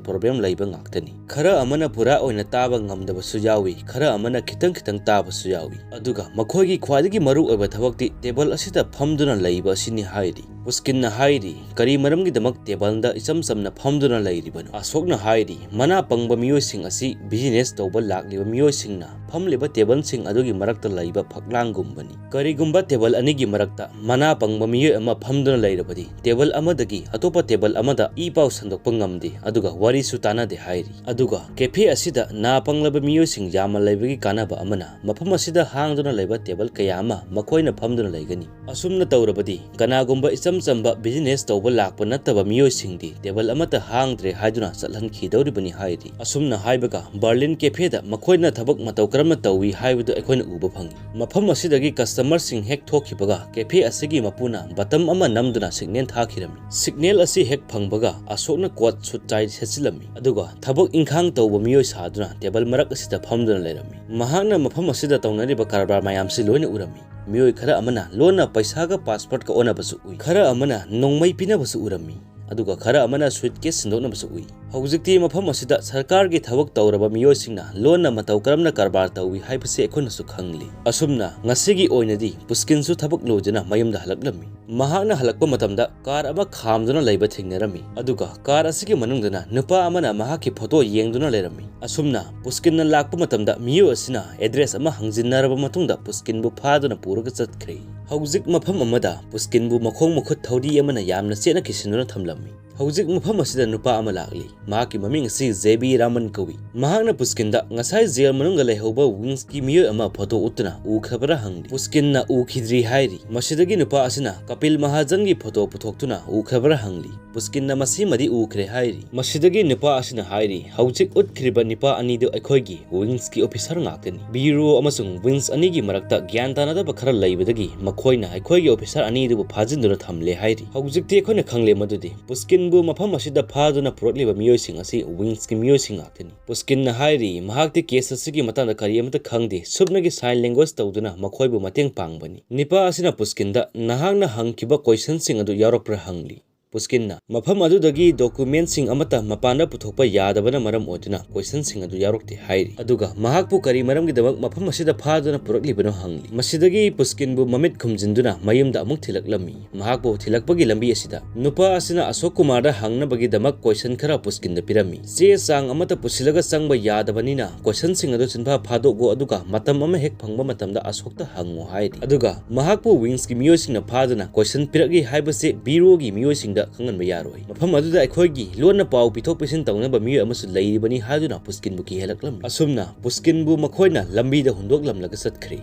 ꯄ꯭ꯔꯣꯕ꯭ꯂꯦꯝ ꯂꯩꯕ ꯉꯥꯛꯇꯅꯤ꯫ ꯈꯔ ꯑꯃꯅ ꯄꯨꯔꯥ ꯑꯣꯏꯅ ꯇꯥꯕ ꯉꯝꯗꯕꯁꯨ ꯌꯥꯎꯏ, ꯈꯔ ꯑꯃꯅ ꯈꯤꯇꯪ ꯈꯤꯇꯪ ꯇꯥꯕꯁꯨ ꯌꯥꯎꯏ꯫ ꯑꯗꯨꯒ ꯃꯈꯣꯏꯒꯤ ꯈ꯭ꯋꯥꯏꯗꯒꯤ ꯃꯔꯨ ꯑꯣꯏꯕ ꯊꯕꯛꯇꯤ ꯇꯦꯕꯜ ꯑꯁꯤꯗ ꯐꯝꯗꯨꯅ ꯂꯩꯕ ꯑꯁꯤꯅꯤ" ꯍꯥꯏꯔꯤ꯫ ꯄꯨꯁꯀꯤꯟꯅ ꯍꯥꯏꯔꯤ, "ꯀꯔꯤ ꯃꯔꯝꯒꯤꯗꯃꯛ ꯇꯦꯕꯜꯗ ꯏꯆꯝ ꯆꯝꯅ ꯐꯝꯗꯨꯅ ꯂꯩꯔꯤꯕꯅꯣ?" ꯑꯁꯣꯛꯅ ꯍꯥꯏꯔꯤ, "ꯃꯅꯥ ꯄꯪꯕ ꯃꯤꯑꯣꯏꯁꯤꯡ ꯑꯁꯤ ꯕꯤꯖꯤꯅꯦꯁ ꯇꯧꯕ ꯂꯥꯛꯂꯤꯕ ꯃꯤꯑꯣꯏꯁꯤꯡꯅ ꯐꯝꯂꯤꯕ ꯇꯦꯕꯜꯁꯤꯡ ꯑꯗꯨꯒꯤ ꯃꯔꯛꯇ ꯂꯩꯕ ꯐꯛꯂꯥꯡꯒꯨꯝꯕꯅꯤ꯫ ꯀꯔꯤꯒꯨꯝꯕ ꯇꯦꯕꯜ ꯑꯅꯤꯒꯤ ꯃꯔꯛꯇ ꯃꯅꯥ ꯄꯪꯕ ꯃꯤꯑꯣꯏ ꯑꯃ ꯐꯝꯗꯨꯅ ꯂꯩꯔꯕꯗꯤ, ꯇꯦꯕꯜ ꯑꯃꯗꯒꯤ ꯑꯇꯣꯞꯄ ꯇꯦꯕꯜ ꯑꯃꯗ ꯏ ꯄꯥꯎ ꯁꯟꯗꯣꯛꯄ ꯉꯝꯗꯦ, ꯑꯗꯨꯒ ꯋꯥꯔꯤꯁꯨ ꯇꯥꯅꯗꯦ" ꯍꯥꯏꯔꯤ꯫ ꯑꯗꯨꯒ ꯀꯦꯐꯦ ꯑꯁꯤꯗ ꯅꯥ ꯄꯪꯂꯕ ꯃꯤꯑꯣꯏꯁꯤꯡ ꯌꯥꯝꯅ ꯂꯩꯕꯒꯤ ꯀꯥꯟꯅꯕ ꯑꯃꯅ, ꯃꯐꯝ ꯑꯁꯤꯗ ꯍꯥꯡꯗꯨꯅ ꯂꯩꯕ ꯇꯦꯕꯜ ꯀꯌꯥ ꯑꯃ ꯃꯈꯣꯏꯅ ꯐꯝꯗꯨꯅ ꯂꯩꯒꯅꯤ꯫ ꯑꯁꯨꯝꯅ ꯇꯧꯔꯕꯗꯤ, ꯀꯅꯥꯒꯨꯝꯕ ꯏꯆꯝ ꯆꯝꯕ ꯕꯤꯖꯤꯅꯦꯁ ꯇꯧꯕ ꯂꯥꯛꯄ ꯅꯠꯇꯕ ꯃꯤꯑꯣꯏꯁꯤꯡꯗꯤ ꯇꯦꯕꯜ ꯑꯃꯠꯇ ꯍꯥꯡꯗ꯭ꯔꯦ ꯍꯥꯏꯗꯨꯅ ꯆꯠꯍꯟꯈꯤꯗꯧꯔꯤꯕꯅꯤ ꯍꯥꯏꯔꯤ꯫ ꯑꯁꯨꯝꯅ ꯍꯥꯏꯕꯒ ꯕꯔꯂꯤꯟ ꯀꯦꯐꯦꯗ ꯃꯈꯣꯏꯅ ꯊꯕꯛ ꯃꯇꯧ ꯀꯔꯝꯅ ꯇꯧꯏ ꯍꯥꯏꯕꯗꯨ ꯑꯩꯈꯣꯏꯅ ꯎꯕ ꯐꯪꯏ꯫ ꯃꯐꯝ ꯑꯁꯤꯗꯒꯤ ꯀꯁꯇꯃꯔꯁꯤꯡ ꯍꯦꯛ ꯊꯣꯛꯈꯤꯕꯒ, ꯀꯦꯐꯦ ꯑꯁꯤꯒꯤ ꯃꯄꯨꯅ ꯕꯇꯝ ꯑꯃ ꯅꯝꯗꯨꯅ ꯁꯤꯒꯅꯦꯜ ꯊꯥꯈꯤꯔꯝꯃꯤ꯫ ꯁꯤꯒꯅꯦꯜ ꯑꯁꯤ ꯍꯦꯛ ꯐꯪꯕꯒ, ꯑꯁꯣꯛꯅ ꯀꯣꯠ ꯁꯨꯠ ꯇꯥꯏ ꯁꯦꯠꯆꯤꯜꯂꯝꯃꯤ, ꯑꯗꯨꯒ ꯊꯕꯛ ꯏꯪꯈꯥꯡ ꯇꯧꯕ ꯃꯤꯑꯣꯏ ꯁꯥꯗꯨꯅ ꯇꯦꯕꯜ ꯃꯔꯛ ꯑꯁꯤꯗ ꯐꯝꯗꯨꯅ ꯂꯩꯔꯝꯃꯤ꯫ ꯃꯍꯥꯛꯅ ꯃꯐꯝ ꯑꯁꯤꯗ ꯇꯧꯅꯔꯤꯕ ꯀꯔꯕꯥꯔ ꯃꯌꯥꯝꯁꯤ ꯂꯣꯏꯅ ꯎꯔꯝꯃꯤ꯫ ꯃꯤꯑꯣꯏ ꯈꯔ ꯑꯃꯅ ꯂꯣꯟꯅ ꯄꯩꯁꯥꯒ ꯄꯥꯁꯄꯣꯔꯠꯀ ꯑꯣꯟꯅꯕꯁꯨ ꯎꯏ꯫ ꯈꯔ ꯑꯃꯅ ꯅꯣꯡꯃꯩ ꯄꯤꯅꯕꯁꯨ ꯎꯔꯝꯃꯤ, ꯑꯗꯨꯒ ꯈꯔ ꯑꯃꯅ ꯁꯨꯏꯠꯀꯦꯁ ꯁꯤꯟꯗꯣꯛꯅꯕꯁꯨ ꯎꯏ꯫ ꯍꯧꯖꯤꯛꯇꯤ ꯃꯐꯝ ꯑꯁꯤꯗ ꯁꯔꯀꯥꯔꯒꯤ ꯊꯕꯛ ꯇꯧꯔꯕ ꯃꯤꯑꯣꯏꯁꯤꯡꯅ ꯂꯣꯟꯅ ꯃꯇꯧ ꯀꯔꯝꯅ ꯀꯔꯕꯥꯔ ꯇꯧꯏ ꯍꯥꯏꯕꯁꯤ ꯑꯩꯈꯣꯏꯅꯁꯨ ꯈꯪꯂꯤ꯫ ꯑꯁꯨꯝꯅ ꯉꯁꯤꯒꯤ ꯑꯣꯏꯅꯗꯤ ꯄꯨꯁꯀꯤꯟꯁꯨ ꯊꯕꯛ ꯂꯣꯏꯗꯨꯅ ꯃꯌꯨꯝꯗ ꯍꯜꯂꯛꯂꯝꯃꯤ꯫ ꯃꯍꯥꯛꯅ ꯍꯜꯂꯛꯄ ꯃꯇꯝꯗ ꯀꯥꯔ ꯑꯃ ꯈꯥꯝꯗꯨꯅ ꯂꯩꯕ ꯊꯦꯡꯅꯔꯝꯃꯤ, ꯑꯗꯨꯒ ꯀꯥꯔ ꯑꯁꯤꯒꯤ ꯃꯅꯨꯡꯗꯅ ꯅꯨꯄꯥ ꯑꯃꯅ ꯃꯍꯥꯛꯀꯤ ꯐꯣꯇꯣ ꯌꯦꯡꯗꯨꯅ ꯂꯩꯔꯝꯃꯤ꯫ ꯑꯁꯨꯝꯅ ꯄꯨꯁꯀꯤꯟꯅ ꯂꯥꯛꯄ ꯃꯇꯝꯗ ꯃꯤꯑꯣꯏ ꯑꯁꯤꯅ ꯑꯦꯗ꯭ꯔꯦꯁ ꯑꯃ ꯍꯪꯖꯤꯟꯅꯔꯕ ꯃꯇꯨꯡꯗ ꯄꯨꯁꯀꯤꯟꯕꯨ ꯐꯥꯗꯨꯅ ꯄꯨꯔꯒ ꯆꯠꯈ꯭ꯔꯦ꯫ ꯍꯧꯖꯤꯛ ꯃꯐꯝ ꯑꯃꯗ ꯄꯨꯁꯀꯤꯟꯕꯨ ꯃꯈꯣꯡ ꯃꯈꯨꯠ ꯊꯧꯔꯤ ꯑꯃꯅ ꯌꯥꯝꯅ ꯆꯦꯠꯅ ꯀꯤꯁꯤꯟꯗꯨꯅ ꯊꯝꯂꯝꯃꯤ꯫ ꯍꯧꯖꯤꯛ ꯃꯐꯝ ꯑꯁꯤꯗ ꯅꯨꯄꯥ ꯑꯃ ꯂꯥꯛꯂꯤ꯫ ꯃꯍꯥꯛꯀꯤ ꯃꯃꯤꯡ ꯑꯁꯤ ꯖꯦꯕꯤ ꯔꯥꯃꯟ ꯀꯧꯏ꯫ ꯃꯍꯥꯛꯅ ꯄꯨꯁꯀꯤꯟꯗ ꯉꯁꯥꯏ ꯖꯦꯜ ꯃꯅꯨꯡꯗ ꯂꯩꯍꯧꯕ ꯋꯤꯡꯁꯀꯤ ꯃꯤꯑꯣꯏ ꯑꯃ ꯐꯣꯇꯣ ꯎꯠꯇꯨꯅ ꯎꯈ꯭ꯔꯕꯔꯥ ꯍꯪꯂꯤ꯫ ꯄꯨꯁꯀꯤꯟꯅ ꯎꯈꯤꯗ꯭ꯔꯤ ꯍꯥꯏꯔꯤ꯫ ꯃꯁꯤꯗꯒꯤ ꯅꯨꯄꯥ ꯑꯁꯤꯅ ꯀꯄꯤꯜ ꯃꯍꯥꯖꯟꯒꯤ ꯐꯣꯇꯣ ꯄꯨꯊꯣꯛꯇꯨꯅ ꯎꯈ꯭ꯔꯕꯔꯥ ꯍꯪꯂꯤ꯫ ꯄꯨꯁꯀꯤꯟꯅ ꯃꯁꯤꯃꯗꯤ ꯎꯈ꯭ꯔꯦ ꯍꯥꯏꯔꯤ꯫ ꯃꯁꯤꯗꯒꯤ ꯅꯨꯄꯥ ꯑꯁꯤꯅ ꯍꯥꯏꯔꯤ, "ꯍꯧꯖꯤꯛ ꯎꯠꯈ꯭ꯔꯤꯕ ꯅꯨꯄꯥ ꯑꯅꯤꯗꯨ ꯑꯩꯈꯣꯏꯒꯤ ꯋꯤꯡꯁꯀꯤ ꯑꯣꯐꯤꯁꯥꯔ ꯉꯥꯛꯇꯅꯤ꯫ ꯕꯤꯌꯨꯔꯣ ꯑꯃꯁꯨꯡ ꯋꯤꯡꯁ ꯑꯅꯤꯒꯤ ꯃꯔꯛꯇ ꯒ꯭ꯌꯥꯟ ꯇꯥꯅꯗꯕ ꯈꯔ ꯂꯩꯕꯗꯒꯤ ꯃꯈꯣꯏꯅ ꯑꯩꯈꯣꯏꯒꯤ ꯑꯣꯐꯤꯁꯥꯔ ꯑꯅꯤꯗꯨꯕꯨ ꯐꯥꯖꯤꯟꯗꯨꯅ ꯊꯝꯂꯦ" ꯍꯥꯏꯔꯤ꯫ ꯍꯧꯖꯤꯛꯇꯤ ꯑꯩꯈꯣꯏꯅ ꯈꯪꯂꯦ ꯃꯗꯨꯗꯤ ꯄꯨꯁꯀꯤꯟꯕꯨ ꯃꯐꯝ ꯑꯁꯤꯗ ꯐꯥꯗꯨꯅ ꯄꯨꯔꯛꯂꯤꯕ ꯃꯤꯑꯣꯏꯁꯤꯡ ꯑꯁꯤ ꯋꯤꯡꯁꯀꯤ ꯃꯤꯑꯣꯏꯁꯤꯡ ꯉꯥꯛꯇꯅꯤ꯫ ꯄꯨꯁꯀꯤꯟꯅ ꯍꯥꯏꯔꯤ, ꯃꯍꯥꯛꯇꯤ ꯀꯦꯁ ꯑꯁꯤꯒꯤ ꯃꯇꯥꯡꯗ ꯀꯔꯤ ꯑꯃꯠꯇ ꯈꯪꯗꯦ, ꯁꯨꯞꯅꯒꯤ ꯁꯥꯏꯟ ꯂꯦꯡꯒ꯭ꯋꯦꯖ ꯇꯧꯗꯨꯅ ꯃꯈꯣꯏꯕꯨ ꯃꯇꯦꯡ ꯄꯥꯡꯕꯅꯤ꯫ ꯅꯨꯄꯥ ꯑꯁꯤꯅ ꯄꯨꯁꯀꯤꯟꯗ ꯅꯍꯥꯛꯅ ꯍꯪꯈꯤꯕ ꯀꯣꯏꯁꯟꯁꯤꯡ ꯑꯗꯨ ꯌꯥꯎꯔꯛꯄ꯭ꯔꯥ ꯍꯪꯂꯤ꯫ ꯄꯨꯁꯀꯤꯟꯅ ꯃꯐꯝ ꯑꯗꯨꯗꯒꯤ ꯗꯣꯀꯨꯃꯦꯟꯁꯤꯡ ꯑꯃꯠꯇ ꯃꯄꯥꯟꯗ ꯄꯨꯊꯣꯛꯄ ꯌꯥꯗꯕꯅ ꯃꯔꯝ ꯑꯣꯏꯗꯨꯅ ꯀꯣꯏꯁꯟꯁꯤꯡ ꯑꯗꯨ ꯌꯥꯎꯔꯛꯇꯦ ꯍꯥꯏꯔꯤ꯫ ꯑꯗꯨꯒ ꯃꯍꯥꯛꯄꯨ ꯀꯔꯤ ꯃꯔꯝꯒꯤꯗꯃꯛ ꯃꯐꯝ ꯑꯁꯤꯗ ꯐꯥꯗꯨꯅ ꯄꯨꯔꯛꯂꯤꯕꯅꯣ ꯍꯪꯂꯤ꯫ ꯃꯁꯤꯗꯒꯤ ꯄꯨꯁꯀꯤꯟꯕꯨ ꯃꯃꯤꯠ ꯈꯨꯝꯖꯤꯟꯗꯨꯅ ꯃꯌꯨꯝꯗ ꯑꯃꯨꯛ ꯊꯤꯜꯂꯛꯂꯝꯃꯤ꯫ ꯃꯍꯥꯛꯄꯨ ꯊꯤꯜꯂꯛꯄꯒꯤ ꯂꯝꯕꯤ ꯑꯁꯤꯗ ꯅꯨꯄꯥ ꯑꯁꯤꯅ ꯑꯁꯣꯛ ꯀꯨꯃꯥꯔꯗ ꯍꯪꯅꯕꯒꯤꯗꯃꯛ ꯀꯣꯏꯁꯟ ꯈꯔ ꯄꯨꯁꯀꯤꯟꯗ ꯄꯤꯔꯝꯃꯤ꯫ ꯆꯦ ꯆꯥꯡ ꯑꯃꯠꯇ ꯄꯨꯁꯤꯜꯂꯒ ꯆꯪꯕ ꯌꯥꯗꯕꯅꯤꯅ ꯀꯣꯏꯁꯟꯁꯤꯡ ꯑꯗꯨ ꯆꯤꯟꯐꯥ ꯐꯥꯗꯣꯛꯎ, ꯑꯗꯨꯒ ꯃꯇꯝ ꯑꯃ ꯍꯦꯛ ꯐꯪꯕ ꯃꯇꯝꯗ ꯑꯁꯣꯛꯇ ꯍꯪꯉꯨ ꯍꯥꯏꯔꯤ꯫ ꯑꯗꯨꯒ ꯃꯍꯥꯛꯄꯨ ꯋꯤꯡꯁꯀꯤ ꯃꯤꯑꯣꯏꯁꯤꯡꯅ ꯐꯥꯗꯨꯅ ꯀꯣꯏꯁꯟ ꯄꯤꯔꯛꯏ ꯍꯥꯏꯕꯁꯤ ꯕꯤꯌꯨꯔꯣꯒꯤ ꯃꯤꯑꯣꯏꯁꯤꯡꯗ ꯈꯪꯍꯟꯕ ꯌꯥꯔꯣꯏ꯫ ꯃꯐꯝ ꯑꯗꯨꯗ ꯑꯩꯈꯣꯏꯒꯤ ꯂꯣꯟꯅ ꯄꯥꯎ ꯄꯤꯊꯣꯛ ꯄꯤꯁꯤꯟ ꯇꯧꯅꯕ ꯃꯤꯑꯣꯏ ꯑꯃꯁꯨ ꯂꯩꯔꯤꯕꯅꯤ ꯍꯥꯏꯗꯨꯅ ꯄꯨꯁꯀꯤꯟꯕꯨ ꯀꯤꯍꯜꯂꯛꯂꯝꯃꯤ꯫ ꯑꯁꯨꯝꯅ ꯄꯨꯁꯀꯤꯟꯕꯨ ꯃꯈꯣꯏꯅ ꯂꯝꯕꯤꯗ ꯍꯨꯟꯗꯣꯛꯂꯝꯂꯒ ꯆꯠꯈ꯭ꯔꯦ꯫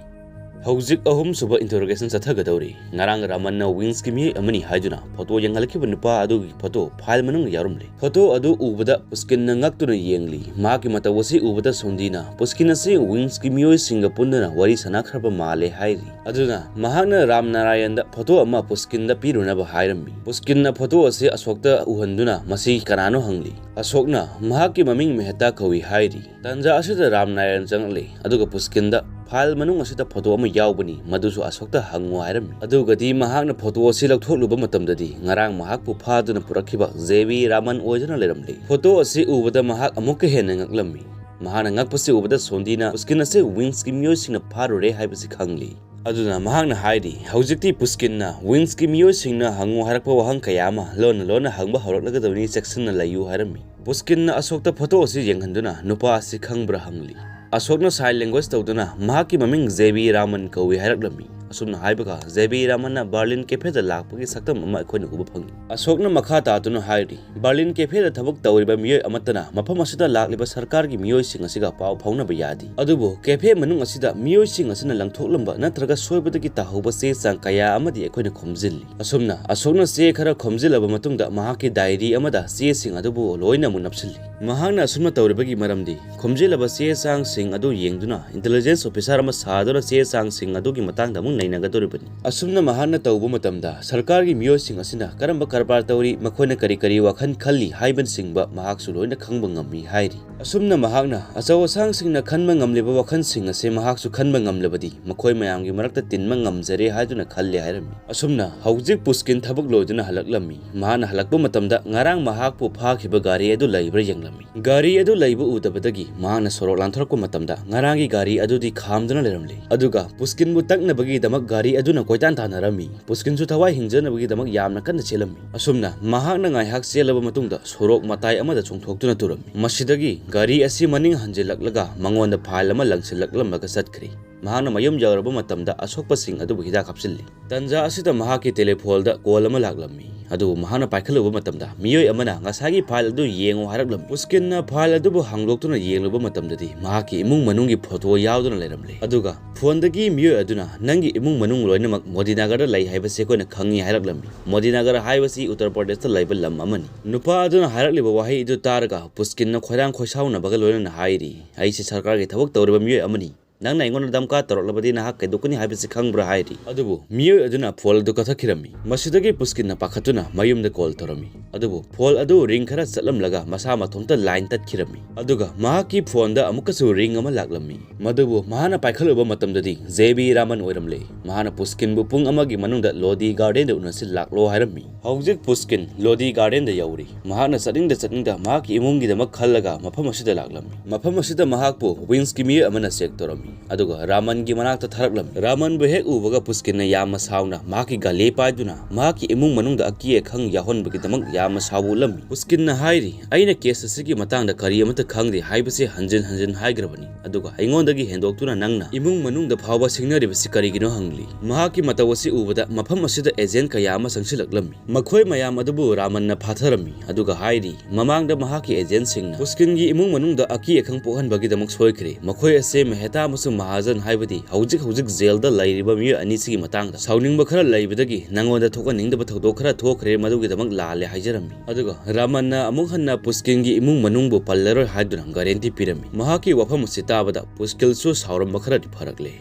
ꯍꯧꯖꯤꯛ ꯑꯍꯨꯝꯁꯨꯕ ꯏꯟꯇꯔꯣꯒꯦꯁꯟ ꯆꯠꯊꯒꯗꯧꯔꯤ꯫ ꯉꯔꯥꯡ ꯔꯥꯃꯟꯅ ꯋꯤꯡꯁꯀꯤ ꯃꯤꯑꯣꯏ ꯑꯃꯅꯤ ꯍꯥꯏꯗꯨꯅ ꯐꯣꯇꯣ ꯌꯦꯡꯍꯜꯂꯛꯈꯤꯕ ꯅꯨꯄꯥ ꯑꯗꯨꯒꯤ ꯐꯣꯇꯣ ꯐꯥꯏꯜ ꯃꯅꯨꯡꯗ ꯌꯥꯎꯔꯝꯂꯦ꯫ ꯐꯣꯇꯣ ꯑꯗꯨ ꯎꯕꯗ ꯄꯨꯁꯀꯤꯟꯅ ꯉꯛꯇꯨꯅ ꯌꯦꯡꯂꯤ꯫ ꯃꯍꯥꯛꯀꯤ ꯃꯇꯧ ꯑꯁꯤ ꯎꯕꯗ ꯁꯣꯟꯗꯤꯅ ꯄꯨꯁꯀꯤꯟ ꯑꯁꯤ ꯋꯤꯡꯁꯀꯤ ꯃꯤꯑꯣꯏꯁꯤꯡꯒ ꯄꯨꯟꯗꯨꯅ ꯋꯥꯔꯤ ꯁꯥꯟꯅꯈ꯭ꯔꯕ ꯃꯥꯜꯂꯦ ꯍꯥꯏꯔꯤ꯫ ꯑꯗꯨꯅ ꯃꯍꯥꯛꯅ ꯔꯥꯝ ꯅꯥꯔꯥꯌꯟꯗ ꯐꯣꯇꯣ ꯑꯃ ꯄꯨꯁꯀꯤꯟꯗ ꯄꯤꯔꯨꯅꯕ ꯍꯥꯏꯔꯝꯃꯤ꯫ ꯄꯨꯁꯀꯤꯟꯅ ꯐꯣꯇꯣ ꯑꯁꯤ ꯑꯁꯣꯛꯇ ꯎꯍꯟꯗꯨꯅ ꯃꯁꯤ ꯀꯅꯥꯅꯣ ꯍꯪꯂꯤ꯫ ꯑꯁꯣꯛꯅ ꯃꯍꯥꯛꯀꯤ ꯃꯃꯤꯡ ꯃꯦꯍꯇꯥ ꯀꯧꯏ ꯍꯥꯏꯔꯤ꯫ ꯇꯥꯟꯖꯥ ꯑꯁꯤꯗ ꯔꯥꯝ ꯅꯥꯔꯥꯌꯟ ꯆꯪꯂꯛꯂꯤ, ꯑꯗꯨꯒ ꯄꯨꯁꯀꯤꯟꯗ ꯐꯥꯏꯜ ꯃꯅꯨꯡ ꯑꯁꯤꯗ ꯐꯣꯇꯣ ꯑꯃ ꯌꯥꯎꯕꯅꯤ, ꯃꯗꯨꯁꯨ ꯑꯁꯣꯛꯇ ꯍꯪꯉꯨ ꯍꯥꯏꯔꯝꯃꯤ꯫ ꯑꯗꯨꯒꯗꯤ ꯃꯍꯥꯛꯅ ꯐꯣꯇꯣ ꯑꯁꯤ ꯂꯧꯊꯣꯛꯂꯨꯕ ꯃꯇꯝꯗꯗꯤ ꯉꯔꯥꯡ ꯃꯍꯥꯛꯄꯨ ꯐꯥꯗꯨꯅ ꯄꯨꯔꯛꯈꯤꯕ ꯖꯦꯕꯤ ꯔꯥꯃꯟ ꯑꯣꯏꯗꯨꯅ ꯂꯩꯔꯝꯂꯦ꯫ ꯐꯣꯇꯣ ꯑꯁꯤ ꯎꯕꯗ ꯃꯍꯥꯛ ꯑꯃꯨꯛꯀ ꯍꯦꯟꯅ ꯉꯛꯂꯝꯃꯤ꯫ ꯃꯍꯥꯛꯅ ꯉꯛꯄꯁꯤ ꯎꯕꯗ ꯁꯣꯟꯗꯤꯅ ꯄꯨꯁꯀꯤꯟ ꯑꯁꯤ ꯋꯤꯡꯁꯀꯤ ꯃꯤꯑꯣꯏꯁꯤꯡꯅ ꯐꯥꯔꯨꯔꯦ ꯍꯥꯏꯕꯁꯤ ꯈꯪꯂꯤ꯫ ꯑꯗꯨꯅ ꯃꯍꯥꯛꯅ ꯍꯥꯏꯔꯤ, "ꯍꯧꯖꯤꯛꯇꯤ ꯄꯨꯁꯀꯤꯟꯅ ꯋꯤꯡꯁꯀꯤ ꯃꯤꯑꯣꯏꯁꯤꯡꯅ ꯍꯪꯉꯨ ꯍꯥꯏꯔꯛꯄ ꯋꯥꯍꯪ ꯀꯌꯥ ꯑꯃ ꯂꯣꯟꯅ ꯂꯣꯟꯅ ꯍꯪꯕ ꯍꯧꯔꯛꯂꯒꯗꯕꯅꯤ, ꯆꯦꯛꯁꯤꯟꯅ ꯂꯩꯌꯨ" ꯍꯥꯏꯔꯝꯃꯤ꯫ ꯄꯨꯁꯀꯤꯟꯅ ꯑꯁꯣꯛꯇ ꯐꯣꯇꯣ ꯑꯁꯤ ꯌꯦꯡꯍꯟꯗꯨꯅ ꯅꯨꯄꯥ ꯑꯁꯤ ꯈꯪꯕ꯭ꯔꯥ ꯍꯪꯂꯤ꯫ ꯑꯁꯣꯛꯅ ꯁꯥꯏꯟ ꯂꯦꯡꯒ꯭ꯋꯦꯖ ꯇꯧꯗꯨꯅ ꯃꯍꯥꯛꯀꯤ ꯃꯃꯤꯡ ꯖꯦꯕꯤ ꯔꯥꯃꯟ ꯀꯧꯏ ꯍꯥꯏꯔꯛꯂꯝꯃꯤ꯫ ꯑꯁꯨꯝꯅ ꯍꯥꯏꯕꯒ ꯖꯦ ꯕꯤ ꯔꯥꯃꯟꯅ ꯕꯔꯂꯤꯟ ꯀꯦꯐꯦꯗ ꯂꯥꯛꯄꯒꯤ ꯁꯛꯇꯝ ꯑꯃ ꯑꯩꯈꯣꯏꯅ ꯎꯕ ꯐꯪꯉꯤ꯫ ꯑꯁꯣꯛꯅ ꯃꯈꯥ ꯇꯥꯗꯨꯅ ꯍꯥꯏꯔꯤ, ꯕꯔꯂꯤꯟ ꯀꯦꯐꯦꯗ ꯊꯕꯛ ꯇꯧꯔꯤꯕ ꯃꯤꯑꯣꯏ ꯑꯃꯠꯇꯅ ꯃꯐꯝ ꯑꯁꯤꯗ ꯂꯥꯛꯂꯤꯕ ꯁꯔꯀꯥꯔꯒꯤ ꯃꯤꯑꯣꯏꯁꯤꯡ ꯑꯁꯤꯒ ꯄꯥꯎ ꯐꯥꯎꯅꯕ ꯌꯥꯗꯦ꯫ ꯑꯗꯨꯕꯨ ꯀꯦꯐꯦ ꯃꯅꯨꯡ ꯑꯁꯤꯗ ꯃꯤꯑꯣꯏꯁꯤꯡ ꯑꯁꯤꯅ ꯂꯪꯊꯣꯛꯂꯝꯕ ꯅꯠꯇ꯭ꯔꯒ ꯁꯣꯏꯕꯗꯒꯤ ꯇꯥꯍꯧꯕ ꯆꯦ ꯆꯥꯡ ꯀꯌꯥ ꯑꯃꯗꯤ ꯑꯩꯈꯣꯏꯅ ꯈꯣꯝꯖꯤꯜꯂꯤ꯫ ꯑꯁꯨꯝꯅ ꯑꯁꯣꯛꯅ ꯆꯦ ꯈꯔ ꯈꯣꯝꯖꯤꯜꯂꯕ ꯃꯇꯨꯡꯗ ꯃꯍꯥꯛꯀꯤ ꯗꯥꯏꯔꯤ ꯑꯃꯗ ꯆꯦꯁꯤꯡ ꯑꯗꯨꯕꯨ ꯂꯣꯏꯅ ꯑꯃꯨꯛ ꯅꯞꯁꯤꯜꯂꯤ꯫ ꯃꯍꯥꯛꯅ ꯑꯁꯨꯝꯅ ꯇꯧꯔꯤꯕꯒꯤ ꯃꯔꯝꯗꯤ ꯈꯣꯝꯖꯤꯜꯂꯕ ꯆꯦ ꯆꯥꯡꯁꯤꯡ ꯑꯗꯨ ꯌꯦꯡꯗꯨꯅ intelligence officer ꯑꯃ ꯁꯥꯗꯨꯅ ꯆꯦ ꯆꯥꯡꯁꯤꯡ ꯑꯗꯨꯒꯤ ꯃꯇꯥꯡꯗ ꯑꯃꯨꯛ ꯅꯩꯅꯒꯗꯧꯔꯤꯕꯅꯤ꯫ ꯑꯁꯨꯝꯅ ꯃꯍꯥꯛꯅ ꯇꯧꯕ ꯃꯇꯝꯗ ꯁꯔꯀꯥꯔꯒꯤ ꯃꯤꯑꯣꯏꯁꯤꯡ ꯑꯁꯤꯅ ꯀꯔꯝꯕ ꯀꯔꯕꯥꯔ ꯇꯧꯔꯤ, ꯃꯈꯣꯏꯅ ꯀꯔꯤ ꯀꯔꯤ ꯋꯥꯈꯜ ꯈꯜꯂꯤ ꯍꯥꯏꯕꯅꯆꯤꯡꯕ ꯃꯍꯥꯛꯁꯨ ꯂꯣꯏꯅ ꯈꯪꯕ ꯉꯝꯃꯤ ꯍꯥꯏꯔꯤ꯫ ꯑꯁꯨꯝꯅ ꯃꯍꯥꯛꯅ ꯑꯆꯧ ꯑꯁꯥꯡꯁꯤꯡꯅ ꯈꯟꯕ ꯉꯝꯂꯤꯕ ꯋꯥꯈꯜꯁꯤꯡ ꯑꯁꯦ ꯃꯍꯥꯛꯁꯨ ꯈꯟꯕ ꯉꯝꯂꯕꯗꯤ ꯃꯈꯣꯏ ꯃꯌꯥꯝꯒꯤ ꯃꯔꯛꯇ ꯇꯤꯟꯕ ꯉꯝꯖꯔꯦ ꯍꯥꯏꯗꯨꯅ ꯈꯜꯂꯦ ꯍꯥꯏꯔꯝꯃꯤ꯫ ꯑꯁꯨꯝꯅ ꯍꯧꯖꯤꯛ ꯄꯨꯁꯀꯤꯟ ꯊꯕꯛ ꯂꯣꯏꯗꯨꯅ ꯍꯜꯂꯛꯂꯝꯃꯤ꯫ ꯃꯍꯥꯛꯅ ꯍꯜꯂꯛꯄ ꯃꯇꯝꯗ ꯉꯔꯥꯡ ꯃꯍꯥꯛꯄꯨ ꯐꯥꯈꯤꯕ ꯒꯥꯔꯤ ꯑꯗꯨ ꯂꯩꯕ꯭ꯔꯥ ꯌꯦꯡꯂꯝꯃꯤ꯫ ꯒꯥꯔꯤ ꯑꯗꯨ ꯂꯩꯕ ꯎꯗꯕꯗꯒꯤ ꯃꯍꯥꯛꯅ ꯁꯣꯔꯣꯛ ꯂꯥꯟꯊꯣꯔꯛꯄ ꯃꯇꯝꯗ ꯉꯔꯥꯡꯒꯤ ꯒꯥꯔꯤ ꯑꯗꯨꯗꯤ ꯈꯥꯝꯗꯨꯅ ꯂꯩꯔꯝꯂꯦ꯫ ꯑꯗꯨꯒ ꯄꯨꯁꯀꯤꯟꯕꯨ ꯇꯛꯅꯕꯒꯤꯗꯃꯛ ꯒꯥꯔꯤ ꯑꯗꯨꯅ ꯀꯣꯏꯇꯥꯟ ꯇꯥꯟꯅꯔꯝꯃꯤ꯫ ꯄꯨꯁꯀꯤꯟꯁꯨ ꯊꯋꯥꯏ ꯍꯤꯡꯖꯅꯕꯒꯤꯗꯃꯛ ꯌꯥꯝꯅ ꯀꯟꯅ ꯆꯦꯜꯂꯝꯃꯤ꯫ ꯑꯁꯨꯝꯅ ꯃꯍꯥꯛꯅ ꯉꯥꯏꯍꯥꯛ ꯆꯦꯜꯂꯕ ꯃꯇꯨꯡꯗ ꯁꯣꯔꯣꯛ ꯃꯇꯥꯏ ꯑꯃꯗ ꯆꯣꯡꯊꯣꯛꯇꯨꯅ ꯇꯨꯔꯝꯃꯤ꯫ ꯃꯁꯤꯗꯒꯤ ꯒꯥꯔꯤ ꯑꯁꯤ ꯃꯅꯤꯡ ꯍꯟꯖꯤꯜꯂꯛꯂꯒ ꯃꯉꯣꯟꯗ ꯐꯥꯏꯜ ꯑꯃ ꯂꯪꯁꯤꯜꯂꯛꯂꯝꯂꯒ ꯆꯠꯈ꯭ꯔꯤ꯫ ꯃꯍꯥꯛꯅ ꯃꯌꯨꯝ ꯌꯧꯔꯕ ꯃꯇꯝꯗ ꯑꯁꯣꯛꯄꯁꯤꯡ ꯑꯗꯨꯕꯨ ꯍꯤꯗꯥꯛ ꯍꯥꯞꯆꯤꯜꯂꯤ꯫ ꯇꯟꯖꯥ ꯑꯁꯤꯗ ꯃꯍꯥꯛꯀꯤ ꯇꯦꯂꯤꯐꯣꯟꯗ ꯀꯣꯜ ꯑꯃ ꯂꯥꯛꯂꯝꯃꯤ꯫ ꯑꯗꯨꯕꯨ ꯃꯍꯥꯛꯅ ꯄꯥꯏꯈꯠꯂꯨꯕ ꯃꯇꯝꯗ ꯃꯤꯑꯣꯏ ꯑꯃꯅ ꯉꯁꯥꯏꯒꯤ ꯐꯥꯏꯜ ꯑꯗꯨ ꯌꯦꯡꯉꯨ ꯍꯥꯏꯔꯛꯂꯝꯃꯤ꯫ ꯄꯨꯁꯀꯤꯟꯅ ꯐꯥꯏꯜ ꯑꯗꯨꯕꯨ ꯍꯥꯡꯗꯣꯛꯇꯨꯅ ꯌꯦꯡꯂꯨꯕ ꯃꯇꯝꯗꯗꯤ ꯃꯍꯥꯛꯀꯤ ꯏꯃꯨꯡ ꯃꯅꯨꯡꯒꯤ ꯐꯣꯇꯣ ꯌꯥꯎꯗꯨꯅ ꯂꯩꯔꯝꯂꯦ꯫ ꯑꯗꯨꯒ ꯐꯣꯟꯗꯒꯤ ꯃꯤꯑꯣꯏ ꯑꯗꯨꯅ "ꯅꯪꯒꯤ ꯏꯃꯨꯡ ꯃꯅꯨꯡ ꯂꯣꯏꯅꯃꯛ ꯃꯣꯗꯤꯅꯒꯔꯗ ꯂꯩ ꯍꯥꯏꯕꯁꯤ ꯑꯩꯈꯣꯏꯅ ꯈꯪꯉꯤ" ꯍꯥꯏꯔꯛꯂꯝꯃꯤ꯫ ꯃꯣꯗꯤꯅꯒꯔ ꯍꯥꯏꯕꯁꯤ ꯎꯠꯇꯔ ꯄ꯭ꯔꯗꯦꯁꯇ ꯂꯩꯕ ꯂꯝ ꯑꯃꯅꯤ꯫ ꯅꯨꯄꯥ ꯑꯗꯨꯅ ꯍꯥꯏꯔꯛꯂꯤꯕ ꯋꯥꯍꯩ ꯑꯗꯨ ꯇꯥꯔꯒ ꯄꯨꯁꯀꯤꯟꯅ ꯈꯣꯏꯔꯥꯡ ꯈꯣꯏꯁꯥꯎꯅꯕꯒ ꯂꯣꯏꯅꯅ ꯍꯥꯏꯔꯤ, "ꯑꯩꯁꯤ ꯁꯔꯀꯥꯔꯒꯤ ꯊꯕꯛ ꯇꯧꯔꯤꯕ ꯃꯤꯑꯣꯏ ꯑꯃꯅꯤ꯫ ꯅꯪꯅ ꯑꯩꯉꯣꯟꯗ ꯗꯝꯀꯥ ꯇꯧꯔꯛꯂꯕꯗꯤ ꯅꯍꯥꯛ ꯀꯩꯗꯧꯀꯅꯤ ꯍꯥꯏꯕꯁꯤ ꯈꯪꯕ꯭ꯔꯥ?" ꯍꯥꯏꯔꯤ꯫ ꯑꯗꯨꯕꯨ ꯃꯤꯑꯣꯏ ꯑꯗꯨꯅ ꯐꯣꯟ ꯑꯗꯨ ꯀꯛꯊꯠꯈꯤꯔꯝꯃꯤ꯫ ꯃꯁꯤꯗꯒꯤ ꯄꯨꯁꯀꯤꯟꯅ ꯄꯥꯈꯠꯇꯨꯅ ꯃꯌꯨꯝꯗ ꯀꯣꯜ ꯇꯧꯔꯝꯃꯤ꯫ ꯑꯗꯨꯕꯨ ꯐꯣꯟ ꯑꯗꯨ ꯔꯤꯡ ꯈꯔ ꯆꯠꯂꯝꯂꯒ ꯃꯁꯥ ꯃꯊꯣꯝꯇ ꯂꯥꯏꯟ ꯇꯠꯈꯤꯔꯝꯃꯤ꯫ ꯑꯗꯨꯒ ꯃꯍꯥꯛꯀꯤ ꯐꯣꯟꯗ ꯑꯃꯨꯛꯀꯁꯨ ꯔꯤꯡ ꯑꯃ ꯂꯥꯛꯂꯝꯃꯤ꯫ ꯃꯗꯨꯕꯨ ꯃꯍꯥꯛꯅ ꯄꯥꯏꯈꯠꯂꯨꯕ ꯃꯇꯝꯗꯗꯤ ꯖꯦ ꯕꯤ ꯔꯥꯃꯟ ꯑꯣꯏꯔꯝꯂꯦ꯫ ꯃꯍꯥꯛꯅ ꯄꯨꯁꯀꯤꯟꯕꯨ ꯄꯨꯡ ꯑꯃꯒꯤ ꯃꯅꯨꯡꯗ ꯂꯣꯗꯤ ꯒꯥꯔꯗꯦꯟꯗ ꯎꯅꯁꯤ ꯂꯥꯛꯂꯣ ꯍꯥꯏꯔꯝꯃꯤ꯫ ꯍꯧꯖꯤꯛ ꯄꯨꯁꯀꯤꯟ ꯂꯣꯗꯤ ꯒꯥꯔꯗꯦꯟꯗ ꯌꯧꯔꯤ꯫ ꯃꯍꯥꯛꯅ ꯆꯠꯅꯤꯡꯗ ꯆꯠꯅꯤꯡꯗ ꯃꯍꯥꯛꯀꯤ ꯏꯃꯨꯡꯒꯤꯗꯃꯛ ꯈꯜꯂꯒ ꯃꯐꯝ ꯑꯁꯤꯗ ꯂꯥꯛꯂꯝꯃꯤ꯫ ꯃꯐꯝ ꯑꯁꯤꯗ ꯃꯍꯥꯛꯄꯨ ꯋꯤꯡꯁꯀꯤ ꯃꯤꯑꯣꯏ ꯑꯃꯅ ꯆꯦꯛ ꯇꯧꯔꯝꯃꯤ꯫ ꯑꯗꯨꯒ ꯔꯥꯃꯟꯒꯤ ꯃꯅꯥꯛꯇ ꯊꯥꯔꯛꯂꯝꯃꯤ꯫ ꯔꯥꯃꯟꯕꯨ ꯍꯦꯛ ꯎꯕꯒ ꯄꯨꯁꯀꯤꯟꯅ ꯌꯥꯝꯅ ꯁꯥꯎꯅ ꯃꯍꯥꯛꯀꯤ ꯒꯥꯂꯦ ꯄꯥꯏꯗꯨꯅ ꯃꯍꯥꯛꯀꯤ ꯏꯃꯨꯡ ꯃꯅꯨꯡꯗ ꯑꯀꯤ ꯑꯈꯪ ꯌꯥꯎꯍꯟꯕꯒꯤꯗꯃꯛ ꯌꯥꯝꯅ ꯁꯥꯎꯕ ꯎꯠꯂꯝꯃꯤ꯫ ꯄꯨꯁꯀꯤꯟꯅ ꯍꯥꯏꯔꯤ, "ꯑꯩꯅ ꯀꯦꯁ ꯑꯁꯤꯒꯤ ꯃꯇꯥꯡꯗ ꯀꯔꯤ ꯑꯃꯠꯇ ꯈꯪꯗꯦ ꯍꯥꯏꯕꯁꯤ ꯍꯟꯖꯤꯟ ꯍꯟꯖꯤꯟ ꯍꯥꯏꯈ꯭ꯔꯕꯅꯤ, ꯑꯗꯨꯒ ꯑꯩꯉꯣꯟꯗꯒꯤ ꯍꯦꯟꯗꯣꯛꯇꯨꯅ ꯅꯪꯅ ꯏꯃꯨꯡ ꯃꯅꯨꯡꯗ ꯐꯥꯎꯕ ꯁꯤꯡꯅꯔꯤꯕꯁꯤ ꯀꯔꯤꯒꯤꯅꯣ?" ꯍꯪꯂꯤ꯫ ꯃꯍꯥꯛꯀꯤ ꯃꯇꯧ ꯑꯁꯤ ꯎꯕꯗ ꯃꯐꯝ ꯑꯁꯤꯗ ꯑꯦꯖꯦꯟ ꯀꯌꯥ ꯑꯃ ꯆꯪꯁꯤꯜꯂꯛꯂꯝꯃꯤ꯫ ꯃꯈꯣꯏ ꯃꯌꯥꯝ ꯑꯗꯨꯕꯨ ꯔꯥꯃꯟꯅ ꯐꯥꯊꯔꯝꯃꯤ, ꯑꯗꯨꯒ ꯍꯥꯏꯔꯤ, ꯃꯃꯥꯡꯗ ꯃꯍꯥꯛꯀꯤ ꯑꯦꯖꯦꯟꯁꯤꯡꯅ ꯄꯨꯁꯀꯤꯟꯒꯤ ꯏꯃꯨꯡ ꯃꯅꯨꯡꯗ ꯑꯀꯤ ꯑꯈꯪ ꯄꯣꯛꯍꯟꯕꯒꯤꯗꯃꯛ ꯁꯣꯏꯈ꯭ꯔꯦ꯫ ꯃꯈꯣꯏ ꯑꯁꯤ ꯃꯦꯍꯇꯥ ꯑꯃꯁꯨꯡ ꯃꯍꯥꯖꯟ, ꯍꯥꯏꯕꯗꯤ ꯍꯧꯖꯤꯛ ꯍꯧꯖꯤꯛ ꯖꯦꯜꯗ ꯂꯩꯔꯤꯕ ꯃꯤꯑꯣꯏ ꯑꯅꯤꯁꯤꯒꯤ ꯃꯇꯥꯡꯗ ꯁꯥꯎꯅꯤꯡꯕ ꯈꯔ ꯂꯩꯕꯗꯒꯤ ꯅꯉꯣꯟꯗ ꯊꯣꯛꯍꯟꯅꯤꯡꯗꯕ ꯊꯧꯗꯣꯛ ꯈꯔ ꯊꯣꯛꯈ꯭ꯔꯦ, ꯃꯗꯨꯒꯤꯗꯃꯛ ꯂꯥꯜꯂꯦ ꯍꯥꯏꯖꯔꯝꯃꯤ꯫ ꯑꯗꯨꯒ ꯔꯥꯃꯟꯅ ꯑꯃꯨꯛ ꯍꯟꯅ ꯄꯨꯁꯀꯤꯟꯒꯤ ꯏꯃꯨꯡ ꯃꯅꯨꯡꯕꯨ ꯄꯜꯂꯔꯣꯏ ꯍꯥꯏꯗꯨꯅ ꯒꯥꯔꯦꯟꯇꯤ ꯄꯤꯔꯝꯃꯤ꯫ ꯃꯍꯥꯛꯀꯤ ꯋꯥꯐꯝ ꯑꯁꯤ ꯇꯥꯕꯗ ꯄꯨꯁꯀꯤꯜꯁꯨ ꯁꯥꯎꯔꯝꯕ ꯈꯔꯗꯤ ꯐꯔꯛꯂꯦ꯫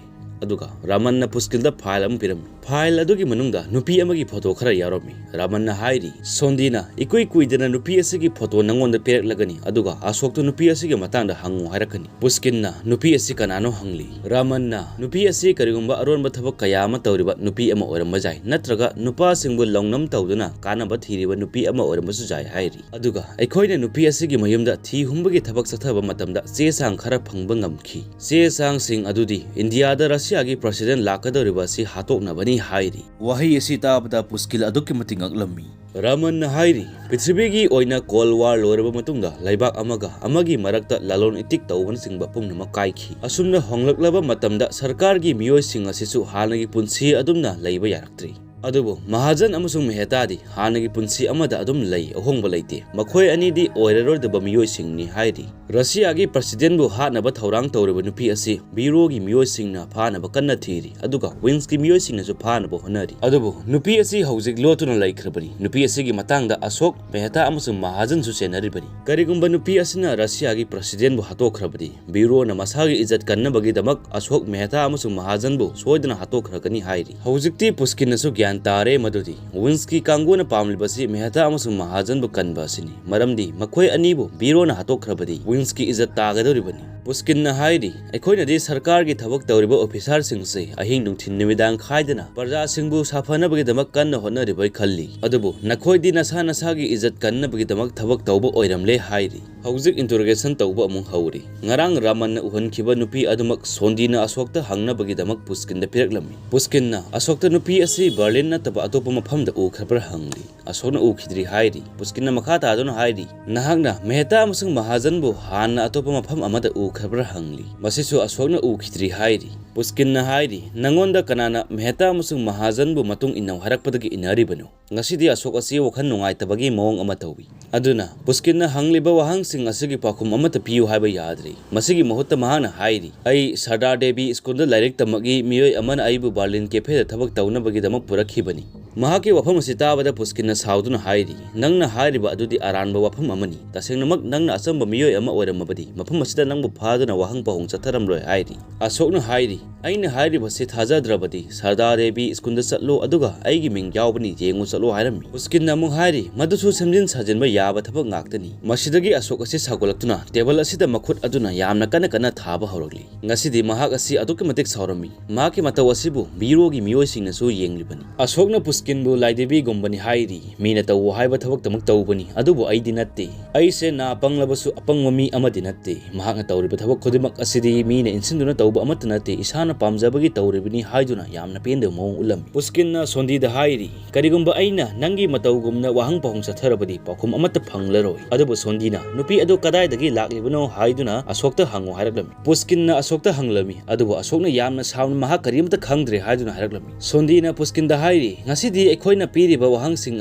ꯑꯗꯨꯒ ꯔꯥꯃꯟꯅ ꯄꯨꯁꯀꯤꯜꯗ ꯐꯥꯏꯜ ꯑꯃ ꯄꯤꯔꯝꯃꯤ꯫ ꯐꯥꯏꯜ ꯑꯗꯨꯒꯤ ꯃꯅꯨꯡꯗ ꯅꯨꯄꯤ ꯑꯃꯒꯤ ꯐꯣꯇꯣ ꯈꯔ ꯌꯥꯎꯔꯝꯃꯤ꯫ ꯔꯥꯃꯟꯅ ꯍꯥꯏꯔꯤ, "ꯁꯣꯟꯗꯤꯅ ꯏꯀꯨꯏ ꯀꯨꯏꯗꯅ ꯅꯨꯄꯤ ꯑꯁꯤꯒꯤ ꯐꯣꯇꯣ ꯅꯉꯣꯟꯗ ꯄꯤꯔꯛꯂꯒꯅꯤ, ꯑꯗꯨꯒ ꯑꯁꯣꯛꯇ ꯅꯨꯄꯤ ꯑꯁꯤꯒꯤ ꯃꯇꯥꯡꯗ ꯍꯪꯉꯨ ꯍꯥꯏꯔꯛꯀꯅꯤ꯫" ꯄꯨꯁꯀꯤꯟꯅ ꯅꯨꯄꯤ ꯑꯁꯤ ꯀꯅꯥꯅꯣ ꯍꯪꯂꯤ꯫ ꯔꯥꯃꯟꯅ ꯅꯨꯄꯤ ꯑꯁꯤ ꯀꯔꯤꯒꯨꯝꯕ ꯑꯔꯣꯟꯕ ꯊꯕꯛ ꯀꯌꯥ ꯑꯃ ꯇꯧꯔꯤꯕ ꯅꯨꯄꯤ ꯑꯃ ꯑꯣꯏꯔꯝꯕ ꯌꯥꯏ, ꯅꯠꯇ꯭ꯔꯒ ꯅꯨꯄꯥꯁꯤꯡꯕꯨ ꯂꯧꯅꯝ ꯇꯧꯗꯨꯅ ꯀꯥꯟꯅꯕ ꯊꯤꯔꯤꯕ ꯅꯨꯄꯤ ꯑꯃ ꯑꯣꯏꯔꯝꯕꯁꯨ ꯌꯥꯏ ꯍꯥꯏꯔꯤ꯫ ꯑꯗꯨꯒ ꯑꯩꯈꯣꯏꯅ ꯅꯨꯄꯤ ꯑꯁꯤꯒꯤ ꯃꯌꯨꯝꯗ ꯊꯤ ꯍꯨꯝꯕꯒꯤ ꯊꯕꯛ ꯆꯠꯊꯕ ꯃꯇꯝꯗ ꯆꯦ ꯆꯥꯡ ꯈꯔ ꯐꯪꯕ ꯉꯝꯈꯤ꯫ ꯆꯦ ꯆꯥꯡꯁꯤꯡ ꯑꯗꯨꯗꯤ ꯏꯟꯗꯤꯌꯥꯗ ꯔꯁꯤꯌꯥꯒꯤ ꯄ꯭ꯔꯁꯤꯗꯦꯟ ꯂꯥꯛꯀꯗꯧꯔꯤꯕ ꯑꯁꯤ ꯍꯥꯠꯇꯣꯛꯅꯕꯅꯤ ꯍꯥꯏꯔꯤ꯫ ꯋꯥꯍꯩ ꯑꯁꯤ ꯇꯥꯕꯗ ꯄꯨꯁꯀꯤꯜ ꯑꯗꯨꯛꯀꯤ ꯃꯇꯤꯛ ꯉꯛꯂꯝꯃꯤ꯫ ꯔꯥꯃꯟꯅ ꯍꯥꯏꯔꯤ, ꯄ꯭ꯔꯤꯊꯤꯕꯤꯒꯤ ꯑꯣꯏꯅ ꯀꯣꯜ ꯋꯥꯔ ꯂꯣꯏꯔꯕ ꯃꯇꯨꯡꯗ ꯂꯩꯕꯥꯛ ꯑꯃꯒ ꯑꯃꯒꯤ ꯃꯔꯛꯇ ꯂꯂꯣꯟ ꯏꯇꯤꯛ ꯇꯧꯕꯅꯆꯤꯡꯕ ꯄꯨꯝꯅꯃꯛ ꯀꯥꯏꯈꯤ꯫ ꯑꯁꯨꯝꯅ ꯍꯣꯡꯂꯛꯂꯕ ꯃꯇꯝꯗ ꯁꯔꯀꯥꯔꯒꯤ ꯃꯤꯑꯣꯏꯁꯤꯡ ꯑꯁꯤꯁꯨ ꯍꯥꯟꯅꯒꯤ ꯄꯨꯟꯁꯤ ꯑꯗꯨꯝꯅ ꯂꯩꯕ ꯌꯥꯔꯛꯇ꯭ꯔꯤ꯫ ꯑꯗꯨꯕꯨ ꯃꯍꯥꯖꯟ ꯑꯃꯁꯨꯡ ꯃꯦꯍꯇꯥꯗꯤ ꯍꯥꯟꯅꯒꯤ ꯄꯨꯟꯁꯤ ꯑꯃꯗ ꯑꯗꯨꯝ ꯂꯩ, ꯑꯍꯣꯡꯕ ꯂꯩꯇꯦ꯫ ꯃꯈꯣꯏ ꯑꯅꯤꯗꯤ ꯑꯣꯏꯔꯔꯣꯏꯗꯕ ꯃꯤꯑꯣꯏꯁꯤꯡꯅꯤ ꯍꯥꯏꯔꯤ꯫ ꯔꯁꯤꯌꯥꯒꯤ ꯄ꯭ꯔꯁꯤꯗꯦꯟꯕꯨ ꯍꯥꯠꯅꯕ ꯊꯧꯔꯥꯡ ꯇꯧꯔꯤꯕ ꯅꯨꯄꯤ ꯑꯁꯤ ꯕ꯭ꯌꯨꯔꯣꯒꯤ ꯃꯤꯑꯣꯏꯁꯤꯡꯅ ꯐꯥꯅꯕ ꯀꯟꯅ ꯊꯤꯔꯤ, ꯑꯗꯨꯒ ꯋꯤꯡꯁꯀꯤ ꯃꯤꯑꯣꯏꯁꯤꯡꯅꯁꯨ ꯐꯥꯅꯕ ꯍꯣꯠꯅꯔꯤ꯫ ꯑꯗꯨꯕꯨ ꯅꯨꯄꯤ ꯑꯁꯤ ꯍꯧꯖꯤꯛ ꯂꯣꯠꯇꯨꯅ ꯂꯩꯈ꯭ꯔꯕꯅꯤ꯫ ꯅꯨꯄꯤ ꯑꯁꯤꯒꯤ ꯃꯇꯥꯡꯗ ꯑꯁꯣꯛ, ꯃꯦꯍꯇꯥ ꯑꯃꯁꯨꯡ ꯃꯍꯥꯖꯟꯁꯨ ꯆꯦꯟꯅꯔꯤꯕꯅꯤ꯫ ꯀꯔꯤꯒꯨꯝꯕ ꯅꯨꯄꯤ ꯑꯁꯤꯅ ꯔꯁꯤꯌꯥꯒꯤ ꯄ꯭ꯔꯁꯤꯗꯦꯟꯕꯨ ꯍꯥꯠꯇꯣꯛꯈ꯭ꯔꯕꯗꯤ, ꯕ꯭ꯌꯨꯔꯣꯅ ꯃꯁꯥꯒꯤ ꯏꯖꯠ ꯀꯟꯅꯕꯒꯤꯗꯃꯛ ꯑꯁꯣꯛ, ꯃꯦꯍꯇꯥ ꯑꯃꯁꯨꯡ ꯃꯍꯥꯖꯟꯕꯨ ꯁꯣꯏꯗꯅ ꯍꯥꯠꯇꯣꯛꯈ꯭ꯔꯒꯅꯤ ꯍꯥꯏꯔꯤ꯫ ꯍꯧꯖꯤꯛꯇꯤ ꯄꯨꯁꯀꯤꯟꯅꯁꯨ ꯒ꯭ꯌꯥꯟ ꯇꯥꯔꯦ ꯃꯗꯨꯗꯤ ꯋꯤꯟꯁꯀꯤ ꯀꯥꯡꯕꯨꯅ ꯄꯥꯝꯂꯤꯕꯁꯤ ꯃꯦꯍꯇꯥ ꯑꯃꯁꯨꯡ ꯃꯍꯥꯖꯟꯕꯨ ꯀꯟꯕ ꯑꯁꯤꯅꯤ, ꯃꯔꯝꯗꯤ ꯃꯈꯣꯏ ꯑꯅꯤꯕꯨ ꯕ꯭ꯌꯨꯔꯣꯅ ꯍꯥꯠꯇꯣꯛꯈ꯭ꯔꯕꯗꯤ ꯋꯤꯟꯁꯀꯤ ꯏꯖꯠ ꯇꯥꯒꯗꯧꯔꯤꯕꯅꯤ꯫ ꯄꯨꯁꯀꯤꯟꯅ ꯍꯥꯏꯔꯤ, ꯑꯩꯈꯣꯏꯅꯗꯤ ꯁꯔꯀꯥꯔꯒꯤ ꯊꯕꯛ ꯇꯧꯔꯤꯕ ꯑꯣꯐꯤꯁꯥꯔꯁꯤꯡꯁꯦ ꯑꯍꯤꯡ ꯅꯨꯡꯊꯤꯜ ꯅꯨꯃꯤꯗꯥꯡ ꯈꯥꯏꯗꯅ ꯄ꯭ꯔꯖꯥꯁꯤꯡꯕꯨ ꯁꯥꯐꯅꯕꯒꯤꯗꯃꯛ ꯀꯟꯅ ꯍꯣꯠꯅꯔꯤꯕꯣꯏ ꯈꯜꯂꯤ, ꯑꯗꯨꯕꯨ ꯅꯈꯣꯏꯗꯤ ꯅꯁꯥ ꯅꯁꯥꯒꯤ ꯏꯖꯠ ꯀꯟꯅꯕꯒꯤꯗꯃꯛ ꯊꯕꯛ ꯇꯧꯕ ꯑꯣꯏꯔꯝꯂꯦ ꯍꯥꯏꯔꯤ꯫ ꯍꯧꯖꯤꯛ interrogation ꯇꯧꯕ ꯑꯃꯨꯛ ꯍꯧꯔꯤ꯫ ꯉꯔꯥꯡ ꯔꯥꯃꯟꯅ ꯎꯍꯟꯈꯤꯕ ꯅꯨꯄꯤ ꯑꯗꯨꯃꯛ ꯁꯣꯟꯗꯤꯅ ꯑꯁꯣꯛꯇ ꯍꯪꯅꯕꯒꯤꯗꯃꯛ ꯄꯨꯁꯀꯤꯟꯗ ꯄꯤꯔꯛꯂꯝꯃꯤ꯫ ꯄꯨꯁꯀꯤꯟꯅ ꯑꯁꯣꯛꯇ ꯅꯨꯄꯤ ꯑꯁꯤ ꯕꯔꯂꯤꯟ ꯅꯠꯇꯕ ꯑꯇꯣꯞꯄ ꯃꯐꯝꯗ ꯎꯈ꯭ꯔꯕ꯭ꯔꯥ ꯍꯪꯂꯤ꯫ ꯑꯁꯣꯛꯅ ꯎꯈꯤꯗ꯭ꯔꯤ ꯍꯥꯏꯔꯤ꯫ ꯄꯨꯁꯀꯤꯟꯅ ꯃꯈꯥ ꯇꯥꯗꯨꯅ ꯍꯥꯏꯔꯤ, "ꯅꯍꯥꯛꯅ ꯃꯦꯍꯇꯥ ꯑꯃꯁꯨꯡ ꯃꯍꯥꯖꯟꯕꯨ ꯍꯥꯟꯅ ꯑꯇꯣꯞꯄ ꯃꯐꯝ ꯑꯃꯗ ꯎꯈ꯭ꯔꯕ꯭ꯔꯥ?" ꯍꯪꯂꯤ꯫ ꯃꯁꯤꯁꯨ ꯑꯁꯣꯛꯅ ꯎꯈꯤꯗ꯭ꯔꯤ ꯍꯥꯏꯔꯤ꯫ ꯄꯨꯁꯀꯤꯟꯅ ꯍꯥꯏꯔꯤ, "ꯅꯉꯣꯟꯗ ꯀꯅꯥꯅ ꯃꯦꯍꯇꯥ ꯑꯃꯁꯨꯡ ꯃꯍꯥꯖꯟꯕꯨ ꯃꯇꯨꯡ ꯏꯟꯅꯧ ꯍꯥꯏꯔꯛꯄꯗꯒꯤ ꯏꯟꯅꯔꯤꯕꯅꯣ?" ꯉꯁꯤꯗꯤ ꯑꯁꯣꯛ ꯑꯁꯤ ꯋꯥꯈꯜ ꯅꯨꯡꯉꯥꯏꯇꯕꯒꯤ ꯃꯑꯣꯡ ꯑꯃ ꯇꯧꯏ꯫ ꯑꯗꯨꯅ ꯄꯨꯁꯀꯤꯟꯅ ꯍꯪꯂꯤꯕ ꯋꯥꯍꯪꯁꯤꯡ ꯑꯁꯤꯒꯤ ꯄꯥꯎꯈꯨꯝ ꯑꯃꯠꯇ ꯄꯤꯌꯨ ꯍꯥꯏꯕ ꯌꯥꯗ꯭ꯔꯤ꯫ ꯃꯁꯤꯒꯤ ꯃꯍꯨꯠꯇ ꯃꯍꯥꯛꯅ ꯍꯥꯏꯔꯤ, "ꯑꯩ ꯁꯔꯗꯥꯔ ꯗꯦꯕꯤ ꯁ꯭ꯀꯨꯜꯗ ꯂꯥꯏꯔꯤꯛ ꯇꯝꯃꯛꯏ, ꯃꯤꯑꯣꯏ ꯑꯃꯅ ꯑꯩꯕꯨ ꯕꯔꯂꯤꯟ ꯀꯦꯐꯦꯗ ꯊꯕꯛ ꯇꯧꯅꯕꯒꯤꯗꯃꯛ ꯄꯨꯔꯛꯈꯤꯕꯅꯤ꯫ ꯃꯍꯥꯛꯀꯤ ꯋꯥꯐꯝ ꯑꯁꯤ ꯇꯥꯕꯗ ꯄꯨꯁꯀꯤꯟꯅ ꯁꯥꯎꯗꯨꯅ ꯍꯥꯏꯔꯤ, "ꯅꯪꯅ ꯍꯥꯏꯔꯤꯕ ꯑꯗꯨꯗꯤ ꯑꯔꯥꯟꯕ ꯋꯥꯐꯝ ꯑꯃꯅꯤ꯫ ꯇꯁꯦꯡꯅꯃꯛ ꯅꯪꯅ ꯑꯆꯝꯕ ꯃꯤꯑꯣꯏ ꯑꯃ ꯑꯣꯏꯔꯝꯃꯕꯗꯤ ꯃꯐꯝ ꯑꯁꯤꯗ ꯅꯪꯕꯨ ꯐꯥꯗꯨꯅ ꯋꯥꯍꯪ ꯄꯥꯎꯍꯪ ꯆꯠꯊꯔꯝꯂꯣꯏ" ꯍꯥꯏꯔꯤ꯫ ꯑꯁꯣꯛꯅ ꯍꯥꯏꯔꯤ, "ꯑꯩꯅ ꯍꯥꯏꯔꯤꯕꯁꯤ ꯊꯥꯖꯗ꯭ꯔꯕꯗꯤ ꯁꯔꯗꯥꯔ ꯗꯦꯕꯤ ꯁ꯭ꯀꯨꯜꯗ ꯆꯠꯂꯣ, ꯑꯗꯨꯒ ꯑꯩꯒꯤ ꯃꯤꯡ ꯌꯥꯎꯕꯅꯤ ꯌꯦꯡꯉꯨ ꯆꯠꯂꯣ" ꯍꯥꯏꯔꯝꯃꯤ꯫ ꯄꯨꯁꯀꯤꯟꯅ ꯑꯃꯨꯛ ꯍꯥꯏꯔꯤ, "ꯃꯗꯨꯁꯨ ꯁꯦꯝꯖꯤꯟ ꯁꯥꯖꯤꯟꯕ ꯌꯥꯕ ꯊꯕꯛ ꯉꯥꯛꯇꯅꯤ꯫ ꯃꯁꯤꯗꯒꯤ ꯑꯁꯣꯛ ꯑꯁꯤ ꯁꯥꯎꯒꯠꯂꯛꯇꯨꯅ ꯇꯦꯕꯜ ꯑꯁꯤꯗ ꯃꯈꯨꯠ ꯑꯗꯨꯅ ꯌꯥꯝꯅ ꯀꯟꯅ ꯀꯟꯅ ꯊꯥꯕ ꯍꯧꯔꯛꯂꯤ꯫ ꯉꯁꯤꯗꯤ ꯃꯍꯥꯛ ꯑꯁꯤ ꯑꯗꯨꯛꯀꯤ ꯃꯇꯤꯛ ꯁꯥꯎꯔꯝꯃꯤ꯫ ꯃꯍꯥꯛꯀꯤ ꯃꯇꯧ ꯑꯁꯤꯕꯨ ꯕ꯭ꯌꯨꯔꯣꯒꯤ ꯃꯤꯑꯣꯏꯁꯤꯡꯅꯁꯨ ꯌꯦꯡꯂꯤꯕꯅꯤ"꯫ ꯑꯁꯣꯛꯅ ꯄꯨꯁꯀꯤꯟꯕꯨ ꯂꯥꯏꯗꯤꯕꯤꯒꯨꯝꯕꯅꯤ ꯍꯥꯏꯔꯤ꯫ "ꯃꯤꯅ ꯇꯧꯑꯣ ꯍꯥꯏꯕ ꯊꯕꯛꯇꯃꯛ ꯇꯧꯕꯅꯤ, ꯑꯗꯨꯕꯨ ꯑꯩꯗꯤ ꯅꯠꯇꯦ꯫ ꯑꯩꯁꯦ ꯅꯥ ꯄꯪꯂꯕꯁꯨ ꯑꯄꯪꯕ ꯃꯤ ꯑꯃꯗꯤ ꯅꯠꯇꯦ꯫ ꯃꯍꯥꯛꯅ ꯇꯧꯔꯤꯕ ꯊꯕꯛ ꯈꯨꯗꯤꯡꯃꯛ ꯑꯁꯤꯗꯤ ꯃꯤꯅ ꯏꯟꯁꯤꯟꯗꯨꯅ ꯇꯧꯕ ꯑꯃꯠꯇ ꯅꯠꯇꯦ, ꯏꯁꯥꯅ ꯄꯥꯝꯖꯕꯒꯤ ꯇꯧꯔꯤꯕꯅꯤ" ꯍꯥꯏꯗꯨꯅ ꯌꯥꯝꯅ ꯄꯦꯟꯗꯕ ꯃꯑꯣꯡ ꯎꯠꯂꯝꯃꯤ꯫ ꯄꯨꯁꯀꯤꯟꯅ ꯁꯣꯟꯗꯤꯗ ꯍꯥꯏꯔꯤ, "ꯀꯔꯤꯒꯨꯝꯕ ꯑꯩꯅ ꯅꯪꯒꯤ ꯃꯇꯧꯒꯨꯝꯅ ꯋꯥꯍꯪ ꯄꯥꯎꯍꯪ ꯆꯠꯊꯔꯕꯗꯤ ꯄꯥꯎꯈꯨꯝ ꯑꯃꯠꯇ ꯐꯪꯂꯔꯣꯏ"꯫ ꯑꯗꯨꯕꯨ ꯁꯣꯟꯗꯤꯅ ꯅꯨꯄꯤ ꯑꯗꯨ ꯀꯗꯥꯏꯗꯒꯤ ꯂꯥꯛꯂꯤꯕꯅꯣ ꯍꯥꯏꯗꯨꯅ ꯑꯁꯣꯛꯇ ꯍꯪꯉꯨ ꯍꯥꯏꯔꯛꯂꯝꯃꯤ꯫ ꯄꯨꯁꯀꯤꯟꯅ ꯑꯁꯣꯛꯇ ꯍꯪꯂꯝꯃꯤ, ꯑꯗꯨꯕꯨ ꯑꯁꯣꯛꯅ ꯌꯥꯝꯅ ꯁꯥꯎꯅ ꯃꯍꯥꯛ ꯀꯔꯤꯃꯇ ꯈꯪꯗ꯭ꯔꯦ ꯍꯥꯏꯗꯨꯅ ꯍꯥꯏꯔꯛꯂꯝꯃꯤ꯫ ꯁꯣꯟꯗꯤꯅ ꯄꯨꯁꯀꯤꯟꯗ ꯍꯥꯏꯔꯤ, "ꯉꯁꯤꯗꯤ ꯑꯩꯈꯣꯏꯅ ꯄꯤꯔꯤꯕ ꯋꯥꯍꯪꯁꯤꯡ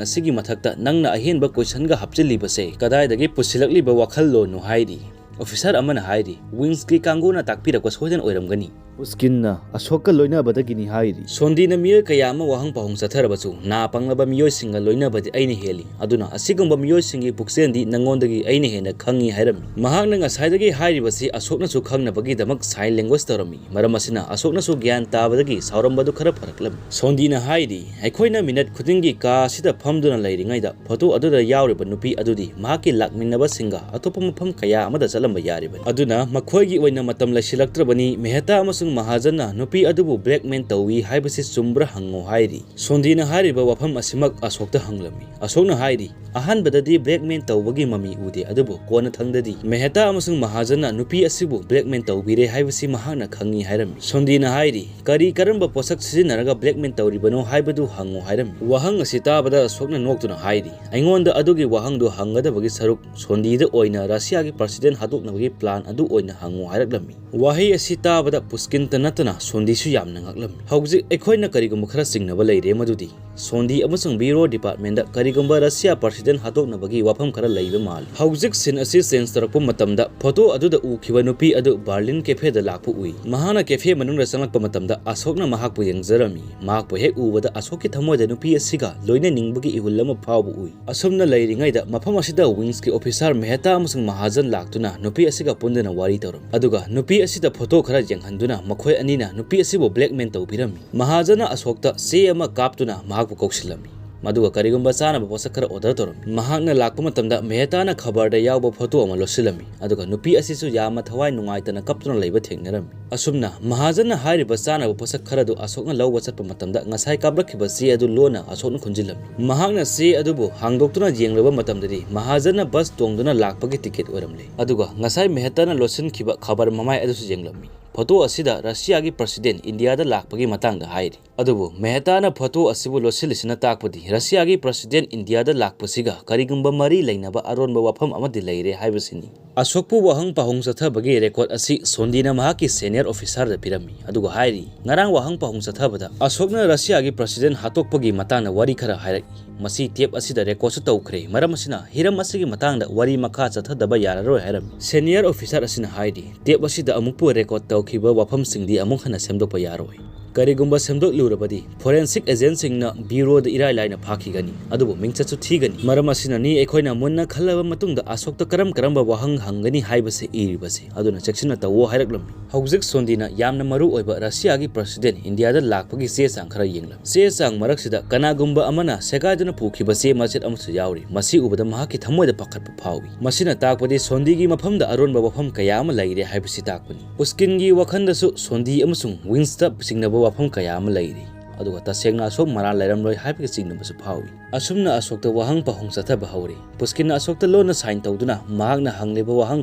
ꯑꯁꯤꯒꯤ ꯃꯊꯛꯇ ꯅꯪꯅ ꯑꯍꯦꯟꯕ ꯀꯣꯏꯁꯟꯒ ꯍꯥꯞꯆꯤꯜꯂꯤꯕꯁꯦ ꯀꯗꯥꯏꯗꯒꯤ ꯄꯨꯁꯤꯜꯂꯛꯂꯤꯕ ꯋꯥꯈꯜꯂꯣꯟꯅꯣ?" ꯍꯥꯏꯔꯤ꯫ ꯑꯣꯐꯤꯁꯥꯔ ꯑꯃꯅ ꯍꯥꯏꯔꯤ, "ꯋꯤꯡꯁꯀꯤ ꯀꯥꯡꯕꯨꯅ ꯇꯥꯛꯄꯤꯔꯛꯄ ꯁꯣꯏꯗꯅ ꯑꯣꯏꯔꯝꯒꯅꯤ"꯫ ꯄꯨꯁꯀꯤꯟꯅ ꯑꯁꯣꯛꯀ ꯂꯣꯏꯅꯕꯗꯒꯤꯅꯤ ꯍꯥꯏꯔꯤ꯫ ꯁꯣꯟꯗꯤꯅ ꯃꯤꯑꯣꯏ ꯀꯌꯥ ꯑꯃ ꯋꯥꯍꯪ ꯄꯥꯎꯍꯪ ꯆꯠꯊꯔꯕꯁꯨ ꯅꯥ ꯄꯪꯂꯕ ꯃꯤꯑꯣꯏꯁꯤꯡꯒ ꯂꯣꯏꯅꯕꯗꯤ ꯑꯩꯅ ꯍꯦꯜꯂꯤ꯫ ꯑꯗꯨꯅ ꯑꯁꯤꯒꯨꯝꯕ ꯃꯤꯑꯣꯏꯁꯤꯡꯒꯤ ꯄꯨꯛꯆꯦꯜꯗꯤ ꯅꯉꯣꯟꯗꯒꯤ ꯑꯩꯅ ꯍꯦꯟꯅ ꯈꯪꯉꯤ ꯍꯥꯏꯔꯝꯃꯤ꯫ ꯃꯍꯥꯛꯅ ꯉꯁꯥꯏꯗꯒꯤ ꯍꯥꯏꯔꯤꯕꯁꯤ ꯑꯁꯣꯛꯅꯁꯨ ꯈꯪꯅꯕꯒꯤꯗꯃꯛ sign language ꯇꯧꯔꯝꯃꯤ꯫ ꯃꯔꯝ ꯑꯁꯤꯅ ꯑꯁꯣꯛꯅꯁꯨ ꯒ꯭ꯌꯥꯟ ꯇꯥꯕꯗꯒꯤ ꯁꯥꯎꯔꯝꯕꯗꯨ ꯈꯔ ꯐꯔꯛꯂꯝꯃꯤ꯫ ꯁꯣꯟꯗꯤꯅ ꯍꯥꯏꯔꯤ, "ꯑꯩꯈꯣꯏꯅ ꯃꯤꯅꯠ ꯈꯨꯗꯤꯡꯒꯤ ꯀꯥ ꯑꯁꯤꯗ ꯐꯝꯗꯨꯅ ꯂꯩꯔꯤꯉꯩꯗ ꯐꯣꯇꯣ ꯑꯗꯨꯗ ꯌꯥꯎꯔꯤꯕ ꯅꯨꯄꯤ ꯑꯗꯨꯗꯤ ꯃꯍꯥꯛꯀꯤ ꯂꯥꯛꯃꯤꯟꯅꯕꯁꯤꯡꯒ ꯑꯇꯣꯞꯄ ꯃꯐꯝ ꯀꯌꯥ ꯑꯃꯗ ꯆꯠꯂꯝꯕ ꯌꯥꯔꯤꯕꯅꯤ꯫ ꯑꯗꯨꯅ ꯃꯈꯣꯏꯒꯤ ꯑꯣꯏꯅ ꯃꯇꯝ ꯂꯩꯁꯤꯜꯂꯛꯇ꯭ꯔꯕꯅꯤ꯫ ꯃꯦꯍꯇꯥ ꯑꯃꯁꯨꯡ ꯃꯍꯥꯖꯟꯅ ꯅꯨꯄꯤ ꯑꯗꯨꯕꯨ blackmail ꯇꯧꯏ ꯍꯥꯏꯕꯁꯤ ꯆꯨꯝꯕ꯭ꯔꯥ ꯍꯪꯉꯨ ꯍꯥꯏꯔꯤ꯫ ꯁꯣꯟꯗꯤꯅ ꯍꯥꯏꯔꯤꯕ ꯋꯥꯐꯝ ꯑꯁꯤꯃꯛ ꯑꯁꯣꯛꯇ ꯍꯪꯂꯝꯃꯤ꯫ ꯑꯁꯣꯛꯅ ꯍꯥꯏꯔꯤ, "ꯑꯍꯥꯟꯕꯗꯗꯤ blackmail ꯇꯧꯕꯒꯤ ꯃꯃꯤ ꯎꯗꯦ, ꯑꯗꯨꯕꯨ ꯀꯣꯟꯅꯊꯪꯗꯗꯤ ꯃꯦꯍꯇꯥ ꯑꯃꯁꯨꯡ ꯃꯍꯥꯖꯟꯅ ꯅꯨꯄꯤ ꯑꯁꯤꯕꯨ blackmail ꯇꯧꯕꯤꯔꯦ ꯍꯥꯏꯕꯁꯤ ꯃꯍꯥꯛꯅ ꯈꯪꯏ" ꯍꯥꯏꯔꯝꯃꯤ꯫ ꯁꯣꯟꯗꯤꯅ ꯍꯥꯏꯔꯤ, "ꯀꯔꯤ ꯀꯔꯝꯕ ꯄꯣꯠꯁꯛ ꯁꯤꯖꯤꯟꯅꯔꯒ blackmail ꯇꯧꯔꯤꯕꯅꯣ ꯍꯥꯏꯕꯗꯨ ꯍꯪꯉꯨ" ꯍꯥꯏꯔꯝꯃꯤ꯫ ꯋꯥꯍꯪ ꯑꯁꯤ ꯇꯥꯕꯗ ꯑꯁꯣꯛꯅ ꯅꯣꯛꯇꯨꯅ ꯍꯥꯏꯔꯤ, "ꯑꯩꯉꯣꯟꯗ ꯑꯗꯨꯒꯤ ꯋꯥꯍꯪꯗꯨ ꯍꯪꯒꯗꯕꯒꯤ ꯁꯔꯨꯛ ꯁꯣꯟꯗꯤꯗ ꯑꯣꯏꯅ ꯔꯁꯤꯌꯥꯒꯤ president ꯍꯥꯠꯇꯣꯛꯅꯕꯒꯤ plan ꯑꯗꯨ ꯑꯣꯏꯅ ꯍꯪꯉꯨ" ꯍꯥꯏꯔꯛꯂꯝꯃꯤ꯫ ꯋꯥꯍꯩ ꯑꯁꯤ ꯇꯥꯕꯗ ꯄꯨꯁꯀꯤꯟꯇ ꯅꯠꯇꯅ ꯁꯣꯟꯗꯤꯁꯨ ꯌꯥꯝꯅ ꯉꯛꯂꯝꯃꯤ꯫ ꯍꯧꯖꯤꯛ ꯑꯩꯈꯣꯏꯅ ꯀꯔꯤꯒꯨꯝꯕ ꯈꯔ ꯆꯤꯡꯅꯕ ꯂꯩꯔꯦ, ꯃꯗꯨꯗꯤ ꯁꯣꯟꯗꯤ ꯑꯃꯁꯨꯡ ꯕ꯭ꯌꯨꯔꯣ ꯗꯤꯄꯥꯔꯠꯃꯦꯟꯗ ꯀꯔꯤꯒꯨꯝꯕ ꯔꯁꯤꯌꯥ president ꯍꯥꯠꯇꯣꯛꯅꯕꯒꯤ ꯋꯥꯐꯝ ꯈꯔ ꯂꯩꯕ ꯃꯥꯜꯂꯤ꯫ ꯍꯧꯖꯤꯛ scene ꯑꯁꯤ change ꯇꯧꯔꯛꯄ ꯃꯇꯝꯗ ꯐꯣꯇꯣ ꯑꯗꯨꯗ ꯎꯈꯤꯕ ꯅꯨꯄꯤ ꯑꯗꯨ ꯕꯥꯔꯂꯤꯟ cafe ꯗ ꯂꯥꯛꯄ ꯎꯏ꯫ ꯃꯍꯥꯛꯅ cafe ꯃꯅꯨꯡꯗ ꯆꯪꯂꯛꯄ ꯃꯇꯝꯗ ꯑꯁꯣꯛꯅ ꯃꯍꯥꯛꯄꯨ ꯌꯦꯡꯖꯔꯝꯃꯤ꯫ ꯃꯍꯥꯛꯄꯨ ꯍꯦꯛ ꯎꯕꯗ ꯑꯁꯣꯛꯀꯤ ꯊꯃꯣꯏꯗ ꯅꯨꯄꯤ ꯑꯁꯤꯒ ꯂꯣꯏꯅꯅꯤꯡꯕꯒꯤ ꯏꯍꯨꯜ ꯑꯃ ꯐꯥꯎꯕ ꯎꯏ꯫ ꯑꯁꯨꯝꯅ ꯂꯩꯔꯤꯉꯩꯗ ꯃꯐꯝ ꯑꯁꯤꯗ ꯋꯤꯡꯁꯀꯤ officer ꯃꯦꯍꯇꯥ ꯑꯃꯁꯨꯡ ꯃꯍꯥꯖꯟ ꯂꯥꯛꯇꯨꯅ ꯅꯨꯄꯤ ꯑꯁꯤꯒ ꯄꯨꯟꯗꯨꯅ ꯋꯥꯔꯤ ꯇꯧꯔꯝꯃꯤ꯫ ꯑꯗꯨꯒ ꯅꯨꯄꯤ ꯑꯁꯤꯗ ꯐꯣꯇꯣ ꯈꯔ ꯌꯦꯡꯍꯟꯗꯨꯅ ꯃꯈꯣꯏ ꯑꯅꯤꯅ ꯅꯨꯄꯤ ꯑꯁꯤꯕꯨ blackmail ꯇꯧꯕꯤꯔꯝꯃꯤ꯫ ꯃꯍꯥꯖꯟꯅ ꯑꯁꯣꯛꯇ ꯆꯦ ꯑꯃ ꯀꯥꯞꯇꯨꯅ ꯃꯍꯥꯛꯄꯨ ꯀꯧꯁꯤꯜꯂꯝꯃꯤ꯫ ꯃꯗꯨꯒ ꯀꯔꯤꯒꯨꯝꯕ ꯆꯥꯅꯕ ꯄꯣꯠꯁꯛ ꯈꯔ order ꯇꯧꯔꯝꯃꯤ꯫ ꯃꯍꯥꯛꯅ ꯂꯥꯛꯄ ꯃꯇꯝꯗ ꯃꯦꯍꯇꯥꯅ ꯈꯕꯔꯗ ꯌꯥꯎꯕ ꯐꯣꯇꯣ ꯑꯃ ꯂꯣꯠꯁꯤꯜꯂꯝꯃꯤ꯫ ꯑꯗꯨꯒ ꯅꯨꯄꯤ ꯑꯁꯤꯁꯨ ꯌꯥꯝꯅ ꯊꯋꯥꯏ ꯅꯨꯡꯉꯥꯏꯇꯅ ꯀꯞꯇꯨꯅ ꯂꯩꯕ ꯊꯦꯡꯅꯔꯝꯃꯤ꯫ ꯑꯁꯨꯝꯅ ꯃꯍꯥꯖꯟꯅ ꯍꯥꯏꯔꯤꯕ ꯆꯥꯅꯕ ꯄꯣꯠꯁꯛ ꯈꯔꯗꯨ ꯑꯁꯣꯛꯅ ꯂꯧꯕ ꯆꯠꯄ ꯃꯇꯝꯗ ꯉꯁꯥꯏ ꯀꯥꯞꯂꯛꯈꯤꯕ ꯆꯦ ꯑꯗꯨ ꯂꯣꯟꯅ ꯑꯁꯣꯛꯅ ꯈꯨꯟꯖꯤꯜꯂꯝꯃꯤ꯫ ꯃꯍꯥꯛꯅ ꯆꯦ ꯑꯗꯨꯕꯨ ꯍꯥꯡꯗꯣꯛꯇꯨꯅ ꯌꯦꯡꯂꯨꯕ ꯃꯇꯝꯗꯗꯤ ꯃꯍꯥꯖꯟꯅ bus ꯇꯣꯡꯗꯨꯅ ꯂꯥꯛꯄꯒꯤ ticket ꯑꯣꯏꯔꯝꯂꯦ꯫ ꯑꯗꯨꯒ ꯉꯁꯥꯏ ꯃꯦꯍꯇꯥꯅ ꯂꯣꯠꯁꯤꯟꯈꯤꯕ ꯈꯕꯔ ꯃꯃꯥꯏ ꯑꯗꯨꯁꯨ ꯌꯦꯡꯂꯝꯃꯤ꯫ ꯐꯣꯇꯣ ꯑꯁꯤꯗ ꯔꯁꯤꯌꯥꯒꯤ president ꯏꯟꯗꯤꯌꯥꯗ ꯂꯥꯛꯄꯒꯤ ꯃꯇꯥꯡꯗ ꯍꯥꯏꯔꯤ꯫ ꯑꯗꯨꯕꯨ ꯃꯦꯍꯇꯥꯅ ꯐꯣꯇꯣ ꯑꯁꯤꯕꯨ ꯂꯣꯠꯁꯤꯜꯂꯤꯁꯤꯅ ꯇꯥꯛꯄꯗꯤ ꯔꯁꯤꯌꯥꯒꯤ president ꯏꯟꯗꯤꯌꯥꯗ ꯂꯥꯛꯄꯁꯤꯒ ꯀꯔꯤꯒꯨꯝꯕ ꯃꯔꯤ ꯂꯩꯅꯕ ꯑꯔꯣꯟꯕ ꯋꯥꯐꯝ ꯑꯃꯗꯤ ꯂꯩꯔꯦ ꯍꯥꯏꯕꯁꯤꯅꯤ꯫ ꯑꯁꯣꯛꯄꯨ ꯋꯥꯍꯪ ꯄꯥꯎꯍꯪ ꯆꯠꯊꯕꯒꯤ record ꯑꯁꯤ ꯁꯣꯟꯗꯤꯅ ꯃꯍꯥꯛꯀꯤ senior officer ꯗ ꯄꯤꯔꯝꯃꯤ, ꯑꯗꯨꯒ ꯍꯥꯏꯔꯤ, "ꯉꯔꯥꯡ ꯋꯥꯍꯪ ꯄꯥꯎꯍꯪ ꯆꯠꯊꯕꯗ ꯑꯁꯣꯛꯅ ꯔꯁꯤꯌꯥꯒꯤ president ꯍꯥꯠꯇꯣꯛꯄꯒꯤ ꯃꯇꯥꯡꯗ ꯋꯥꯔꯤ ꯈꯔ ꯍꯥꯏꯔꯛꯏ꯫ ꯃꯁꯤ tape ꯑꯁꯤꯗ record ꯁꯨ ꯇꯧꯈ꯭ꯔꯦ, ꯃꯔꯝ ꯑꯁꯤꯅ ꯍꯤꯔꯝ ꯑꯁꯤꯒꯤ ꯃꯇꯥꯡꯗ ꯋꯥꯔꯤ ꯃꯈꯥ ꯆꯠꯊꯗꯕ ꯌꯥꯔꯔꯣꯏ" ꯍꯥꯏꯔꯝꯃꯤ꯫ Senior officer ꯑꯁꯤꯅ ꯍꯥꯏꯔꯤ, "Tape ꯑꯁꯤꯗ ꯑꯃꯨꯛꯄꯨ record ꯇꯧꯈꯤꯕ ꯋꯥꯐꯝꯁꯤꯡꯗꯤ ꯑꯃꯨꯛ ꯍꯟꯅ ꯁꯦꯝꯗꯣꯛꯄ ꯌꯥꯔꯣꯏ꯫ ꯀꯔꯤꯒꯨꯝꯕ ꯁꯦꯝꯗꯣꯛꯂꯨꯔꯕꯗꯤ, forensic agentꯁꯤꯡꯅ ꯕ꯭ꯌꯨꯔꯣꯗ ꯏꯔꯥꯏ ꯂꯥꯏꯅ ꯐꯥꯈꯤꯒꯅꯤ, ꯑꯗꯨꯕꯨ ꯃꯤꯡꯆꯠꯁꯨ ꯊꯤꯒꯅꯤ꯫ ꯃꯔꯝ ꯑꯁꯤꯅꯅꯤ ꯑꯩꯈꯣꯏꯅ ꯃꯨꯟꯅ ꯈꯜꯂꯕ ꯃꯇꯨꯡꯗ ꯑꯁꯣꯛꯇ ꯀꯔꯝ ꯀꯔꯝꯕ ꯋꯥꯍꯪ ꯍꯪꯒꯅꯤ ꯍꯥꯏꯕꯁꯤ ꯏꯔꯤꯕꯁꯤ꯫ ꯑꯗꯨꯅ ꯆꯦꯛꯁꯤꯟꯅ ꯇꯧꯋꯣ ꯍꯥꯏꯔꯛꯂꯝꯃꯤ꯫ ꯍꯧꯖꯤꯛ ꯁꯣꯟꯗꯤꯅ ꯌꯥꯝꯅ ꯃꯔꯨ ꯑꯣꯏꯕ ꯔꯁꯤꯌꯥꯒꯤ president ꯏꯟꯗꯤꯌꯥꯗ ꯂꯥꯛꯄꯒꯤ ꯆꯦ ꯆꯥꯡ ꯈꯔ ꯌꯦꯡꯂꯝꯃꯤ꯫ ꯆꯦ ꯆꯥꯡ ꯃꯔꯛꯁꯤꯗ ꯀꯅꯥꯒꯨꯝꯕ ꯑꯃꯅ ꯁꯦꯒꯥꯏꯗꯨꯅ ꯄꯨꯈꯤꯕ ꯆꯦ ꯃꯆꯦꯠ ꯑꯃꯁꯨ ꯌꯥꯎꯔꯤ꯫ ꯃꯁꯤ ꯎꯕꯗ ꯃꯍꯥꯛꯀꯤ ꯊꯃꯣꯏꯗ ꯄꯥꯈꯠꯄ ꯐꯥꯎꯏ꯫ ꯃꯁꯤꯅ ꯇꯥꯛꯄꯗꯤ ꯁꯣꯟꯗꯤꯒꯤ ꯃꯐꯝꯗ ꯑꯔꯣꯟꯕ ꯋꯥꯐꯝ ꯀꯌꯥ ꯑꯃ ꯂꯩꯔꯦ ꯍꯥꯏꯕꯁꯤ ꯇꯥꯛꯄꯅꯤ꯫ ꯄꯨꯁꯀꯤꯟꯒꯤ ꯋꯥꯈꯜꯗꯁꯨ ꯁꯣꯟꯗꯤ ꯑꯃꯁꯨꯡ ꯋꯤꯡꯁꯇ ꯆꯤꯡꯅꯕ ꯋꯥꯐꯝ ꯀꯌꯥ ꯑꯃ ꯂꯩꯔꯤ꯫ ꯑꯗꯨꯒ ꯇꯁꯦꯡꯅ ꯑꯁꯣꯛ ꯃꯔꯥꯜ ꯂꯩꯔꯝꯂꯣꯏ ꯍꯥꯏꯕꯒꯤ ꯆꯤꯡꯅꯕꯁꯨ ꯐꯥꯎꯏ꯫ ꯑꯁꯨꯝꯅ ꯑꯁꯣꯛꯇ ꯋꯥꯍꯪ ꯄꯥꯎꯍꯨꯝ ꯆꯠꯊꯕ ꯍꯧꯔꯦ꯫ ꯄꯨꯁꯀꯤꯟꯅ ꯑꯁꯣꯛꯇ ꯂꯣꯟꯅ sign ꯇꯧꯗꯨꯅ ꯃꯍꯥꯛꯅ ꯍꯪꯂꯤꯕ ꯋꯥꯍꯪ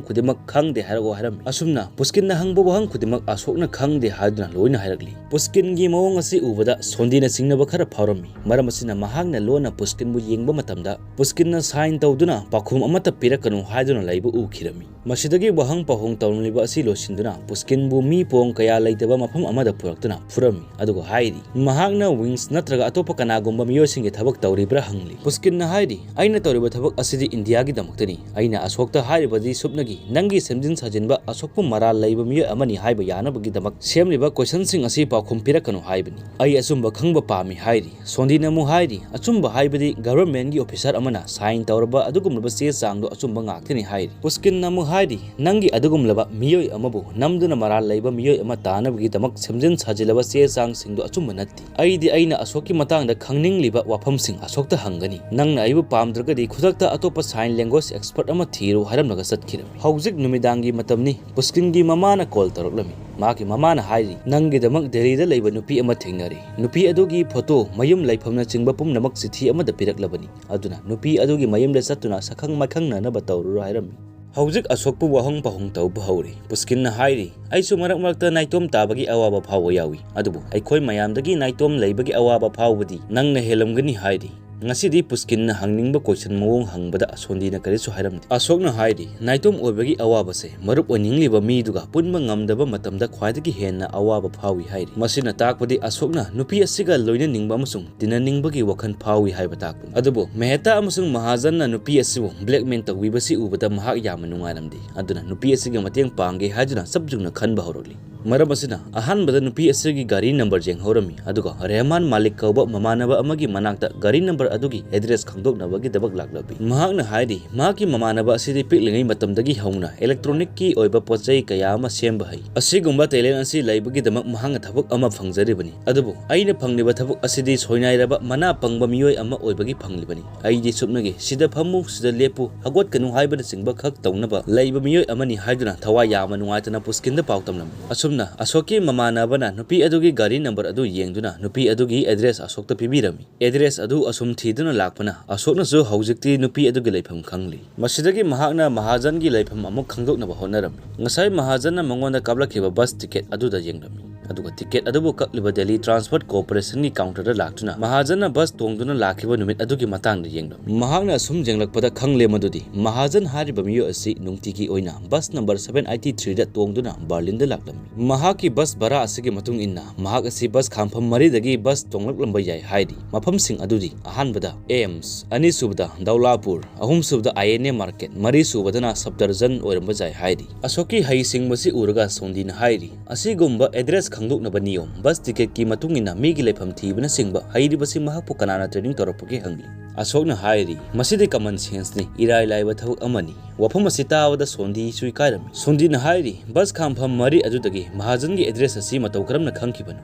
ꯈꯨꯗꯤꯡꯃꯛ ꯈꯪꯗꯦ ꯍꯥꯏꯔꯛꯑꯣ ꯍꯥꯏꯔꯝꯃꯤ꯫ ꯑꯁꯨꯝꯅ ꯄꯨꯁꯀꯤꯟꯅ ꯍꯪꯕ ꯋꯥꯍꯪ ꯈꯨꯗꯤꯡꯃꯛ ꯑꯁꯣꯛꯅ ꯈꯪꯗꯦ ꯍꯥꯏꯗꯨꯅ ꯂꯣꯏꯅ ꯍꯥꯏꯔꯛꯂꯤ꯫ ꯄꯨꯁꯀꯤꯟꯒꯤ ꯃꯑꯣꯡ ꯑꯁꯤ ꯎꯕꯗ ꯁꯣꯟꯗꯤꯅ ꯆꯤꯡꯅꯕ ꯈꯔ ꯐꯥꯎꯔꯝꯃꯤ꯫ ꯃꯔꯝ ꯑꯁꯤꯅ ꯃꯍꯥꯛꯅ ꯂꯣꯟꯅ ꯄꯨꯁꯀꯤꯟꯕꯨ ꯌꯦꯡꯕ ꯃꯇꯝꯗ ꯄꯨꯁꯀꯤꯟꯅ sign ꯇꯧꯗꯨꯅ ꯄꯥꯎꯈꯨꯝ ꯑꯃꯠꯇ ꯄꯤꯔꯛꯀꯅꯨ ꯍꯥꯏꯗꯨꯅ ꯂꯩꯕ ꯎꯈꯤꯔꯝꯃꯤ꯫ ꯃꯁꯤꯗꯒꯤ ꯋꯥꯍꯪ ꯄꯥꯎꯍꯨꯝ ꯇꯧꯔꯝꯂꯤꯕ ꯑꯁꯤ ꯂꯣꯏꯁꯤꯟꯗꯨꯅ ꯄꯨꯁꯀꯤꯟꯕꯨ ꯃꯤ ꯄꯣꯡ ꯀꯌꯥ ꯂꯩꯇꯕ ꯃꯐꯝ ꯑꯃꯗ ꯄꯨꯔꯛꯇꯨꯅ ꯐꯨꯔꯝꯃꯤ꯫ ꯑꯗꯨꯒ ꯍꯥꯏꯔꯤ, ꯃꯍꯥꯛꯅ ꯋꯤꯡꯁ ꯅꯠꯇ꯭ꯔꯒ ꯑꯇꯣꯞꯄ ꯀꯅꯥꯒꯨꯝꯕ ꯃꯤꯑꯣꯏꯁꯤꯡꯒꯤ ꯊꯕꯛ ꯇꯧꯔꯤꯕ꯭ꯔꯥ ꯍꯪꯂꯤ꯫ ꯄꯨꯁꯀꯤꯟꯅ ꯍꯥꯏꯔꯤ, "ꯑꯩꯅ ꯇꯧꯔꯤꯕ ꯊꯕꯛ ꯑꯁꯤꯗꯤ ꯏꯟꯗꯤꯌꯥꯒꯤꯗꯃꯛꯇꯅꯤ꯫ ꯑꯩꯅ ꯑꯁꯣꯛꯇ ꯍꯥꯏꯔꯤꯕꯗꯤ ꯁꯨꯞꯅꯒꯤ ꯅꯪꯒꯤ ꯁꯦꯝꯖꯤꯟ ꯁꯥꯖꯤꯟꯕ ꯑꯁꯣꯛꯄ ꯃꯔꯥꯜ ꯂꯩꯕ ꯃꯤꯑꯣꯏ ꯑꯃꯅꯤ ꯍꯥꯏꯕ ꯌꯥꯅꯕꯒꯤꯗꯃꯛ ꯁꯦꯝꯂꯤꯕ questionꯁꯤꯡ ꯑꯁꯤ ꯄꯥꯎꯈꯨꯝ ꯄꯤꯔꯛꯀꯅꯨ ꯍꯥꯏꯕꯅꯤ꯫ ꯑꯩ ꯑꯆꯨꯝꯕ ꯈꯪꯕ ꯄꯥꯝꯃꯤ" ꯍꯥꯏꯔꯤ꯫ ꯁꯣꯟꯗꯤꯅ ꯑꯃꯨꯛ ꯍꯥꯏꯔꯤ, "ꯑꯆꯨꯝꯕ ꯍꯥꯏꯕꯗꯤ governmentꯀꯤ officer ꯑꯃꯅ sign ꯇꯧꯔꯕ ꯑꯗꯨꯒꯨꯝꯂꯕ ꯆꯦ ꯆꯥꯡꯗꯣ ꯑꯆꯨꯝꯕ ꯉꯥꯛꯇꯅꯤ" ꯍꯥꯏꯔꯤ꯫ ꯄꯨꯁꯀꯤꯟꯅ ꯑꯃꯨꯛ ꯍꯥꯏꯔꯤ, "ꯅꯪꯒꯤ ꯑꯗꯨꯒꯨꯝꯂꯕ ꯃꯤꯑꯣꯏ ꯑꯃꯕꯨ ꯅꯝꯗꯨꯅ ꯃꯔꯥꯜ ꯂꯩꯕ ꯃꯤꯑꯣꯏ ꯑꯃ ꯇꯥꯅꯕꯒꯤꯗꯃꯛ ꯁꯦꯝꯖꯤꯟ ꯁꯥꯖꯤꯜꯂꯕ ꯆꯦ ꯆꯥꯡꯁꯤꯡꯗꯣ ꯑꯆꯨꯝꯕ ꯅꯠꯇꯦ꯫ ꯑꯩꯗꯤ ꯑꯩꯅ ꯑꯁꯣꯛꯀꯤ ꯃꯇꯥꯡꯗ ꯈꯪꯅꯤꯡꯂꯤꯕ ꯋꯥꯐꯝꯁꯤꯡ ꯑꯁꯣꯛꯇ ꯍꯪꯒꯅꯤ꯫ ꯅꯪꯅ ꯑꯩꯕꯨ ꯄꯥꯝꯗ꯭ꯔꯒꯗꯤ ꯈꯨꯗꯛꯇ ꯑꯇꯣꯞꯄ sign language expert ꯑꯃ ꯊꯤꯔꯨ" ꯍꯥꯏꯔꯝꯂꯒ ꯆꯠꯈꯤꯔꯝꯃꯤ꯫ ꯍꯧꯖꯤꯛ ꯅꯨꯃꯤꯗꯥꯡꯒꯤ ꯃꯇꯝꯅꯤ꯫ ꯄꯨꯁꯀꯤꯟꯒꯤ ꯃꯃꯥꯅ call ꯇꯧꯔꯛꯂꯝꯃꯤ꯫ ꯃꯍꯥꯛꯀꯤ ꯃꯃꯥꯅ ꯍꯥꯏꯔꯤ, "ꯅꯪꯒꯤꯗꯃꯛ ꯗꯦꯜꯂꯤꯗ ꯂꯩꯕ ꯅꯨꯄꯤ ꯑꯃ ꯊꯦꯡꯅꯔꯦ꯫ ꯅꯨꯄꯤ ꯑꯗꯨꯒꯤ photo, ꯃꯌꯨꯝ, ꯂꯩꯐꯝꯅꯆꯤꯡꯕ ꯄꯨꯝꯅꯃꯛ ꯆꯤꯊꯤ ꯑꯃꯗ ꯄꯤꯔꯛꯂꯕꯅꯤ꯫ ꯑꯗꯨꯅ ꯅꯨꯄꯤ ꯑꯗꯨꯒꯤ ꯃꯌꯨꯝꯗ ꯆꯠꯇꯨꯅ ꯁꯛꯈꯪ ꯃꯥꯏꯈꯪꯅꯅꯕ ꯇꯧꯔꯨꯔꯣ" ꯍꯥꯏꯔꯝꯃꯤ꯫ ꯍꯧꯖꯤꯛ ꯑꯁꯣꯛꯄꯨ ꯋꯥꯍꯪ ꯄꯥꯎꯍꯪ ꯇꯧꯕ ꯍꯧꯔꯤ꯫ ꯄꯨꯁꯀꯤꯟꯅ ꯍꯥꯏꯔꯤ, "ꯑꯩꯁꯨ ꯃꯔꯛ ꯃꯔꯛꯇ ꯅꯥꯏꯇꯣꯝ ꯇꯥꯕꯒꯤ ꯑꯋꯥꯕ ꯐꯥꯎꯕ ꯌꯥꯎꯏ, ꯑꯗꯨꯕꯨ ꯑꯩꯈꯣꯏ ꯃꯌꯥꯝꯗꯒꯤ ꯅꯥꯏꯇꯣꯝ ꯂꯩꯕꯒꯤ ꯑꯋꯥꯕ ꯐꯥꯎꯕꯗꯤ ꯅꯪꯅ ꯍꯦꯜꯂꯝꯒꯅꯤ" ꯍꯥꯏꯔꯤ꯫ ꯉꯁꯤꯗꯤ ꯄꯨꯁꯀꯤꯟꯅ ꯍꯪꯅꯤꯡꯕ question ꯃꯑꯣꯡ ꯍꯪꯕꯗ ꯁꯣꯟꯗꯤꯅ ꯀꯔꯤꯁꯨ ꯍꯥꯏꯔꯝꯗꯦ꯫ ꯑꯁꯣꯛꯅ ꯍꯥꯏꯔꯤ, ꯅꯥꯏꯇꯣꯝ ꯑꯣꯏꯕꯒꯤ ꯑꯋꯥꯕꯁꯦ ꯃꯔꯨꯞ ꯑꯣꯏꯅꯤꯡꯂꯤꯕ ꯃꯤꯗꯨꯒ ꯄꯨꯟꯕ ꯉꯝꯗꯕ ꯃꯇꯝꯗ ꯈ꯭ꯋꯥꯏꯗꯒꯤ ꯍꯦꯟꯅ ꯑꯋꯥꯕ ꯐꯥꯎꯏ ꯍꯥꯏꯔꯤ꯫ ꯃꯁꯤꯅ ꯇꯥꯛꯄꯗꯤ ꯑꯁꯣꯛꯅ ꯅꯨꯄꯤ ꯑꯁꯤꯒ ꯂꯣꯏꯅꯅꯤꯡꯕ ꯑꯃꯁꯨꯡ ꯇꯤꯟꯅꯅꯤꯡꯕꯒꯤ ꯋꯥꯈꯜ ꯐꯥꯎꯏ ꯍꯥꯏꯕ ꯇꯥꯛꯄꯅꯤ꯫ ꯑꯗꯨꯕꯨ ꯃꯦꯍꯇꯥ ꯑꯃꯁꯨꯡ ꯃꯍꯥꯖꯟꯅ ꯅꯨꯄꯤ ꯑꯁꯤꯕꯨ blackmail ꯇꯧꯕꯤꯕꯁꯤ ꯎꯕꯗ ꯃꯍꯥꯛ ꯌꯥꯝꯅ ꯅꯨꯡꯉꯥꯏꯔꯝꯗꯦ꯫ ꯑꯗꯨꯅ ꯅꯨꯄꯤ ꯑꯁꯤꯒꯤ ꯃꯇꯦꯡ ꯄꯥꯡꯒꯦ ꯍꯥꯏꯗꯨꯅ ꯆꯞ ꯌꯨꯡꯅ ꯈꯟꯕ ꯍꯧꯔꯛꯂꯤ꯫ ꯃꯔꯝ ꯑꯁꯤꯅ ꯑꯍꯥꯟꯕꯗ ꯅꯨꯄꯤ ꯑꯁꯤꯒꯤ ꯒꯥꯔꯤ number ꯌꯦꯡꯍꯧꯔꯝꯃꯤ, ꯑꯗꯨꯒ ꯔꯦꯍꯃꯥꯟ ꯃꯥꯂꯤꯛ ꯀꯧꯕ ꯃꯃꯥꯟꯅꯕ ꯑꯃꯒꯤ ꯃꯅꯥꯛꯇ ꯒꯥꯔꯤ number ꯑꯗꯨꯒꯤ address ꯈꯪꯗꯣꯛꯅꯕꯒꯤꯗꯃꯛ ꯂꯥꯛꯂꯝꯃꯤ꯫ ꯃꯍꯥꯛꯅ ꯍꯥꯏꯔꯤ, ꯃꯍꯥꯛꯀꯤ ꯃꯃꯥꯟꯅꯕ ꯑꯁꯤꯗꯤ ꯄꯤꯛꯂꯤꯉꯩ ꯃꯇꯝꯗꯒꯤ ꯍꯧꯅ electronicꯀꯤ ꯑꯣꯏꯕ ꯄꯣꯠ ꯆꯩ ꯀꯌꯥ ꯑꯃ ꯁꯦꯝꯕ ꯍꯩ꯫ ꯑꯁꯤꯒꯨꯝꯕ talent ꯑꯁꯤ ꯂꯩꯕꯒꯤꯗꯃꯛ ꯃꯍꯥꯛꯅ ꯊꯕꯛ ꯑꯃ ꯐꯪꯖꯔꯤꯕꯅꯤ꯫ ꯑꯗꯨꯕꯨ ꯑꯩꯅ ꯐꯪꯂꯤꯕ ꯊꯕꯛ ꯑꯁꯤꯗꯤ ꯁꯣꯏꯅꯥꯏꯔꯕ ꯃꯅꯥ ꯄꯪꯕ ꯃꯤꯑꯣꯏ ꯑꯃ ꯑꯣꯏꯕꯒꯤ ꯐꯪꯂꯤꯕꯅꯤ꯫ ꯑꯩꯗꯤ ꯁꯨꯞꯅꯒꯤ "ꯁꯤꯗ ꯐꯝꯃꯨ, ꯁꯤꯗ ꯂꯦꯞꯄꯨ, ꯍꯧꯒꯠꯀꯅꯨ" ꯍꯥꯏꯕꯅꯆꯤꯡꯕ ꯈꯛ ꯇꯧꯅꯕ ꯂꯩꯕ ꯃꯤꯑꯣꯏ ꯑꯃꯅꯤ ꯍꯥꯏꯗꯨꯅ ꯊꯋꯥꯏ ꯌꯥꯝꯅ ꯅꯨꯡꯉꯥꯏꯇꯅ ꯄꯨꯁꯀꯤꯟꯗ ꯄꯥꯎ ꯇꯝꯂꯝꯃꯤ꯫ ꯑꯁꯨꯝꯅ ꯑꯁꯣꯛꯀꯤ ꯃꯃꯥꯟꯅꯕꯅ ꯅꯨꯄꯤ ꯑꯗꯨꯒꯤ ꯒꯥꯔꯤ number ꯑꯗꯨ ꯌꯦꯡꯗꯨꯅ ꯅꯨꯄꯤ ꯑꯗꯨꯒꯤ address ꯑꯁꯣꯛꯇ ꯄꯤꯕꯤꯔꯝꯃꯤ꯫ Address ꯑꯗꯨ ꯑꯁꯨꯝ ꯊꯤꯗꯨꯅ ꯂꯥꯛꯄꯅ ꯑꯁꯣꯛꯅꯁꯨ ꯍꯧꯖꯤꯛꯇꯤ ꯅꯨꯄꯤ ꯑꯗꯨꯒꯤ ꯂꯩꯐꯝ ꯈꯪꯂꯤ꯫ ꯃꯁꯤꯗꯒꯤ ꯃꯍꯥꯛꯅ ꯃꯍꯥꯖꯟꯒꯤ ꯂꯩꯐꯝ ꯑꯃꯨꯛ ꯈꯪꯗꯣꯛꯅꯕ ꯍꯣꯠꯅꯔꯝꯃꯤ꯫ ꯉꯁꯥꯏ ꯃꯍꯥꯖꯟꯅ ꯃꯉꯣꯟꯗ ꯀꯥꯞꯂꯛꯈꯤꯕ bus ticket ꯑꯗꯨꯗ ꯌꯦꯡꯂꯝꯃꯤ, ꯑꯗꯨꯒ ticket ꯑꯗꯨꯕꯨ ꯀꯛꯂꯤꯕ Delhi Transport Corporationꯒꯤ counterꯗ ꯂꯥꯛꯇꯨꯅ ꯃꯍꯥꯖꯟꯅ bus ꯇꯣꯡꯗꯨꯅ ꯂꯥꯛꯈꯤꯕ ꯅꯨꯃꯤꯠ ꯑꯗꯨꯒꯤ ꯃꯇꯥꯡꯗ ꯌꯦꯡꯂꯝꯃꯤ꯫ ꯃꯍꯥꯛꯅ ꯑꯁꯨꯝ ꯌꯦꯡꯂꯛꯄꯗ ꯈꯪꯂꯦ ꯃꯗꯨꯗꯤ ꯃꯍꯥꯖꯟ ꯍꯥꯏꯔꯤꯕ ꯃꯤꯑꯣꯏ ꯑꯁꯤ ꯅꯨꯡꯇꯤꯒꯤ ꯑꯣꯏꯅ bus number seven eighty threeꯗ ꯇꯣꯡꯗꯨꯅ ꯕꯔꯂꯤꯟꯗ ꯂꯥꯛꯂꯝꯃꯤ꯫ ꯃꯍꯥꯛꯀꯤ bus ꯚꯔꯥ ꯑꯁꯤꯒꯤ ꯃꯇꯨꯡ ꯏꯟꯅ ꯃꯍꯥꯛ ꯑꯁꯤ bus ꯈꯥꯝꯐꯝ ꯃꯔꯤꯗꯒꯤ bus ꯇꯣꯡꯂꯛꯂꯝꯕ ꯌꯥꯏ ꯍꯥꯏꯔꯤ꯫ ꯃꯐꯝꯁꯤꯡ ꯑꯗꯨꯗꯤ ꯑꯍꯥꯟꯕꯗ ꯑꯦꯝꯁ, ꯑꯅꯤꯁꯨꯕꯗ ꯗꯧꯂꯥꯄꯨꯔ, ꯑꯍꯨꯝꯁꯨꯕꯗ INA market, ꯃꯔꯤꯁꯨꯕꯗꯅ ꯁꯞꯗꯔꯖꯟ ꯑꯣꯏꯔꯝꯕ ꯌꯥꯏ ꯍꯥꯏꯔꯤ꯫ ꯑꯁꯣꯛꯀꯤ ꯍꯩꯁꯤꯡꯕꯁꯤ ꯎꯔꯒ ꯁꯣꯟꯗꯤꯅ ꯍꯥꯏꯔꯤ, ꯑꯁꯤꯒꯨꯝꯕ address ꯈꯪꯗꯣꯛꯅꯕ ꯅꯤꯌꯣꯝ, bus ticketꯀꯤ ꯃꯇꯨꯡ ꯏꯟꯅ ꯃꯤꯒꯤ ꯂꯩꯐꯝ ꯊꯤꯕꯅꯆꯤꯡꯕ ꯍꯩꯔꯤꯕꯁꯤ ꯃꯍꯥꯛꯄꯨ ꯀꯅꯥꯅ training ꯇꯧꯔꯛꯄꯒꯦ ꯍꯪꯂꯤ꯫ ꯑꯁꯣꯛꯅ ꯍꯥꯏꯔꯤ, ꯃꯁꯤꯗꯤ common senseꯅꯤ, ꯏꯔꯥꯏ ꯂꯥꯏꯕ ꯊꯕꯛ ꯑꯃꯅꯤ꯫ ꯋꯥꯐꯝ ꯑꯁꯤ ꯇꯥꯕꯗ ꯁꯣꯟꯗꯤꯁꯨ ꯏꯀꯥꯏꯔꯝꯃꯤ꯫ ꯁꯣꯟꯗꯤꯅ ꯍꯥꯏꯔꯤ, bus ꯈꯥꯝꯐꯝ ꯃꯔꯤ ꯑꯗꯨꯗꯒꯤ ꯃꯍꯥꯖꯟꯒꯤ address ꯑꯁꯤ ꯃꯇꯧ ꯀꯔꯝꯅ ꯈꯪꯈꯤꯕꯅꯣ?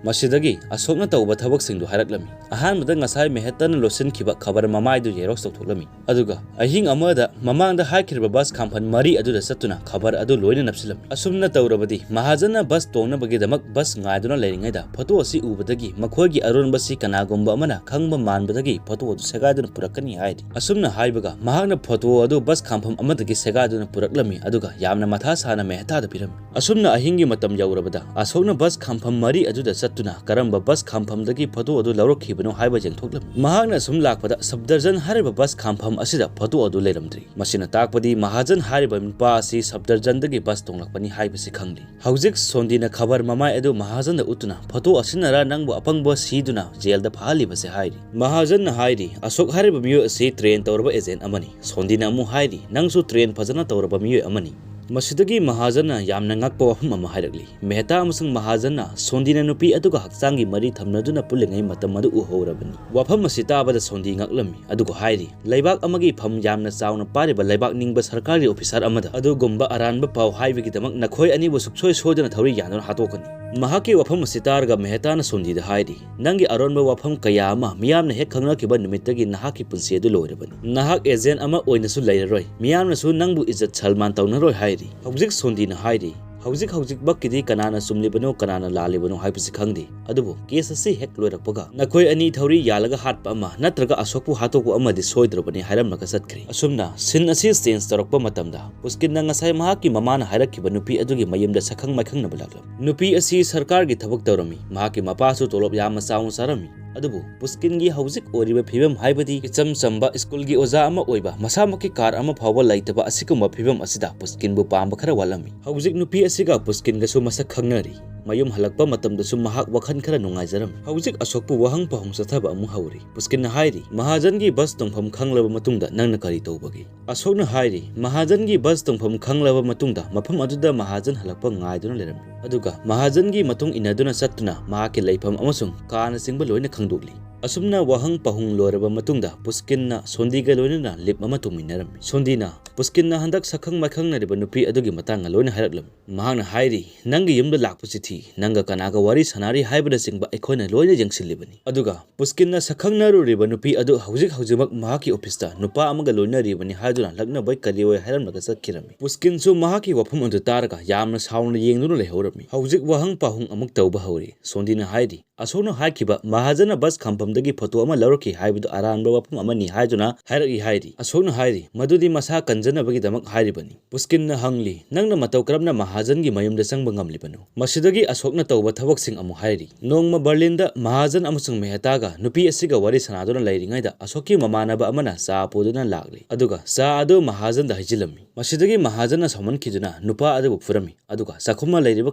ꯃꯁꯤꯗꯒꯤ ꯑꯁꯣꯛꯅ ꯇꯧꯕ ꯊꯕꯛꯁꯤꯡꯗꯨ ꯍꯥꯏꯔꯛꯂꯝꯃꯤ꯫ ꯑꯍꯥꯟꯕꯗ ꯉꯁꯥꯏ ꯃꯦꯍꯇꯥꯅ ꯂꯣꯠꯁꯤꯟꯈꯤꯕ ꯈꯕꯔ ꯃꯃꯥꯏꯗꯨ xerox ꯇꯧꯊꯣꯛꯂꯝꯃꯤ꯫ ꯑꯗꯨꯒ ꯑꯍꯤꯡ ꯑꯃꯗ ꯃꯃꯥꯡꯗ ꯍꯥꯏꯈ꯭ꯔꯤꯕ bus ꯈꯥꯝꯐꯝ ꯃꯔꯤ ꯑꯗꯨꯗ ꯆꯠꯇꯨꯅ ꯈꯕꯔ ꯑꯗꯨ ꯂꯣꯏꯅ ꯅꯞꯁꯤꯜꯂꯝꯃꯤ꯫ ꯑꯁꯨꯝꯅ ꯇꯧꯔꯕꯗꯤ ꯃꯍꯥꯖꯟꯅ bus ꯇꯣꯡꯅꯕꯒꯤꯗꯃꯛ bus ꯉꯥꯏꯗꯨꯅ ꯂꯩꯔꯤꯉꯩꯗ photo ꯑꯁꯤ ꯎꯕꯗꯒꯤ ꯃꯈꯣꯏꯒꯤ ꯑꯔꯣꯟꯕꯁꯤ ꯀꯅꯥꯒꯨꯝꯕ ꯑꯃꯅ ꯈꯪꯕ ꯃꯥꯟꯕꯗꯒꯤ photo ꯑꯗꯨ ꯁꯦꯒꯥꯏꯗꯨꯅ ꯄꯨꯔꯛꯀꯅꯤ ꯍꯥꯏꯔꯤ꯫ ꯑꯁꯨꯝꯅ ꯍꯥꯏꯕꯒ ꯃꯍꯥꯛꯅ ꯐꯣꯇꯣ ꯑꯗꯨ ꯕꯁ ꯈꯥꯝꯐꯝ ꯑꯃꯗꯒꯤ ꯁꯦꯒꯥꯏꯗꯨꯅ ꯄꯨꯔꯛꯂꯝꯃꯤ, ꯑꯗꯨꯒ ꯌꯥꯝꯅ ꯃꯊꯥ ꯁꯥꯅ ꯃꯦꯍꯇꯥꯗ ꯄꯤꯔꯝꯃꯤ꯫ ꯑꯁꯨꯝꯅ ꯑꯍꯤꯡꯒꯤ ꯃꯇꯝ ꯌꯧꯔꯕꯗ ꯑꯁꯣꯛꯅ ꯕꯁ ꯈꯥꯝꯐꯝ ꯃꯔꯤ ꯑꯗꯨꯗ ꯆꯠꯇꯨꯅ ꯀꯔꯝꯕ ꯕꯁ ꯈꯥꯝꯐꯝꯗꯒꯤ ꯐꯣꯇꯣ ꯑꯗꯨ ꯂꯧꯔꯛꯈꯤꯕꯅꯣ ꯍꯥꯏꯕ ꯌꯦꯡꯊꯣꯛꯂꯝꯃꯤ꯫ ꯃꯍꯥꯛꯅ ꯑꯁꯨꯝ ꯂꯥꯛꯄꯗ ꯁꯐꯗꯔꯖꯟ ꯍꯥꯏꯔꯤꯕ ꯕꯁ ꯈꯥꯝꯐꯝ ꯑꯁꯤꯗ ꯐꯣꯇꯣ ꯑꯗꯨ ꯂꯩꯔꯝꯗ꯭ꯔꯤ꯫ ꯃꯁꯤꯅ ꯇꯥꯛꯄꯗꯤ ꯃꯍꯥꯖꯟ ꯍꯥꯏꯔꯤꯕ ꯅꯨꯄꯥ ꯑꯁꯤ ꯁꯐꯗꯔꯖꯟꯗꯒꯤ ꯕꯁ ꯇꯣꯡꯂꯛꯄꯅꯤ ꯍꯥꯏꯕꯁꯤ ꯈꯪꯂꯤ꯫ ꯍꯧꯖꯤꯛ ꯁꯣꯟꯗꯤꯅ ꯈꯕꯔ ꯃꯃꯥꯏ ꯑꯗꯨ ꯃꯍꯥꯖꯟꯗ ꯎꯠꯇꯨꯅ ꯐꯣꯇꯣ ꯑꯁꯤꯅꯔ ꯅꯪꯕꯨ ꯑꯄꯪꯕ ꯁꯤꯗꯨꯅ ꯖꯦꯜꯗ ꯐꯥꯍꯜꯂꯤꯕꯁꯦ ꯍꯥꯏꯔꯤ꯫ ꯃꯍꯥꯖꯟꯅ ꯍꯥꯏꯔꯤ, ꯑꯁꯣꯛ ꯍꯥꯏꯔꯤꯕ ꯃꯤꯑꯣꯏ ꯑꯁꯤ ꯇ꯭ꯔꯦꯟ ꯇꯧꯔꯕ ꯑꯦꯖꯦꯟ ꯑꯃꯅꯤ꯫ ꯁꯣꯟꯗꯤꯅ ꯑꯃꯨꯛ ꯍꯥꯏꯔꯤ, ꯅꯪꯁꯨ ꯇ꯭ꯔꯦꯟ ꯐꯖꯅ ꯇꯧꯔꯕ ꯃꯤꯑꯣꯏ ꯑꯃꯅꯤ꯫ ꯃꯁꯤꯗꯒꯤ ꯃꯍꯥꯖꯟꯅ ꯌꯥꯝꯅ ꯉꯛꯄ ꯋꯥꯐꯝ ꯑꯃ ꯍꯥꯏꯔꯛꯂꯤ꯫ ꯃꯦꯍꯇꯥ ꯑꯃꯁꯨꯡ ꯃꯍꯥꯖꯟꯅ ꯁꯣꯟꯗꯤꯅ ꯅꯨꯄꯤ ꯑꯗꯨꯒ ꯍꯛꯆꯥꯡꯒꯤ ꯃꯔꯤ ꯊꯝꯅꯗꯨꯅ ꯄꯨꯜꯂꯤꯉꯩ ꯃꯇꯝ ꯑꯗꯨ ꯎꯍꯧꯔꯕꯅꯤ꯫ ꯋꯥꯐꯝ ꯑꯁꯤ ꯇꯥꯕꯗ ꯁꯣꯟꯗꯤ ꯉꯛꯂꯝꯃꯤ, ꯑꯗꯨꯒ ꯍꯥꯏꯔꯤ, ꯂꯩꯕꯥꯛ ꯑꯃꯒꯤ ꯐꯝ ꯌꯥꯝꯅ ꯆꯥꯎꯅ ꯄꯥꯏꯔꯤꯕ ꯂꯩꯕꯥꯛ ꯅꯤꯡꯕ ꯁꯔꯀꯥꯔꯒꯤ ꯑꯣꯐꯤꯁꯥꯔ ꯑꯃꯗ ꯑꯗꯨꯒꯨꯝꯕ ꯑꯔꯥꯟꯕ ꯄꯥꯎ ꯍꯥꯏꯕꯒꯤꯗꯃꯛ ꯅꯈꯣꯏ ꯑꯅꯤꯕꯨ ꯁꯨꯡꯁꯣꯏ ꯁꯣꯏꯗꯅ ꯊꯧꯔꯤ ꯌꯥꯟꯗꯨꯅ ꯍꯥꯠꯇꯣꯛꯀꯅꯤ꯫ ꯃꯍꯥꯛꯀꯤ ꯋꯥꯐꯝ ꯑꯁꯤ ꯇꯥꯔꯒ ꯃꯦꯍꯇꯥꯅ ꯁꯣꯟꯗꯤꯗ ꯍꯥꯏꯔꯤ, ꯅꯪꯒꯤ ꯑꯔꯣꯟꯕ ꯋꯥꯐꯝ ꯀꯌꯥ ꯑꯃ ꯃꯤꯌꯥꯝꯅ ꯍꯦꯛ ꯈꯪꯅꯈꯤꯕ ꯅꯨꯃꯤꯠꯇꯒꯤ ꯅꯍꯥꯛꯀꯤ ꯄꯨꯟꯁꯤ ꯑꯗꯨ ꯂꯣꯏꯔꯕꯅꯤ꯫ ꯅꯍꯥꯛ ꯑꯦꯖꯦꯟ ꯑꯃ ꯑꯣꯏꯅꯁꯨ ꯂꯩꯔꯔꯣꯏ, ꯃꯤꯌꯥꯝꯅꯁꯨ ꯅꯪꯕꯨ ꯏꯖꯠ ꯁꯜꯃꯥꯟ ꯇꯧꯅꯔꯣꯏ ꯍꯥꯏꯔꯤ꯫ ꯍꯧꯖꯤꯛ ꯁꯣꯟꯗꯤꯅ ꯍꯥꯏꯔꯤ, ꯍꯧꯖꯤꯛ ꯍꯧꯖꯤꯛꯃꯛꯀꯤꯗꯤ ꯀꯅꯥꯅ ꯆꯨꯝꯂꯤꯕꯅꯣ ꯀꯅꯥꯅ ꯂꯥꯜꯂꯤꯕꯅꯣ ꯍꯥꯏꯕꯁꯤ ꯈꯪꯗꯦ, ꯑꯗꯨꯕꯨ ꯀꯦꯁ ꯑꯁꯤ ꯍꯦꯛ ꯂꯣꯏꯔꯛꯄꯒ ꯅꯈꯣꯏ ꯑꯅꯤ ꯊꯧꯔꯤ ꯌꯥꯜꯂꯒ ꯍꯥꯠꯄ ꯑꯃ ꯅꯠꯇ꯭ꯔꯒ ꯑꯁꯣꯛꯄꯨ ꯍꯥꯠꯇꯣꯛꯄ ꯑꯃꯗꯤ ꯁꯣꯏꯗ꯭ꯔꯕꯅꯤ ꯍꯥꯏꯔꯝꯂꯒ ꯆꯠꯈ꯭ꯔꯦ꯫ ꯑꯁꯨꯝꯅ ꯁꯤꯟ ꯑꯁꯤ ꯆꯦꯟꯖ ꯇꯧꯔꯛꯄ ꯃꯇꯝꯗ ꯄꯨꯁꯀꯤꯟꯅ ꯉꯁꯥꯏ ꯃꯍꯥꯛꯀꯤ ꯃꯃꯥꯅ ꯍꯥꯏꯔꯛꯈꯤꯕ ꯅꯨꯄꯤ ꯑꯗꯨꯒꯤ ꯃꯌꯨꯝꯗ ꯁꯛꯈꯪ ꯃꯥꯏꯈꯪꯅꯕ ꯂꯥꯛꯂꯝꯃꯤ꯫ ꯅꯨꯄꯤ ꯑꯁꯤ ꯁꯔꯀꯥꯔꯒꯤ ꯊꯕꯛ ꯇꯧꯔꯝꯃꯤ, ꯃꯍꯥꯛꯀꯤ ꯃꯄꯥꯁꯨ ꯇꯣꯂꯣꯞ ꯌꯥꯝꯅ ꯆꯥꯎꯅ ꯆꯥꯔꯝꯃꯤ꯫ ꯑꯗꯨꯕꯨ ꯄꯨꯁꯀꯤꯟꯒꯤ ꯍꯧꯖꯤꯛ ꯑꯣꯏꯔꯤꯕ ꯐꯤꯕꯝ, ꯍꯥꯏꯕꯗꯤ ꯏꯆꯝ ꯆꯝꯕ ꯁ꯭ꯀꯨꯜꯒꯤ ꯑꯣꯖꯥ ꯑꯃ ꯑꯣꯏꯕ, ꯃꯁꯥꯃꯛꯀꯤ ꯀꯥꯔ ꯑꯃ ꯐꯥꯎꯕ ꯂꯩꯇꯕ ꯑꯁꯤꯒꯨꯝꯕ ꯐꯤꯕꯝ ꯑꯁꯤꯗ ꯄꯨꯁꯀꯤꯟꯕꯨ ꯄꯥꯝꯕ ꯈꯔ ꯋꯥꯠꯂꯝꯃꯤ꯫ ꯍꯧꯖꯤꯛ ꯅꯨꯄꯤ ꯑꯁꯤꯒ ꯄꯨꯁꯀꯤꯟꯒꯁꯨ ꯃꯁꯛ ꯈꯪꯅꯔꯤ꯫ ꯃꯌꯨꯝ ꯍꯜꯂꯛꯄ ꯃꯇꯝꯗꯁꯨ ꯃꯍꯥꯛ ꯋꯥꯈꯜ ꯈꯔ ꯅꯨꯡꯉꯥꯏꯖꯔꯝꯃꯤ꯫ ꯍꯧꯖꯤꯛ ꯑꯁꯣꯛꯄꯨ ꯋꯥꯍꯪ ꯄꯥꯎꯍꯪ ꯆꯠꯊꯕ ꯑꯃꯨꯛ ꯍꯧꯔꯤ꯫ ꯄꯨꯁꯀꯤꯟꯅ ꯍꯥꯏꯔꯤ, ꯃꯍꯥꯖꯟꯒꯤ ꯕꯁ ꯇꯣꯡꯐꯝ ꯈꯪꯂꯕ ꯃꯇꯨꯡꯗ ꯅꯪꯅ ꯀꯔꯤ ꯇꯧꯕꯒꯦ? ꯑꯁꯣꯛꯅ ꯍꯥꯏꯔꯤ, ꯃꯍꯥꯖꯟꯒꯤ ꯕꯁ ꯇꯣꯡꯐꯝ ꯈꯪꯂꯕ ꯃꯇꯨꯡꯗ ꯃꯐꯝ ꯑꯗꯨꯗ ꯃꯍꯥꯖꯟ ꯍꯜꯂꯛꯄ ꯉꯥꯏꯗꯨꯅ ꯂꯩꯔꯝꯃꯤ, ꯑꯗꯨꯒ ꯃꯍꯥꯖꯟꯒꯤ ꯃꯇꯨꯡ ꯏꯟꯅꯗꯨꯅ ꯆꯠꯇꯨꯅ ꯃꯍꯥꯛꯀꯤ ꯂꯩꯐꯝ ꯑꯃꯁꯨꯡ ꯀꯥꯅꯆꯤꯡꯕ ꯂꯣꯏꯅ ꯈꯪꯗꯣꯛꯂꯤ꯫ ꯑꯁꯨꯝꯅ ꯋꯥꯍꯪ ꯄꯥꯎꯍꯪ ꯂꯣꯏꯔꯕ ꯃꯇꯨꯡꯗ ꯄꯨꯁꯀꯤꯟꯅ ꯁꯣꯟꯗꯤꯒ ꯂꯣꯏꯅꯅ ꯂꯤꯞ ꯑꯃ ꯇꯣꯡꯃꯤꯟꯅꯔꯝꯃꯤ꯫ ꯁꯣꯟꯗꯤꯅ ꯄꯨꯁꯀꯤꯟꯅ ꯍꯟꯗꯛ ꯁꯛꯈꯪ ꯃꯥꯏꯈꯪꯅꯔꯤꯕ ꯅꯨꯄꯤ ꯑꯗꯨꯒꯤ ꯃꯇꯥꯡꯗ ꯂꯣꯏꯅ ꯍꯥꯏꯔꯛꯂꯝꯃꯤ꯫ ꯃꯍꯥꯛꯅ ꯍꯥꯏꯔꯤ, ꯅꯪꯒꯤ ꯌꯨꯝꯗ ꯂꯥꯛꯄꯁꯤ ꯊꯤ, ꯅꯪꯒ ꯀꯅꯥꯒ ꯋꯥꯔꯤ ꯁꯥꯟꯅꯔꯤ ꯍꯥꯏꯕꯅꯆꯤꯡꯕ ꯑꯩꯈꯣꯏꯅ ꯂꯣꯏꯅ ꯌꯦꯡꯁꯤꯜꯂꯤꯕꯅꯤ꯫ ꯑꯗꯨꯒ ꯄꯨꯁꯀꯤꯟꯅ ꯁꯛꯈꯪꯅꯔꯨꯔꯤꯕ ꯅꯨꯄꯤ ꯑꯗꯨ ꯍꯧꯖꯤꯛ ꯍꯧꯖꯤꯛꯃꯛ ꯃꯍꯥꯛꯀꯤ ꯑꯣꯐꯤꯁꯇ ꯅꯨꯄꯥ ꯑꯃꯒ ꯂꯣꯏꯅꯔꯤꯕꯅꯤ ꯍꯥꯏꯗꯨꯅ ꯂꯛꯅꯕꯣꯏ ꯀꯔꯤꯑꯣꯏ ꯍꯥꯏꯔꯝꯂꯒ ꯆꯠꯈꯤꯔꯝꯃꯤ꯫ ꯄꯨꯁꯀꯤꯟꯁꯨ ꯃꯍꯥꯛꯀꯤ ꯋꯥꯐꯝ ꯑꯗꯨ ꯇꯥꯔꯒ ꯌꯥꯝꯅ ꯁꯥꯎꯅ ꯌꯦꯡꯗꯨꯅ ꯂꯩꯍꯧꯔꯝꯃꯤ꯫ ꯍꯧꯖꯤꯛ ꯋꯥꯍꯪ ꯄꯥꯎꯍꯪ ꯑꯃꯨꯛ ꯇꯧꯕ ꯍꯧꯔꯤ꯫ ꯁꯣꯟꯗꯤꯅ ꯍꯥꯏꯔꯤ, ꯑꯁꯣꯛꯅ ꯍꯥꯏꯈꯤꯕ ꯃꯍꯥꯖꯟꯅ ꯕꯁ ꯈꯥꯝꯐꯝꯗꯒꯤ ꯐꯣꯇꯣ ꯑꯃ ꯂꯧꯔꯛꯈꯤ ꯍꯥꯏꯕꯗꯨ ꯑꯔꯥꯟꯕ ꯋꯥꯐꯝ ꯑꯃꯅꯤ ꯍꯥꯏꯗꯨꯅ ꯍꯥꯏꯔꯛꯏ ꯍꯥꯏꯔꯤ꯫ ꯑꯁꯣꯛꯅ ꯍꯥꯏꯔꯤ, ꯃꯗꯨꯗꯤ ꯃꯁꯥ ꯀꯟꯖꯅꯕꯒꯤꯗꯃꯛ ꯍꯥꯏꯔꯤꯕꯅꯤ꯫ ꯄꯨꯁꯀꯤꯟꯅ ꯍꯪꯂꯤ, "ꯅꯪꯅ ꯃꯇꯧ ꯀꯔꯝꯅ ꯃꯍꯥꯖꯟꯒꯤ ꯃꯌꯨꯝꯗ ꯆꯪꯕ ꯉꯝꯂꯤꯕꯅꯣ?" ꯃꯁꯤꯗꯒꯤ ꯑꯁꯣꯛꯅ ꯇꯧꯕ ꯊꯕꯛꯁꯤꯡ ꯑꯃꯨꯛ ꯍꯥꯏꯔꯤ꯫ ꯅꯣꯡꯃ ꯕꯔꯂꯤꯟꯗ ꯃꯍꯥꯖꯟ ꯑꯃꯁꯨꯡ ꯃꯦꯍꯇꯥꯒ ꯅꯨꯄꯤ ꯑꯁꯤꯒ ꯋꯥꯔꯤ ꯁꯥꯟꯅꯗꯨꯅ ꯂꯩꯔꯤꯉꯩꯗ ꯑꯁꯣꯛꯀꯤ ꯃꯃꯥꯟꯅꯕ ꯑꯃꯅ ꯆꯥ ꯄꯨꯗꯨꯅ ꯂꯥꯛꯂꯤ, ꯑꯗꯨꯒ ꯆꯥ ꯑꯗꯨ ꯃꯍꯥꯖꯟꯗ ꯍꯩꯖꯤꯜꯂꯝꯃꯤ꯫ ꯃꯁꯤꯗꯒꯤ ꯃꯍꯥꯖꯟꯅ ꯁꯥꯎꯃꯟꯈꯤꯗꯨꯅ ꯅꯨꯄꯥ ꯑꯗꯨꯕꯨ ꯐꯨꯔꯝꯃꯤ, ꯑꯗꯨꯒ ꯆꯥꯛꯈꯨꯝꯅ ꯂꯩꯔꯤꯕ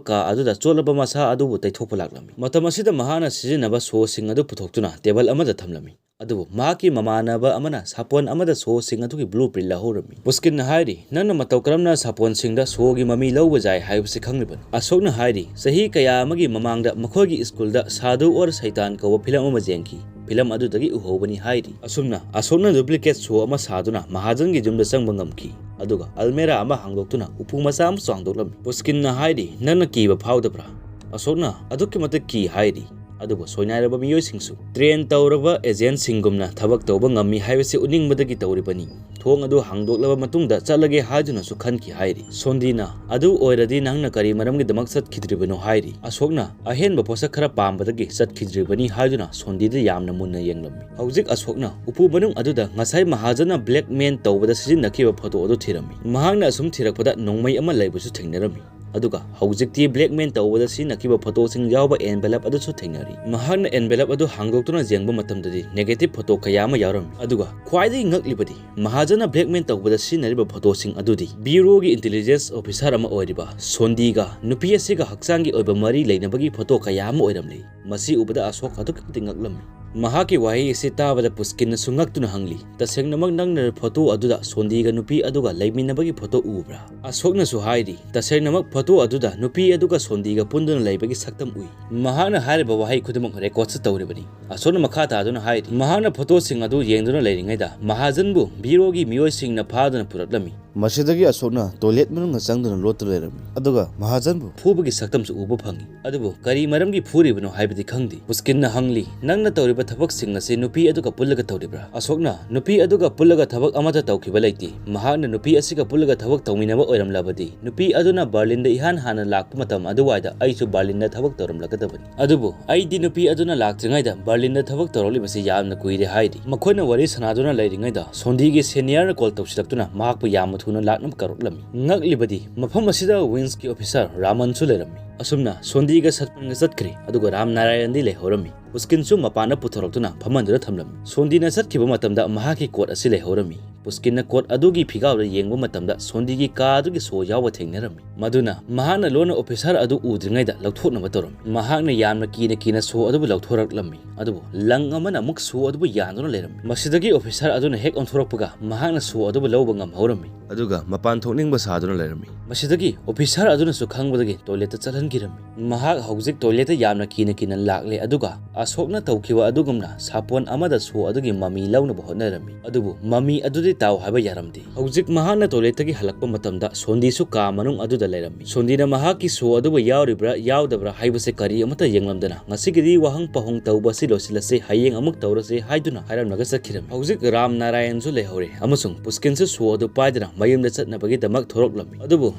ꯀꯥ ꯑꯗꯨꯗ ꯆꯣꯠꯂꯕ ꯃꯁꯥ ꯑꯗꯨꯕꯨ ꯇꯩꯊꯣꯛꯄ ꯂꯥꯛꯂꯝꯃꯤ꯫ ꯃꯇꯝ ꯑꯁꯤꯗ ꯃꯍꯥꯛꯅ ꯁꯤꯖꯤꯟꯅꯕ ꯁꯣꯁꯤꯡ ꯑꯗꯨ ꯄꯨꯊꯣꯛꯇꯨꯅ ꯇꯦꯕꯜ ꯑꯃꯗ ꯊꯝꯂꯝꯃꯤ, ꯑꯗꯨꯕꯨ ꯃꯍꯥꯛꯀꯤ ꯃꯃꯥꯟꯅꯕ ꯑꯃꯅ ꯁꯥꯄꯣꯟ ꯑꯃꯗ ꯁꯣꯁꯤꯡ ꯑꯗꯨꯒꯤ ꯕ꯭ꯂꯨ ꯄ꯭ꯔꯤꯟ ꯂꯧꯍꯧꯔꯝꯃꯤ꯫ ꯄꯨꯁꯀꯤꯟꯅ ꯍꯥꯏꯔꯤ, "ꯅꯪꯅ ꯃꯇꯧ ꯀꯔꯝꯅ ꯁꯥꯄꯣꯟꯁꯤꯡꯗ ꯁꯣꯒꯤ ꯃꯃꯤ ꯂꯧꯕ ꯌꯥꯏ ꯍꯥꯏꯕꯁꯤ ꯈꯪꯂꯤꯕꯅꯣ?" ꯑꯁꯣꯛꯅ ꯍꯥꯏꯔꯤ, "ꯆꯍꯤ ꯀꯌꯥ ꯑꯃꯒꯤ ꯃꯃꯥꯡꯗ ꯃꯈꯣꯏꯒꯤ ꯁ꯭ꯀꯨꯜꯗ ꯁꯥꯗꯨ ꯑꯣꯔ ꯁꯩꯇꯥꯟ ꯀꯧꯕ ꯐꯤꯂꯝ ꯑꯃ ꯌꯦꯡꯈꯤ꯫ ꯐꯤꯂꯝ ꯑꯗꯨꯗꯒꯤ ꯎꯍꯧꯕꯅꯤ" ꯍꯥꯏꯔꯤ꯫ ꯑꯁꯨꯝꯅ ꯑꯁꯣꯛꯅ ꯗꯨꯄ꯭ꯂꯤꯀꯦꯠ ꯁꯣ ꯑꯃ ꯁꯥꯗꯨꯅ ꯃꯍꯥꯖꯟꯒꯤ ꯌꯨꯝꯗ ꯆꯪꯕ ꯉꯝꯈꯤ, ꯑꯗꯨꯒ ꯑꯜꯃꯦꯔꯥ ꯑꯃ ꯍꯥꯡꯗꯣꯛꯇꯨꯅ ꯎꯄꯨ ꯃꯆꯥ ꯑꯃꯁꯨ ꯍꯥꯡꯗꯣꯛꯂꯝꯃꯤ꯫ ꯄꯨꯁꯀꯤꯟꯅ ꯍꯥꯏꯔꯤ, "ꯅꯪꯅ ꯀꯤꯕ ꯐꯥꯎꯗꯕ꯭ꯔꯥ?" ꯑꯁꯣꯛꯅ ꯑꯗꯨꯛꯀꯤ ꯃꯇꯤꯛ ꯀꯤ ꯍꯥꯏꯔꯤ, ꯑꯗꯨꯕꯨ ꯁꯣꯏꯅꯥꯏꯔꯕ ꯃꯤꯑꯣꯏꯁꯤꯡꯁꯨ ꯇ꯭ꯔꯦꯟ ꯇꯧꯔꯕ ꯑꯦꯖꯦꯟꯠꯁꯤꯡꯒꯨꯝꯅ ꯊꯕꯛ ꯇꯧꯕ ꯉꯝꯃꯤ ꯍꯥꯏꯕꯁꯤ ꯎꯠꯅꯤꯡꯕꯗꯒꯤ ꯇꯧꯔꯤꯕꯅꯤ꯫ ꯊꯣꯡ ꯑꯗꯨ ꯍꯥꯡꯗꯣꯛꯂꯕ ꯃꯇꯨꯡꯗ ꯆꯠꯂꯒꯦ ꯍꯥꯏꯗꯨꯅꯁꯨ ꯈꯟꯈꯤ ꯍꯥꯏꯔꯤ꯫ ꯁꯣꯟꯗꯤꯅ, "ꯑꯗꯨ ꯑꯣꯏꯔꯗꯤ ꯅꯪꯅ ꯀꯔꯤ ꯃꯔꯝꯒꯤꯗꯃꯛ ꯆꯠꯈꯤꯗ꯭ꯔꯤꯕꯅꯣ?" ꯍꯥꯏꯔꯤ꯫ ꯑꯁꯣꯛꯅ ꯑꯍꯦꯟꯕ ꯄꯣꯠꯁꯛ ꯈꯔ ꯄꯥꯝꯕꯗꯒꯤ ꯆꯠꯈꯤꯗ꯭ꯔꯤꯕꯅꯤ ꯍꯥꯏꯗꯨꯅ ꯁꯣꯟꯗꯤꯗ ꯌꯥꯝꯅ ꯃꯨꯟꯅ ꯌꯦꯡꯂꯝꯃꯤ꯫ ꯍꯧꯖꯤꯛ ꯑꯁꯣꯛꯅ ꯎꯄꯨ ꯃꯅꯨꯡ ꯑꯗꯨꯗ ꯉꯁꯥꯏ ꯃꯍꯥꯖꯟꯅ ꯕ꯭ꯂꯦꯛꯃꯦꯟ ꯇꯧꯕꯗ ꯁꯤꯖꯤꯟꯅꯈꯤꯕ ꯐꯣꯇꯣ ꯑꯗꯨ ꯊꯤꯔꯝꯃꯤ꯫ ꯃꯍꯥꯛꯅ ꯑꯁꯨꯝ ꯊꯤꯔꯛꯄꯗ ꯅꯣꯡꯃꯩ ꯑꯃ ꯂꯩꯕꯁꯨ ꯊꯦꯡꯅꯔꯝꯃꯤ꯫ ꯑꯗꯨꯒ ꯍꯧꯖꯤꯛꯇꯤ ꯕ꯭ꯂꯦꯛꯃꯦꯟ ꯇꯧꯕꯗ ꯁꯤꯖꯤꯟꯅꯈꯤꯕ ꯐꯣꯇꯣꯁꯤꯡ ꯌꯥꯎꯕ ꯑꯦꯟꯚꯦꯂꯞ ꯑꯗꯨꯁꯨ ꯊꯦꯡꯅꯔꯤ꯫ ꯃꯍꯥꯛꯅ ꯑꯦꯟꯚꯦꯂꯞ ꯑꯗꯨ ꯍꯥꯡꯗꯣꯛꯇꯨꯅ ꯌꯦꯡꯕ ꯃꯇꯝꯗꯗꯤ ꯅꯦꯒꯦꯇꯤꯚ ꯐꯣꯇꯣ ꯀꯌꯥ ꯑꯃ ꯌꯥꯎꯔꯝꯃꯤ꯫ ꯑꯗꯨꯒ ꯈ꯭ꯋꯥꯏꯗꯒꯤ ꯉꯛꯂꯤꯕꯗꯤ, ꯃꯍꯥꯖꯟꯅ ꯕ꯭ꯂꯦꯛꯃꯦꯟ ꯇꯧꯕꯗ ꯁꯤꯖꯤꯟꯅꯔꯤꯕ ꯐꯣꯇꯣꯁꯤꯡ ꯑꯗꯨꯗꯤ ꯕ꯭ꯌꯨꯔꯣꯒꯤ ꯏꯟꯇꯦꯂꯤꯖꯦꯟꯁ ꯑꯣꯐꯤꯁꯥꯔ ꯑꯃ ꯑꯣꯏꯔꯤꯕ ꯁꯣꯟꯗꯤꯒ ꯅꯨꯄꯤ ꯑꯁꯤꯒ ꯍꯛꯆꯥꯡꯒꯤ ꯑꯣꯏꯕ ꯃꯔꯤ ꯂꯩꯅꯕꯒꯤ ꯐꯣꯇꯣ ꯀꯌꯥ ꯑꯃ ꯑꯣꯏꯔꯝꯂꯤ꯫ ꯃꯁꯤ ꯎꯕꯗ ꯑꯁꯣꯛ ꯑꯗꯨꯛꯀꯤ ꯃꯇꯤꯛ ꯉꯛꯂꯝꯃꯤ꯫ ꯃꯍꯥꯛꯀꯤ ꯋꯥꯍꯩ ꯑꯁꯤ ꯇꯥꯕꯗ ꯄꯨꯁꯀꯤꯟꯅꯁꯨ ꯉꯛꯇꯨꯅ ꯍꯪꯂꯤ, "ꯇꯁꯦꯡꯅꯃꯛ ꯅꯪꯅ ꯐꯣꯇꯣ ꯑꯗꯨꯗ ꯁꯣꯟꯗꯤꯒ ꯅꯨꯄꯤ ꯑꯗꯨꯒ ꯂꯩꯃꯤꯟꯅꯕꯒꯤ ꯐꯣꯇꯣ ꯎꯕ꯭ꯔꯥ?" ꯑꯁꯣꯛꯅꯁꯨ ꯍꯥꯏꯔꯤ, "ꯇꯁꯦꯡꯅꯃꯛ ꯐꯣꯇꯣ ꯑꯗꯨꯗ ꯅꯨꯄꯤ ꯑꯗꯨꯒ ꯁꯣꯟꯗꯤꯒ ꯄꯨꯟꯗꯨꯅ ꯂꯩꯕꯒꯤ ꯁꯛꯇꯝ ꯎꯏ꯫" ꯃꯍꯥꯛꯅ ꯍꯥꯏꯔꯤꯕ ꯋꯥꯍꯩ ꯈꯨꯗꯤꯡꯃꯛ ꯔꯦꯀꯣꯔꯗꯁꯨ ꯇꯧꯔꯤꯕꯅꯤ꯫ ꯑꯁꯣꯛꯅ ꯃꯈꯥ ꯇꯥꯗꯨꯅ ꯍꯥꯏꯔꯤ, ꯃꯍꯥꯛꯅ ꯐꯣꯇꯣꯁꯤꯡ ꯑꯗꯨ ꯌꯦꯡꯗꯨꯅ ꯂꯩꯔꯤꯉꯩꯗ ꯃꯍꯥꯖꯟꯕꯨ ꯕ꯭ꯌꯨꯔꯣꯒꯤ ꯃꯤꯑꯣꯏꯁꯤꯡꯅ ꯐꯥꯗꯨꯅ ꯄꯨꯔꯛꯂꯝꯃꯤ꯫ ꯃꯁꯤꯗꯒꯤ ꯑꯁꯣꯛꯅ toilet ꯃꯅꯨꯡꯗ ꯆꯪꯗꯨꯅ ꯂꯣꯠꯇꯨꯅ ꯂꯩꯔꯝꯃꯤ, ꯑꯗꯨꯒ ꯃꯍꯥꯖꯟꯕꯨ ꯐꯨꯕꯒꯤ ꯁꯛꯇꯝꯁꯨ ꯎꯕ ꯐꯪꯉꯤ꯫ ꯑꯗꯨꯕꯨ ꯀꯔꯤ ꯃꯔꯝꯒꯤ ꯐꯨꯔꯤꯕꯅꯣ ꯍꯥꯏꯕꯗꯤ ꯈꯪꯗꯦ꯫ ꯄꯨꯁꯀꯤꯟꯅ ꯍꯪꯂꯤ, "ꯅꯪꯅ ꯇꯧꯔꯤꯕ ꯊꯕꯛꯁꯤꯡ ꯑꯁꯤ ꯅꯨꯄꯤ ꯑꯗꯨꯒ ꯄꯨꯜꯂꯒ ꯇꯧꯔꯤꯕ꯭ꯔꯥ?" ꯑꯁꯣꯛꯅ, "ꯅꯨꯄꯤ ꯑꯗꯨꯒ ꯄꯨꯜꯂꯒ ꯊꯕꯛ ꯑꯃꯠꯇ ꯇꯧꯈꯤꯕ ꯂꯩꯇꯦ꯫ ꯃꯍꯥꯛꯅ ꯅꯨꯄꯤ ꯑꯁꯤꯒ ꯄꯨꯜꯂꯒ ꯊꯕꯛ ꯇꯧꯃꯤꯟꯅꯕ ꯑꯣꯏꯔꯝꯂꯕꯗꯤ, ꯅꯨꯄꯤ ꯑꯗꯨꯅ ꯕꯔꯂꯤꯟꯗ ꯏꯍꯥꯟ ꯍꯥꯟꯅ ꯂꯥꯛꯄ ꯃꯇꯝ ꯑꯗꯨꯋꯥꯏꯗ ꯑꯩꯁꯨ ꯕꯔꯂꯤꯟꯗ ꯊꯕꯛ ꯇꯧꯔꯝꯂꯒꯗꯕꯅꯤ꯫ ꯑꯗꯨꯕꯨ ꯑꯩꯗꯤ ꯅꯨꯄꯤ ꯑꯗꯨꯅ ꯂꯥꯛꯇ꯭ꯔꯤꯉꯩꯗ ꯕꯔꯂꯤꯟꯗ ꯊꯕꯛ ꯇꯧꯔꯛꯂꯤꯕꯁꯤ ꯌꯥꯝꯅ ꯀꯨꯏꯔꯦ" ꯍꯥꯏꯔꯤ꯫ ꯃꯈꯣꯏꯅ ꯋꯥꯔꯤ ꯁꯥꯟꯅꯗꯨꯅ ꯂꯩꯔꯤꯉꯩꯗ ꯁꯣꯟꯗꯤꯒꯤ seniorꯅ call ꯇꯧꯁꯤꯜꯂꯛꯇꯨꯅ ꯃꯍꯥꯛꯄꯨ ꯌꯥꯝꯅ ꯊꯨꯅ ꯂꯥꯛꯅꯕ ꯀꯧꯔꯛꯂꯝꯃꯤ꯫ ꯉꯛꯂꯤꯕꯗꯤ ꯃꯐꯝ ꯑꯁꯤꯗ WINSꯀꯤ officer ꯔꯥꯃꯟꯁꯨ ꯂꯩꯔꯝꯃꯤ꯫ ꯑꯁꯨꯝꯅ ꯁꯣꯟꯗꯤꯒ ꯁꯠꯄꯟꯒ ꯆꯠꯈ꯭ꯔꯦ, ꯑꯗꯨꯒ ꯔꯥꯝ ꯅꯥꯔꯥꯌꯟꯗꯤ ꯂꯩꯍꯧꯔꯝꯃꯤ꯫ ꯄꯨꯁꯀꯤꯟꯁꯨ ꯃꯄꯥꯟꯗ ꯄꯨꯊꯣꯔꯛꯇꯨꯅ ꯐꯝꯍꯟꯗꯨꯅ ꯊꯝꯂꯝꯃꯤ꯫ ꯁꯣꯟꯗꯤꯅ ꯆꯠꯈꯤꯕ ꯃꯇꯝꯗ ꯃꯍꯥꯛꯀꯤ coat ꯑꯁꯤ ꯂꯩꯍꯧꯔꯝꯃꯤ꯫ ꯄꯨꯁꯀꯤꯟꯅ coat ꯑꯗꯨꯒꯤ ꯐꯤꯒꯥꯎꯗ ꯌꯦꯡꯕ ꯃꯇꯝꯗ ꯁꯣꯟꯗꯤꯒꯤ ꯀꯥ ꯑꯗꯨꯒꯤ ꯁꯣ ꯌꯥꯎꯕ ꯊꯦꯡꯅꯔꯝꯃꯤ꯫ ꯃꯗꯨꯅ ꯃꯍꯥꯛꯅ ꯂꯣꯟꯅ officer ꯑꯗꯨ ꯎꯗ꯭ꯔꯤꯉꯩꯗ ꯂꯧꯊꯣꯛꯅꯕ ꯇꯧꯔꯝꯃꯤ꯫ ꯃꯍꯥꯛꯅ ꯌꯥꯝꯅ ꯀꯤꯅ ꯀꯤꯅ ꯁꯣ ꯑꯗꯨꯕꯨ ꯂꯧꯊꯣꯔꯛꯂꯝꯃꯤ꯫ ꯑꯗꯨꯕꯨ ꯂꯪ ꯑꯃꯅ ꯑꯃꯨꯛ ꯁꯣ ꯑꯗꯨꯕꯨ ꯌꯥꯟꯗꯨꯅ ꯂꯩꯔꯝꯃꯤ꯫ ꯃꯁꯤꯗꯒꯤ officer ꯑꯗꯨꯅ ꯍꯦꯛ ꯑꯣꯟꯊꯣꯔꯛꯄꯒ ꯃꯍꯥꯛꯅ ꯁꯣ ꯑꯗꯨꯕꯨ ꯂꯧꯕ ꯉꯝꯍꯧꯔꯝꯃꯤ꯫ ꯑꯗꯨꯒ ꯃꯄꯥꯟ ꯊꯣꯛꯅꯤꯡꯕ ꯁꯥꯗꯨꯅ ꯂꯩꯔꯝꯃꯤ꯫ ꯃꯁꯤꯗꯒꯤ officer ꯑꯗꯨꯅꯁꯨ ꯈꯪꯕꯗꯒꯤ toiletꯇ ꯆꯠꯍꯟꯈꯤꯔꯝꯃꯤ꯫ ꯃꯍꯥꯛ ꯍꯧꯖꯤꯛ toiletꯇ ꯌꯥꯝꯅ ꯀꯤꯅ ꯀꯤꯅ ꯂꯥꯛꯂꯦ, ꯑꯗꯨꯒ ꯑꯁꯣꯛꯅ ꯇꯧꯈꯤꯕ ꯑꯗꯨꯒꯨꯝꯅ ꯁꯥꯄꯣꯟ ꯑꯃꯗ ꯁꯣ ꯑꯗꯨꯒꯤ ꯃꯃꯤ ꯂꯧꯅꯕ ꯍꯣꯠꯅꯔꯝꯃꯤ꯫ ꯑꯗꯨꯕꯨ ꯃꯃꯤ ꯑꯗꯨꯗꯤ ꯇꯥꯎ ꯍꯥꯏꯕ ꯌꯥꯔꯝꯗꯦ꯫ ꯍꯧꯖꯤꯛ ꯃꯍꯥꯛꯅ toiletꯇꯒꯤ ꯍꯜꯂꯛꯄ ꯃꯇꯝꯗ ꯁꯣꯟꯗꯤꯁꯨ ꯀꯥ ꯃꯅꯨꯡ ꯑꯗꯨꯗ ꯂꯩꯔꯝꯃꯤ꯫ ꯁꯣꯟꯗꯤꯅ ꯃꯍꯥꯛꯀꯤ ꯁꯣ ꯑꯗꯨꯕꯨ ꯌꯥꯎꯔꯤꯕ꯭ꯔꯥ ꯌꯥꯎꯗꯕ꯭ꯔꯥ ꯍꯥꯏꯕꯁꯤ ꯀꯔꯤ ꯑꯃꯠꯇ ꯌꯦꯡꯂꯝꯗꯅ, "ꯉꯁꯤꯒꯤꯗꯤ ꯋꯥꯍꯪ ꯄꯥꯎꯍꯪ ꯇꯧꯕ ꯑꯁꯤ ꯂꯣꯏꯁꯤꯜꯂꯁꯤ, ꯍꯌꯦꯡ ꯑꯃꯨꯛ ꯇꯧꯔꯁꯤ" ꯍꯥꯏꯗꯨꯅ ꯍꯥꯏꯔꯝꯂꯒ ꯆꯠꯈꯤꯔꯝꯃꯤ꯫ ꯍꯧꯖꯤꯛ ꯔꯥꯝ ꯅꯥꯔꯥꯌꯟꯁꯨ ꯂꯩꯍꯧꯔꯦ ꯑꯃꯁꯨꯡ ꯄꯨꯁꯀꯤꯟꯁꯨ ꯁꯣ ꯑꯗꯨ ꯄꯥꯏꯗꯨꯅ ꯃꯌꯨꯝꯗ ꯆꯠꯅꯕꯒꯤꯗꯃꯛ ꯊꯣꯔꯛꯂꯝꯃꯤ꯫ ꯑꯗꯨꯕꯨ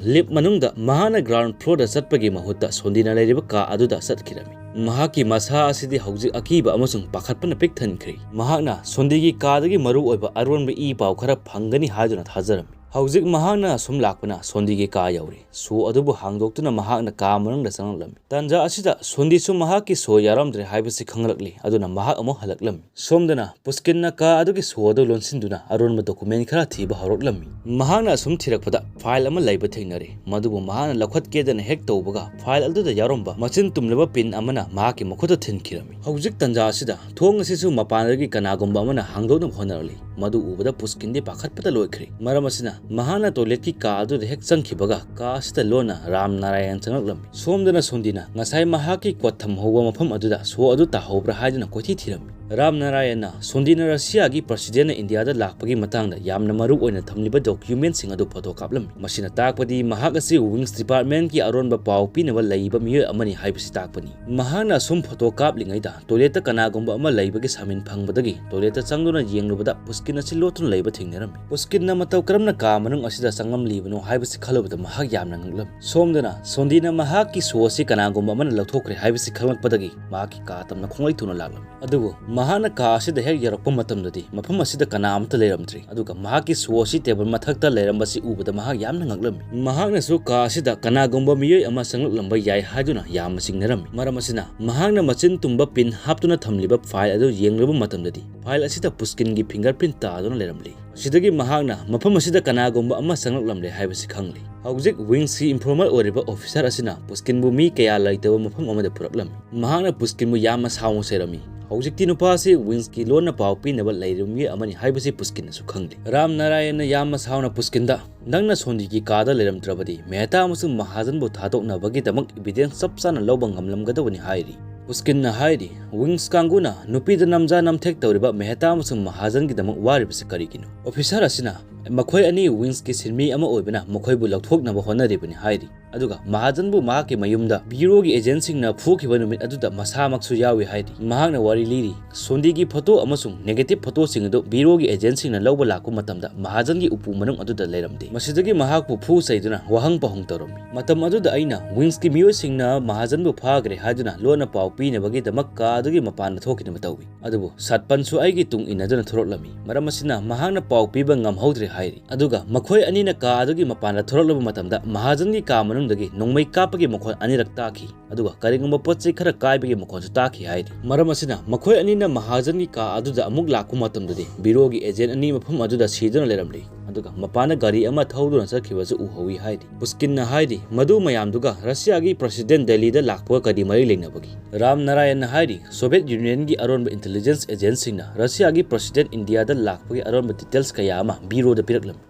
lift ꯃꯅꯨꯡꯗ ꯃꯍꯥꯛꯅ ground floorꯗ ꯆꯠꯄꯒꯤ ꯃꯍꯨꯠꯇ ꯁꯣꯟꯗꯤꯅ ꯂꯩꯔꯤꯕ ꯀꯥ ꯑꯗꯨꯗ ꯆꯠꯈꯤꯔꯝꯃꯤ꯫ ꯃꯍꯥꯛꯀꯤ ꯃꯁꯥ ꯑꯁꯤꯗꯤ ꯍꯧꯖꯤꯛ ꯑꯀꯤꯕ ꯑꯃꯁꯨꯡ ꯄꯥꯈꯠꯄꯅ ꯄꯤꯛ ꯊꯟꯈ꯭ꯔꯦ꯫ ꯃꯍꯥꯛꯅ ꯁꯣꯟꯗꯤꯒꯤ ꯀꯥꯗꯒꯤ ꯃꯔꯨ ꯑꯣꯏꯕ ꯑꯔꯣꯟꯕ ꯏ ꯄꯥꯎ ꯈꯔ ꯐꯪꯒꯅꯤ ꯍꯥꯏꯗꯨꯅ ꯊꯥꯖꯔꯝꯃꯤ꯫ ꯍꯧꯖꯤꯛ ꯃꯍꯥꯛꯅ ꯑꯁꯨꯝ ꯂꯥꯛꯄꯅ ꯁꯣꯟꯗꯤꯒꯤ ꯀꯥ ꯌꯧꯔꯦ꯫ ꯁꯣ ꯑꯗꯨꯕꯨ ꯍꯥꯡꯗꯣꯛꯇꯨꯅ ꯃꯍꯥꯛꯅ ꯀꯥ ꯃꯅꯨꯡꯗ ꯆꯪꯂꯛꯂꯝꯃꯤ꯫ ꯇꯥꯟꯖꯥ ꯑꯁꯤꯗ ꯁꯣꯟꯗꯤꯁꯨ ꯃꯍꯥꯛꯀꯤ ꯁꯣ ꯌꯥꯎꯔꯝꯗ꯭ꯔꯦ ꯍꯥꯏꯕꯁꯤ ꯈꯪꯂꯛꯂꯤ, ꯑꯗꯨꯅ ꯃꯍꯥꯛ ꯑꯃꯨꯛ ꯍꯜꯂꯛꯂꯝꯃꯤ꯫ ꯁꯣꯝꯗꯅ ꯄꯨꯁꯀꯤꯟꯅ ꯀꯥ ꯑꯗꯨꯒꯤ ꯁꯣ ꯑꯗꯨ ꯂꯣꯟꯁꯤꯟꯗꯨꯅ ꯑꯔꯣꯟꯕ document ꯈꯔ ꯊꯤꯕ ꯍꯧꯔꯛꯂꯝꯃꯤ꯫ ꯃꯍꯥꯛꯅ ꯑꯁꯨꯝ ꯊꯤꯔꯛꯄꯗ file ꯑꯃ ꯂꯩꯕ ꯊꯦꯡꯅꯔꯦ, ꯃꯗꯨꯕꯨ ꯃꯍꯥꯛꯅ ꯂꯧꯈꯠꯀꯦꯗꯅ ꯍꯦꯛ ꯇꯧꯕꯒ file ꯑꯗꯨꯗ ꯌꯥꯎꯔꯝꯕ ꯃꯆꯤꯟ ꯇꯨꯝꯂꯕ pin ꯑꯃꯅ ꯃꯍꯥꯛꯀꯤ ꯃꯈꯨꯠꯇ ꯊꯤꯟꯈꯤꯔꯝꯃꯤ꯫ ꯍꯧꯖꯤꯛ ꯇꯥꯟꯖꯥ ꯑꯁꯤꯗ ꯊꯣꯡ ꯑꯁꯤꯁꯨ ꯃꯄꯥꯟꯗꯒꯤ ꯀꯅꯥꯒꯨꯝꯕ ꯑꯃꯅ ꯍꯥꯡꯗꯣꯛꯅꯕ ꯍꯣꯠꯅꯔꯛꯂꯤ꯫ ꯃꯗꯨ ꯎꯕꯗ ꯄꯨꯁꯀꯤꯟꯗꯤ ꯄꯥꯈꯠꯄꯗ ꯂꯣꯏꯈ꯭ꯔꯦ꯫ ꯃꯔꯝ ꯑꯁꯤꯅ ꯃꯍꯥꯛꯅ toiletꯀꯤ ꯀꯥ ꯑꯗꯨꯗ ꯍꯦꯛ ꯆꯪꯈꯤꯕꯒ ꯀꯥ ꯑꯁꯤꯗ ꯂꯣꯟꯅ ꯔꯥꯝ ꯅꯥꯔꯥꯌꯟ ꯆꯪꯂꯛꯂꯝꯃꯤ꯫ ꯁꯣꯝꯗꯅ ꯁꯣꯟꯗꯤꯅ ꯉꯁꯥꯏ ꯃꯍꯥꯛꯀꯤ coat ꯊꯝꯍꯧꯕ ꯃꯐꯝ ꯑꯗꯨꯗ ꯁꯣ ꯑꯗꯨ ꯇꯥꯍꯧꯕ꯭ꯔꯥ ꯍꯥꯏꯗꯨꯅ ꯀꯣꯏꯊꯤ ꯊꯤꯔꯝꯃꯤ꯫ ꯔꯥꯝ ꯅꯥꯔꯥꯌꯟꯅ ꯁꯣꯟꯗꯤꯅ ꯔꯁꯤꯌꯥꯒꯤ ꯄ꯭ꯔꯁꯤꯗꯦꯟꯅ ꯏꯟꯗꯤꯌꯥꯗ ꯂꯥꯛꯄꯒꯤ ꯃꯇꯥꯡꯗ ꯌꯥꯝꯅ ꯃꯔꯨ ꯑꯣꯏꯅ ꯊꯝꯂꯤꯕ ꯗꯣꯀ꯭ꯌꯨꯃꯦꯟꯁꯤꯡ ꯑꯗꯨ ꯐꯣꯇꯣ ꯀꯥꯞꯂꯝꯃꯤ꯫ ꯃꯁꯤꯅ ꯇꯥꯛꯄꯗꯤ ꯃꯍꯥꯛ ꯑꯁꯤ ꯋꯤꯡꯁ ꯗꯤꯄꯥꯔꯠꯃꯦꯟꯠꯀꯤ ꯑꯔꯣꯟꯕ ꯄꯥꯎ ꯄꯤꯅꯕ ꯂꯩꯕ ꯃꯤꯑꯣꯏ ꯑꯃꯅꯤ ꯍꯥꯏꯕꯁꯤ ꯇꯥꯛꯄꯅꯤ꯫ ꯃꯍꯥꯛꯅ ꯑꯁꯨꯝ ꯐꯣꯇꯣ ꯀꯥꯞꯂꯤꯉꯩꯗ ꯇꯣꯏꯂꯦꯠꯇ ꯀꯅꯥꯒꯨꯝꯕ ꯑꯃ ꯂꯩꯕꯒꯤ ꯁꯥꯃꯤꯟ ꯐꯪꯕꯗꯒꯤ ꯇꯣꯏꯂꯦꯠꯇ ꯆꯪꯗꯨꯅ ꯌꯦꯡꯂꯨꯕꯗ ꯄꯨꯁꯀꯤꯟ ꯑꯁꯤ ꯂꯣꯠꯇꯨꯅ ꯂꯩꯕ ꯊꯦꯡꯅꯔꯝꯃꯤ꯫ ꯄꯨꯁꯀꯤꯟꯅ ꯃꯇꯧ ꯀꯔꯝꯅ ꯀꯥ ꯃꯅꯨꯡ ꯑꯁꯤꯗ ꯆꯪꯂꯝꯂꯤꯕꯅꯣ ꯍꯥꯏꯕꯁꯤ ꯈꯜꯂꯨꯕꯗ ꯃꯍꯥꯛ ꯌꯥꯝꯅ ꯉꯛꯂꯝꯃꯤ꯫ ꯁꯣꯝꯗꯅ ꯁꯣꯟꯗꯤꯅ ꯃꯍꯥꯛꯀꯤ ꯁꯣ ꯑꯁꯤ ꯀꯅꯥꯒꯨꯝꯕ ꯑꯃꯅ ꯂꯧꯊꯣꯛꯈ꯭ꯔꯦ ꯍꯥꯏꯕꯁꯤ ꯈꯪꯂꯛꯄꯗꯒꯤ ꯃꯍꯥꯛꯀꯤ ꯀꯥ ꯇꯝꯅ ꯈꯣꯡꯂꯩ ꯊꯨꯅ ꯂꯥꯛꯂꯝꯃꯤ꯫ ꯑꯗꯨꯕꯨ ꯃꯍꯥꯛꯅ ꯀꯥ ꯑꯁꯤꯗ ꯍꯦꯛ ꯌꯧꯔꯛꯄ ꯃꯇꯝꯗꯗꯤ ꯃꯐꯝ ꯑꯁꯤꯗ ꯀꯅꯥ ꯑꯃꯠꯇ ꯂꯩꯔꯝꯗ꯭ꯔꯤ, ꯑꯗꯨꯒ ꯃꯍꯥꯛꯀꯤ ꯁꯣ ꯑꯁꯤ ꯇꯦꯕꯜ ꯃꯊꯛꯇ ꯂꯩꯔꯝꯕꯁꯤ ꯎꯕꯗ ꯃꯍꯥꯛ ꯌꯥꯝꯅ ꯉꯛꯂꯝꯃꯤ꯫ ꯃꯍꯥꯛꯅꯁꯨ ꯀꯥ ꯑꯁꯤꯗ ꯀꯅꯥꯒꯨꯝꯕ ꯃꯤꯑꯣꯏ ꯑꯃ ꯆꯪꯂꯛꯂꯝꯕ ꯌꯥꯏ ꯍꯥꯏꯗꯨꯅ ꯌꯥꯝꯅ ꯆꯤꯡꯅꯔꯝꯃꯤ꯫ ꯃꯔꯝ ꯑꯁꯤꯅ ꯃꯍꯥꯛꯅ ꯃꯆꯤꯟ ꯇꯨꯝꯕ ꯄꯤꯟ ꯍꯥꯞꯇꯨꯅ ꯊꯝꯂꯤꯕ ꯐꯥꯏꯜ ꯑꯗꯨ ꯌꯦꯡꯂꯨꯕ ꯃꯇꯝꯗꯗꯤ ꯐꯥꯏꯜ ꯑꯁꯤꯗ ꯄꯨꯁꯀꯤꯟꯒꯤ ꯐꯤꯡꯒꯔ ꯄ꯭ꯔꯤꯟꯠ ꯇꯥꯗꯨꯅ ꯂꯩꯔꯝꯂꯤ꯫ ꯃꯁꯤꯗꯒꯤ ꯃꯍꯥꯛꯅ ꯃꯐꯝ ꯑꯁꯤꯗ ꯀꯅꯥꯒꯨꯝꯕ ꯑꯃ ꯆꯪꯂꯛꯂꯝꯂꯦ ꯍꯥꯏꯕꯁꯤ ꯈꯪꯂꯤ꯫ ꯍꯧꯖꯤꯛ ꯋꯤꯡꯁꯀꯤ ꯏꯟꯐꯣꯔꯃꯔ ꯑꯣꯏꯔꯤꯕ ꯑꯣꯐꯤꯁꯥꯔ ꯑꯁꯤꯅ ꯄꯨꯁꯀꯤꯟꯕꯨ ꯃꯤ ꯀꯌꯥ ꯂꯩꯇꯕ ꯃꯐꯝ ꯑꯃꯗ ꯄꯨꯔꯛꯂꯝꯃꯤ꯫ ꯃꯍꯥꯛꯅ ꯄꯨꯁꯀꯤꯟꯕꯨ ꯌꯥꯝꯅ ꯁꯥꯎꯅ ꯆꯩꯔꯝꯃꯤ꯫ ꯍꯧꯖꯤꯛꯇꯤ ꯅꯨꯄꯥ ꯑꯁꯤ ꯋꯤꯡꯁꯀꯤ ꯂꯣꯟꯅ ꯄꯥꯎ ꯄꯤꯅꯕ ꯂꯩꯔꯤꯕ ꯃꯤꯑꯣꯏ ꯑꯃꯅꯤ ꯍꯥꯏꯕꯁꯤ ꯄꯨꯁꯀꯤꯟꯅꯁꯨ ꯈꯪꯂꯤ꯫ ꯔꯥꯝ ꯅꯥꯔꯥꯌꯟꯅ ꯌꯥꯝꯅ ꯁꯥꯎꯅ ꯄꯨꯁꯀꯤꯟꯗ, "ꯅꯪꯅ ꯁꯣꯟꯗꯤꯒꯤ ꯀꯥꯗ ꯂꯩꯔꯝꯗ꯭ꯔꯕꯗꯤ ꯃꯦꯍꯇꯥ ꯑꯃꯁꯨꯡ ꯃꯍꯥꯖꯟꯕꯨ ꯊꯥꯗꯣꯛꯅꯕꯒꯤꯗꯃꯛ ꯏꯚꯤꯗꯦꯟꯁ ꯆꯞ ꯆꯥꯅ ꯂꯧꯕ ꯉꯝꯂꯝꯒꯗꯕꯅꯤ" ꯍꯥꯏꯔꯤ꯫ ꯄꯨꯁꯀꯤꯟꯅ ꯍꯥꯏꯔꯤ, "ꯋꯤꯡꯁ ꯀꯥꯡꯕꯨꯅ ꯅꯨꯄꯤꯗ ꯅꯝꯖꯥ ꯅꯝꯊꯦꯛ ꯇꯧꯔꯤꯕ ꯃꯦꯍꯇꯥ ꯑꯃꯁꯨꯡ ꯃꯍꯥꯖꯟꯒꯤꯗꯃꯛ ꯋꯥꯔꯤꯕꯁꯤ ꯀꯔꯤꯒꯤꯅꯣ?" ꯑꯣꯐꯤꯁꯥꯔ ꯑꯁꯤꯅ ꯃꯈꯣꯏ ꯑꯅꯤ ꯋꯤꯡꯁꯀꯤ ꯁꯤꯟꯃꯤ ꯑꯃ ꯑꯣꯏꯕꯅ ꯃꯈꯣꯏꯕꯨ ꯂꯧꯊꯣꯛꯅꯕ ꯍꯣꯠꯅꯔꯤꯕꯅꯤ ꯍꯥꯏꯔꯤ꯫ ꯑꯗꯨꯒ ꯃꯍꯥꯖꯟꯕꯨ ꯃꯍꯥꯛꯀꯤ ꯃꯌꯨꯝꯗ ꯕ꯭ꯌꯨꯔꯣꯒꯤ ꯑꯦꯖꯦꯟꯠꯁꯤꯡꯅ ꯐꯨꯈꯤꯕ ꯅꯨꯃꯤꯠ ꯑꯗꯨꯗ ꯃꯁꯥꯃꯛꯁꯨ ꯌꯥꯎꯏ ꯍꯥꯏꯔꯤ꯫ ꯃꯍꯥꯛꯅ ꯋꯥꯔꯤ ꯂꯤꯔꯤ, "ꯁꯣꯟꯗꯤꯒꯤ ꯐꯣꯇꯣ ꯑꯃꯁꯨꯡ ꯅꯦꯒꯦꯇꯤꯚ ꯐꯣꯇꯣꯁꯤꯡ ꯑꯗꯨ ꯕ꯭ꯌꯨꯔꯣꯒꯤ ꯑꯦꯖꯦꯟꯠꯁꯤꯡꯅ ꯂꯧꯕ ꯂꯥꯛꯄ ꯃꯇꯝꯗ ꯃꯍꯥꯖꯟꯒꯤ ꯎꯄꯨ ꯃꯅꯨꯡ ꯑꯗꯨꯗ ꯂꯩꯔꯝꯗꯦ꯫ ꯃꯁꯤꯗꯒꯤ ꯃꯍꯥꯛꯄꯨ ꯐꯨ ꯆꯩꯗꯨꯅ ꯋꯥꯍꯪ ꯄꯥꯎꯍꯪ ꯇꯧꯔꯝꯃꯤ꯫ ꯃꯇꯝ ꯑꯗꯨꯗ ꯑꯩꯅ ꯋꯤꯡꯁꯀꯤ ꯃꯤꯑꯣꯏꯁꯤꯡꯅ ꯃꯍꯥꯖꯟꯕꯨ ꯐꯥꯈ꯭ꯔꯦ ꯍꯥꯏꯗꯨꯅ ꯂꯣꯟꯅ ꯄꯥꯎ ꯄꯤꯅꯕꯒꯤꯗꯃꯛ ꯀꯥ ꯑꯗꯨꯒꯤ ꯃꯄꯥꯟꯗ ꯊꯣꯛꯈꯤꯅꯕ ꯇꯧꯏ꯫ ꯑꯗꯨꯕꯨ ꯁꯠꯄꯟꯁꯨ ꯑꯩꯒꯤ ꯇꯨꯡ ꯏꯟꯅꯗꯨꯅ ꯊꯣꯔꯛꯂꯝꯃꯤ꯫ ꯃꯔꯝ ꯑꯁꯤꯅ ꯃꯍꯥꯛꯅ ꯄꯥꯎ ꯄꯤꯕ ꯉꯝꯍꯧꯗ꯭ꯔꯦ" ꯍꯥꯏꯔꯤ꯫ ꯑꯗꯨꯒ ꯃꯈꯣꯏ ꯑꯅꯤꯅ ꯀꯥ ꯑꯗꯨꯒꯤ ꯃꯄꯥꯟꯗ ꯊꯣꯔꯛꯂꯕ ꯃꯇꯝꯗ ꯃꯍꯥꯖꯟꯒꯤ ꯀꯥ ꯃꯅꯨꯡꯗꯒꯤ ꯅꯣꯡꯃꯩ ꯀꯥꯞꯄꯒꯤ ꯃꯈꯣꯟ ꯑꯅꯤꯔꯛ ꯇꯥꯈꯤ꯫ ꯑꯗꯨꯒ ꯀꯔꯤꯒꯨꯝꯕ ꯄꯣꯠ ꯆꯩ ꯈꯔ ꯀꯥꯏꯕꯒꯤ ꯃꯈꯣꯟꯁꯨ ꯇꯥꯈꯤ ꯍꯥꯏꯔꯤ꯫ ꯃꯔꯝ ꯑꯁꯤꯅ ꯃꯈꯣꯏ ꯑꯅꯤꯅ ꯃꯍꯥꯖꯟꯒꯤ ꯀꯥ ꯑꯗꯨꯗ ꯑꯃꯨꯛ ꯂꯥꯛꯄ ꯃꯇꯝꯗꯗꯤ ꯕ꯭ꯌꯨꯔꯣꯒꯤ ꯑꯦꯖꯦꯟꯠ ꯑꯅꯤ ꯃꯐꯝ ꯑꯗꯨꯗ ꯁꯤꯗꯨꯅ ꯂꯩꯔꯝꯂꯤ꯫ ꯑꯗꯨꯒ ꯃꯄꯥꯟꯗ ꯒꯥꯔꯤ ꯑꯃ ꯊꯧꯗꯨꯅ ꯆꯠꯈꯤꯕꯁꯨ ꯎꯍꯧꯏ ꯍꯥꯏꯔꯤ꯫ ꯄꯨꯁꯀꯤꯟꯅ ꯍꯥꯏꯔꯤ, ꯃꯗꯨ ꯃꯌꯥꯝꯗꯨꯒ ꯔꯁꯤꯌꯥꯒꯤ ꯄ꯭ꯔꯁꯤꯗꯦꯟꯠ ꯗꯦꯜꯂꯤꯗ ꯂꯥꯛꯄꯒ ꯀꯔꯤ ꯃꯔꯤ ꯂꯩꯅꯕꯒꯦ? ꯔꯥꯝ ꯅꯥꯔꯥꯌꯟꯅ ꯍꯥꯏꯔꯤ, ꯁꯣꯚꯤꯌꯦꯠ ꯌꯨꯅꯤꯌꯟꯒꯤ ꯑꯔꯣꯟꯕ ꯏꯟꯇꯦꯂꯤꯖꯦꯟꯁ ꯑꯦꯖꯦꯟꯠꯁꯤꯡꯅ ꯔꯁꯤꯌꯥꯒꯤ ꯄ꯭ꯔꯁꯤꯗꯦꯟꯠ ꯏꯟꯗꯤꯌꯥꯗ ꯂꯥꯛꯄꯒꯤ ꯑꯔꯣꯟꯕ ꯗꯤꯇꯦꯜꯁ ꯀꯌꯥ ꯑꯃ ꯕ꯭ꯌꯨꯔꯣꯗ ꯄꯤꯔꯛꯂꯝꯃꯤ꯫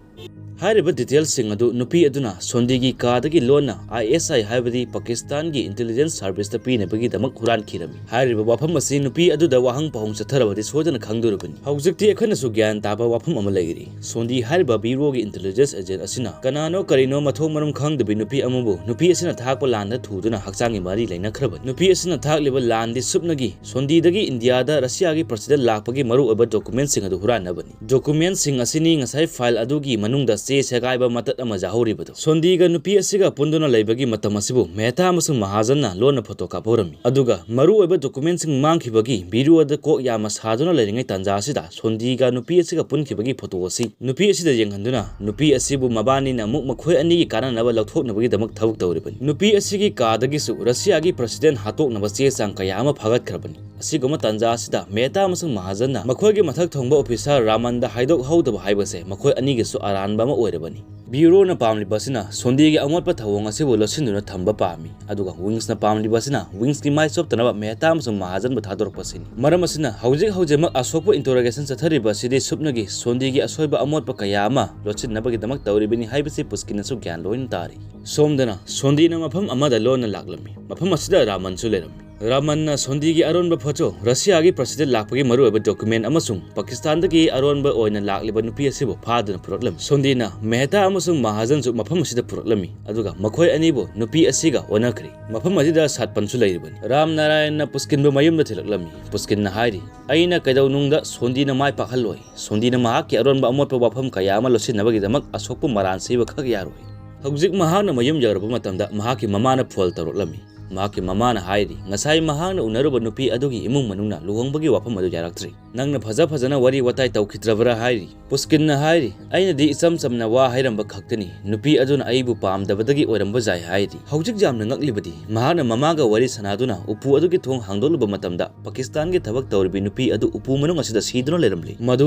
ꯍꯥꯏꯔꯤꯕ detailꯁꯤꯡ ꯑꯗꯨ ꯅꯨꯄꯤ ꯑꯗꯨꯅ ꯁꯣꯟꯗꯤꯒꯤ ꯀꯥꯗꯒꯤ ꯂꯣꯟꯅ ISI, ꯍꯥꯏꯕꯗꯤ ꯄꯥꯀꯤꯁꯇꯥꯟꯒꯤ intelligence serviceꯇ ꯄꯤꯅꯕꯒꯤꯗꯃꯛ ꯍꯨꯔꯥꯟꯈꯤꯔꯝꯃꯤ꯫ ꯍꯥꯏꯔꯤꯕ ꯋꯥꯐꯝ ꯑꯁꯤ ꯅꯨꯄꯤ ꯑꯗꯨꯗ ꯋꯥꯍꯪ ꯄꯥꯎꯍꯪ ꯆꯠꯊꯔꯕꯗꯤ ꯁꯣꯏꯗꯅ ꯈꯪꯗꯣꯔꯤꯕꯅꯤ꯫ ꯍꯧꯖꯤꯛꯇꯤ ꯑꯩꯈꯣꯏꯅꯁꯨ ꯒ꯭ꯌꯥꯟ ꯇꯥꯕ ꯋꯥꯐꯝ ꯑꯃ ꯂꯩꯔꯤ꯫ ꯁꯣꯟꯗꯤ ꯍꯥꯏꯔꯤꯕ bureauꯒꯤ intelligence agent ꯑꯁꯤꯅ ꯀꯅꯥꯅꯣ ꯀꯔꯤꯅꯣ ꯃꯊꯣꯡ ꯃꯔꯝ ꯈꯪꯗꯕꯤ ꯅꯨꯄꯤ ꯑꯃꯕꯨ ꯅꯨꯄꯤ ꯑꯁꯤꯅ ꯊꯥꯛꯄ ꯂꯥꯟꯗ ꯊꯨꯗꯨꯅ ꯍꯛꯆꯥꯡꯒꯤ ꯃꯔꯤ ꯂꯩꯅꯈ꯭ꯔꯕꯅꯤ꯫ ꯅꯨꯄꯤ ꯑꯁꯤꯅ ꯊꯥꯛꯂꯤꯕ ꯂꯥꯟꯗꯤ ꯁꯨꯞꯅꯒꯤ ꯁꯣꯟꯗꯤꯗꯒꯤ ꯏꯟꯗꯤꯌꯥꯗ ꯔꯁꯤꯌꯥꯒꯤ president ꯂꯥꯛꯄꯒꯤ ꯃꯔꯨꯑꯣꯏꯕ documentꯁꯤꯡ ꯑꯗꯨ ꯍꯨꯔꯥꯟꯅꯕꯅꯤ꯫ Documentꯁꯤꯡ ꯑꯁꯤꯅꯤ ꯉꯁꯥꯏ file ꯑꯗꯨꯒꯤ ꯃꯅꯨꯡꯗ ꯆꯦ ꯁꯦꯒꯥꯏꯕ ꯃꯇꯠ ꯑꯃ ꯌꯥꯍꯧꯔꯤꯕꯗꯨ꯫ ꯁꯣꯟꯗꯤꯒ ꯅꯨꯄꯤ ꯑꯁꯤꯒ ꯄꯨꯟꯗꯨꯅ ꯂꯩꯕꯒꯤ ꯃꯇꯝ ꯑꯁꯤꯕꯨ ꯃꯦꯍꯇꯥ ꯑꯃꯁꯨꯡ ꯃꯍꯥꯖꯟꯅ ꯂꯣꯟꯅ photo ꯀꯥꯞꯍꯧꯔꯝꯃꯤ꯫ ꯑꯗꯨꯒ ꯃꯔꯨꯑꯣꯏꯕ documentꯁꯤꯡ ꯃꯥꯡꯈꯤꯕꯒꯤ bureauꯗ ꯀꯣꯛ ꯌꯥꯝꯅ ꯁꯥꯗꯨꯅ ꯂꯩꯔꯤꯉꯩ ꯇꯥꯟꯖꯥ ꯑꯁꯤꯗ ꯁꯣꯟꯗꯤꯒ ꯅꯨꯄꯤ ꯑꯁꯤꯒ ꯄꯨꯟꯈꯤꯕꯒꯤ photo ꯑꯁꯤ ꯅꯨꯄꯤ ꯑꯁꯤꯗ ꯌꯦꯡꯍꯟꯗꯨꯅ ꯅꯨꯄꯤ ꯑꯁꯤꯕꯨ ꯃꯕꯥꯅꯤꯅ ꯑꯃꯨꯛ ꯃꯈꯣꯏ ꯑꯅꯤꯒꯤ ꯀꯥꯟꯅꯅꯕ ꯂꯧꯊꯣꯛꯅꯕꯒꯤꯗꯃꯛ ꯊꯕꯛ ꯇꯧꯔꯤꯕꯅꯤ꯫ ꯅꯨꯄꯤ ꯑꯁꯤꯒꯤ ꯀꯥꯗꯒꯤꯁꯨ ꯔꯁꯤꯌꯥꯒꯤ president ꯍꯥꯠꯇꯣꯛꯅꯕ ꯆꯦ ꯆꯥꯡ ꯀꯌꯥ ꯑꯃ ꯐꯥꯒꯠꯈ꯭ꯔꯕꯅꯤ꯫ ꯑꯁꯤꯒꯨꯝꯕ ꯇꯥꯟꯖꯥ ꯑꯁꯤꯗ ꯃꯦꯍꯇꯥ ꯑꯃꯁꯨꯡ ꯃꯍꯥꯖꯟꯅ ꯃꯈꯣꯏꯒꯤ ꯃꯊꯛ ꯊꯣꯡꯕ officer ꯔꯥꯃꯟꯗ ꯍꯥꯏꯗꯣꯛꯍꯧꯗꯕ ꯍꯥꯏꯕꯁꯦ ꯃꯈꯣꯏ ꯑꯅꯤꯒꯤꯁꯨ ꯑꯔꯥꯟꯕ ꯑꯃ ꯑꯣꯏꯔꯕꯅꯤ꯫ Bureauꯅ ꯄꯥꯝꯂꯤꯕ ꯑꯁꯤꯅ ꯁꯣꯟꯗꯤꯒꯤ ꯑꯃꯣꯠꯄ ꯊꯧꯑꯣꯡ ꯑꯁꯤꯕꯨ ꯂꯣꯠꯁꯤꯟꯗꯨꯅ ꯊꯝꯕ ꯄꯥꯝꯃꯤ, ꯑꯗꯨꯒ Wingsꯅ ꯄꯥꯝꯂꯤꯕ ꯑꯁꯤꯅ Wingsꯀꯤ ꯃꯥꯏ ꯆꯣꯞꯇꯅꯕ ꯃꯦꯍꯇꯥ ꯑꯃꯁꯨꯡ ꯃꯍꯥꯖꯟꯕꯨ ꯊꯥꯗꯣꯔꯛꯄ ꯑꯁꯤꯅꯤ꯫ ꯃꯔꯝ ꯑꯁꯤꯅ ꯍꯧꯖꯤꯛ ꯍꯧꯖꯤꯛꯃꯛ ꯑꯁꯣꯛꯄ interrogation ꯆꯠꯊꯔꯤꯕ ꯑꯁꯤꯗꯤ ꯁꯨꯞꯅꯒꯤ ꯁꯣꯟꯗꯤꯒꯤ ꯑꯁꯣꯏꯕ ꯑꯃꯣꯠꯄ ꯀꯌꯥ ꯑꯃ ꯂꯣꯠꯁꯤꯟꯅꯕꯒꯤꯗꯃꯛ ꯇꯧꯔꯤꯕꯅꯤ ꯍꯥꯏꯕꯁꯤ ꯄꯨꯁꯀꯤꯟꯅꯁꯨ ꯒ꯭ꯌꯥꯟ ꯂꯣꯏꯅ ꯇꯥꯔꯤ꯫ ꯁꯣꯝꯗꯅ ꯁꯣꯟꯗꯤꯅ ꯃꯐꯝ ꯑꯃꯗ ꯂꯣꯟꯅ ꯂꯥꯛꯂꯝꯃꯤ꯫ ꯃꯐꯝ ꯑꯁꯤꯗ ꯔꯥꯃꯟꯁꯨ ꯂꯩꯔꯝꯃꯤ꯫ ꯔꯥꯃꯟꯅ ꯁꯣꯟꯗꯤꯒꯤ ꯑꯔꯣꯟꯕ photo, ꯔꯁꯤꯌꯥꯒꯤ president ꯂꯥꯛꯄꯒꯤ ꯃꯔꯨꯑꯣꯏꯕ document ꯑꯃꯁꯨꯡ ꯄꯥꯀꯤꯁꯇꯥꯟꯗꯒꯤ ꯑꯔꯣꯟꯕ ꯑꯣꯏꯅ ꯂꯥꯛꯂꯤꯕ ꯅꯨꯄꯤ ꯑꯁꯤꯕꯨ ꯐꯥꯗꯨꯅ ꯄꯨꯔꯛꯂꯝꯃꯤ꯫ ꯁꯣꯟꯗꯤꯅ ꯃꯦꯍꯇꯥ ꯑꯃꯁꯨꯡ ꯃꯍꯥꯖꯟꯁꯨ ꯃꯐꯝ ꯑꯁꯤꯗ ꯄꯨꯔꯛꯂꯝꯃꯤ, ꯑꯗꯨꯒ ꯃꯈꯣꯏ ꯑꯅꯤꯕꯨ ꯅꯨꯄꯤ ꯑꯁꯤꯒ ꯑꯣꯟꯅꯈ꯭ꯔꯦ꯫ ꯃꯐꯝ ꯑꯁꯤꯗ ꯁꯥꯠꯄꯟꯁꯨ ꯂꯩꯔꯤꯕꯅꯤ꯫ ꯔꯥꯝ ꯅꯥꯔꯥꯌꯟꯅ ꯄꯨꯁꯀꯤꯟꯕꯨ ꯃꯌꯨꯝꯗ ꯊꯤꯜꯂꯛꯂꯝꯃꯤ꯫ ꯄꯨꯁꯀꯤꯟꯅ ꯍꯥꯏꯔꯤ, "ꯑꯩꯅ ꯀꯩꯗꯧꯅꯨꯡꯗ ꯁꯣꯟꯗꯤꯅ ꯃꯥꯏ ꯄꯥꯛꯍꯜꯂꯣꯏ꯫ ꯁꯣꯟꯗꯤꯅ ꯃꯍꯥꯛꯀꯤ ꯑꯔꯣꯟꯕ ꯑꯃꯣꯠꯄ ꯋꯥꯐꯝ ꯀꯌꯥ ꯑꯃ ꯂꯣꯠꯁꯤꯟꯅꯕꯒꯤꯗꯃꯛ ꯑꯁꯣꯛꯄ ꯃꯔꯥꯟ ꯁꯤꯕ ꯈꯛ ꯌꯥꯔꯣꯏ"꯫ ꯍꯧꯖꯤꯛ ꯃꯍꯥꯛꯅ ꯃꯌꯨꯝ ꯌꯧꯔꯕ ꯃꯇꯝꯗ ꯃꯍꯥꯛꯀꯤ ꯃꯃꯥꯅ phone ꯇꯧꯔꯛꯂꯝꯃꯤ꯫ ꯃꯍꯥꯛꯀꯤ ꯃꯃꯥꯅ ꯍꯥꯏꯔꯤ, "ꯉꯁꯥꯏ ꯃꯍꯥꯛꯅ ꯎꯅꯔꯨꯕ ꯅꯨꯄꯤ ꯑꯗꯨꯒꯤ ꯏꯃꯨꯡ ꯃꯅꯨꯡꯅ ꯂꯨꯍꯣꯡꯕꯒꯤ ꯋꯥꯐꯝ ꯑꯗꯨ ꯌꯥꯔꯛꯇ꯭ꯔꯤ꯫ ꯅꯪꯅ ꯐꯖ ꯐꯖꯅ ꯋꯥꯔꯤ ꯋꯥꯇꯥꯏ ꯇꯧꯈꯤꯗ꯭ꯔꯕ꯭ꯔꯥ?" ꯍꯥꯏꯔꯤ꯫ ꯄꯨꯁꯀꯤꯟꯅ ꯍꯥꯏꯔꯤ, "ꯑꯩꯅꯗꯤ ꯏꯆꯝ ꯆꯝꯅ ꯋꯥ ꯍꯥꯏꯔꯝꯕ ꯈꯛꯇꯅꯤ꯫ ꯅꯨꯄꯤ ꯑꯗꯨꯅ ꯑꯩꯕꯨ ꯄꯥꯝꯗꯕꯗꯒꯤ ꯑꯣꯏꯔꯝꯕ ꯌꯥꯏ" ꯍꯥꯏꯔꯤ꯫ ꯍꯧꯖꯤꯛ ꯌꯥꯝꯅ ꯉꯛꯂꯤꯕꯗꯤ, ꯃꯍꯥꯛꯅ ꯃꯃꯥꯒ ꯋꯥꯔꯤ ꯁꯥꯟꯅꯗꯨꯅ ꯎꯄꯨ ꯑꯗꯨꯒꯤ ꯊꯣꯡ ꯍꯥꯡꯗꯣꯛꯂꯨꯕ ꯃꯇꯝꯗ, ꯄꯥꯀꯤꯁꯇꯥꯟꯒꯤ ꯊꯕꯛ ꯇꯧꯔꯤꯕꯤ ꯅꯨꯄꯤ ꯑꯗꯨ ꯎꯄꯨ ꯃꯅꯨꯡ ꯑꯁꯤꯗ ꯁꯤꯗꯨꯅ ꯂꯩꯔꯝꯂꯤ꯫ ꯃꯗꯨ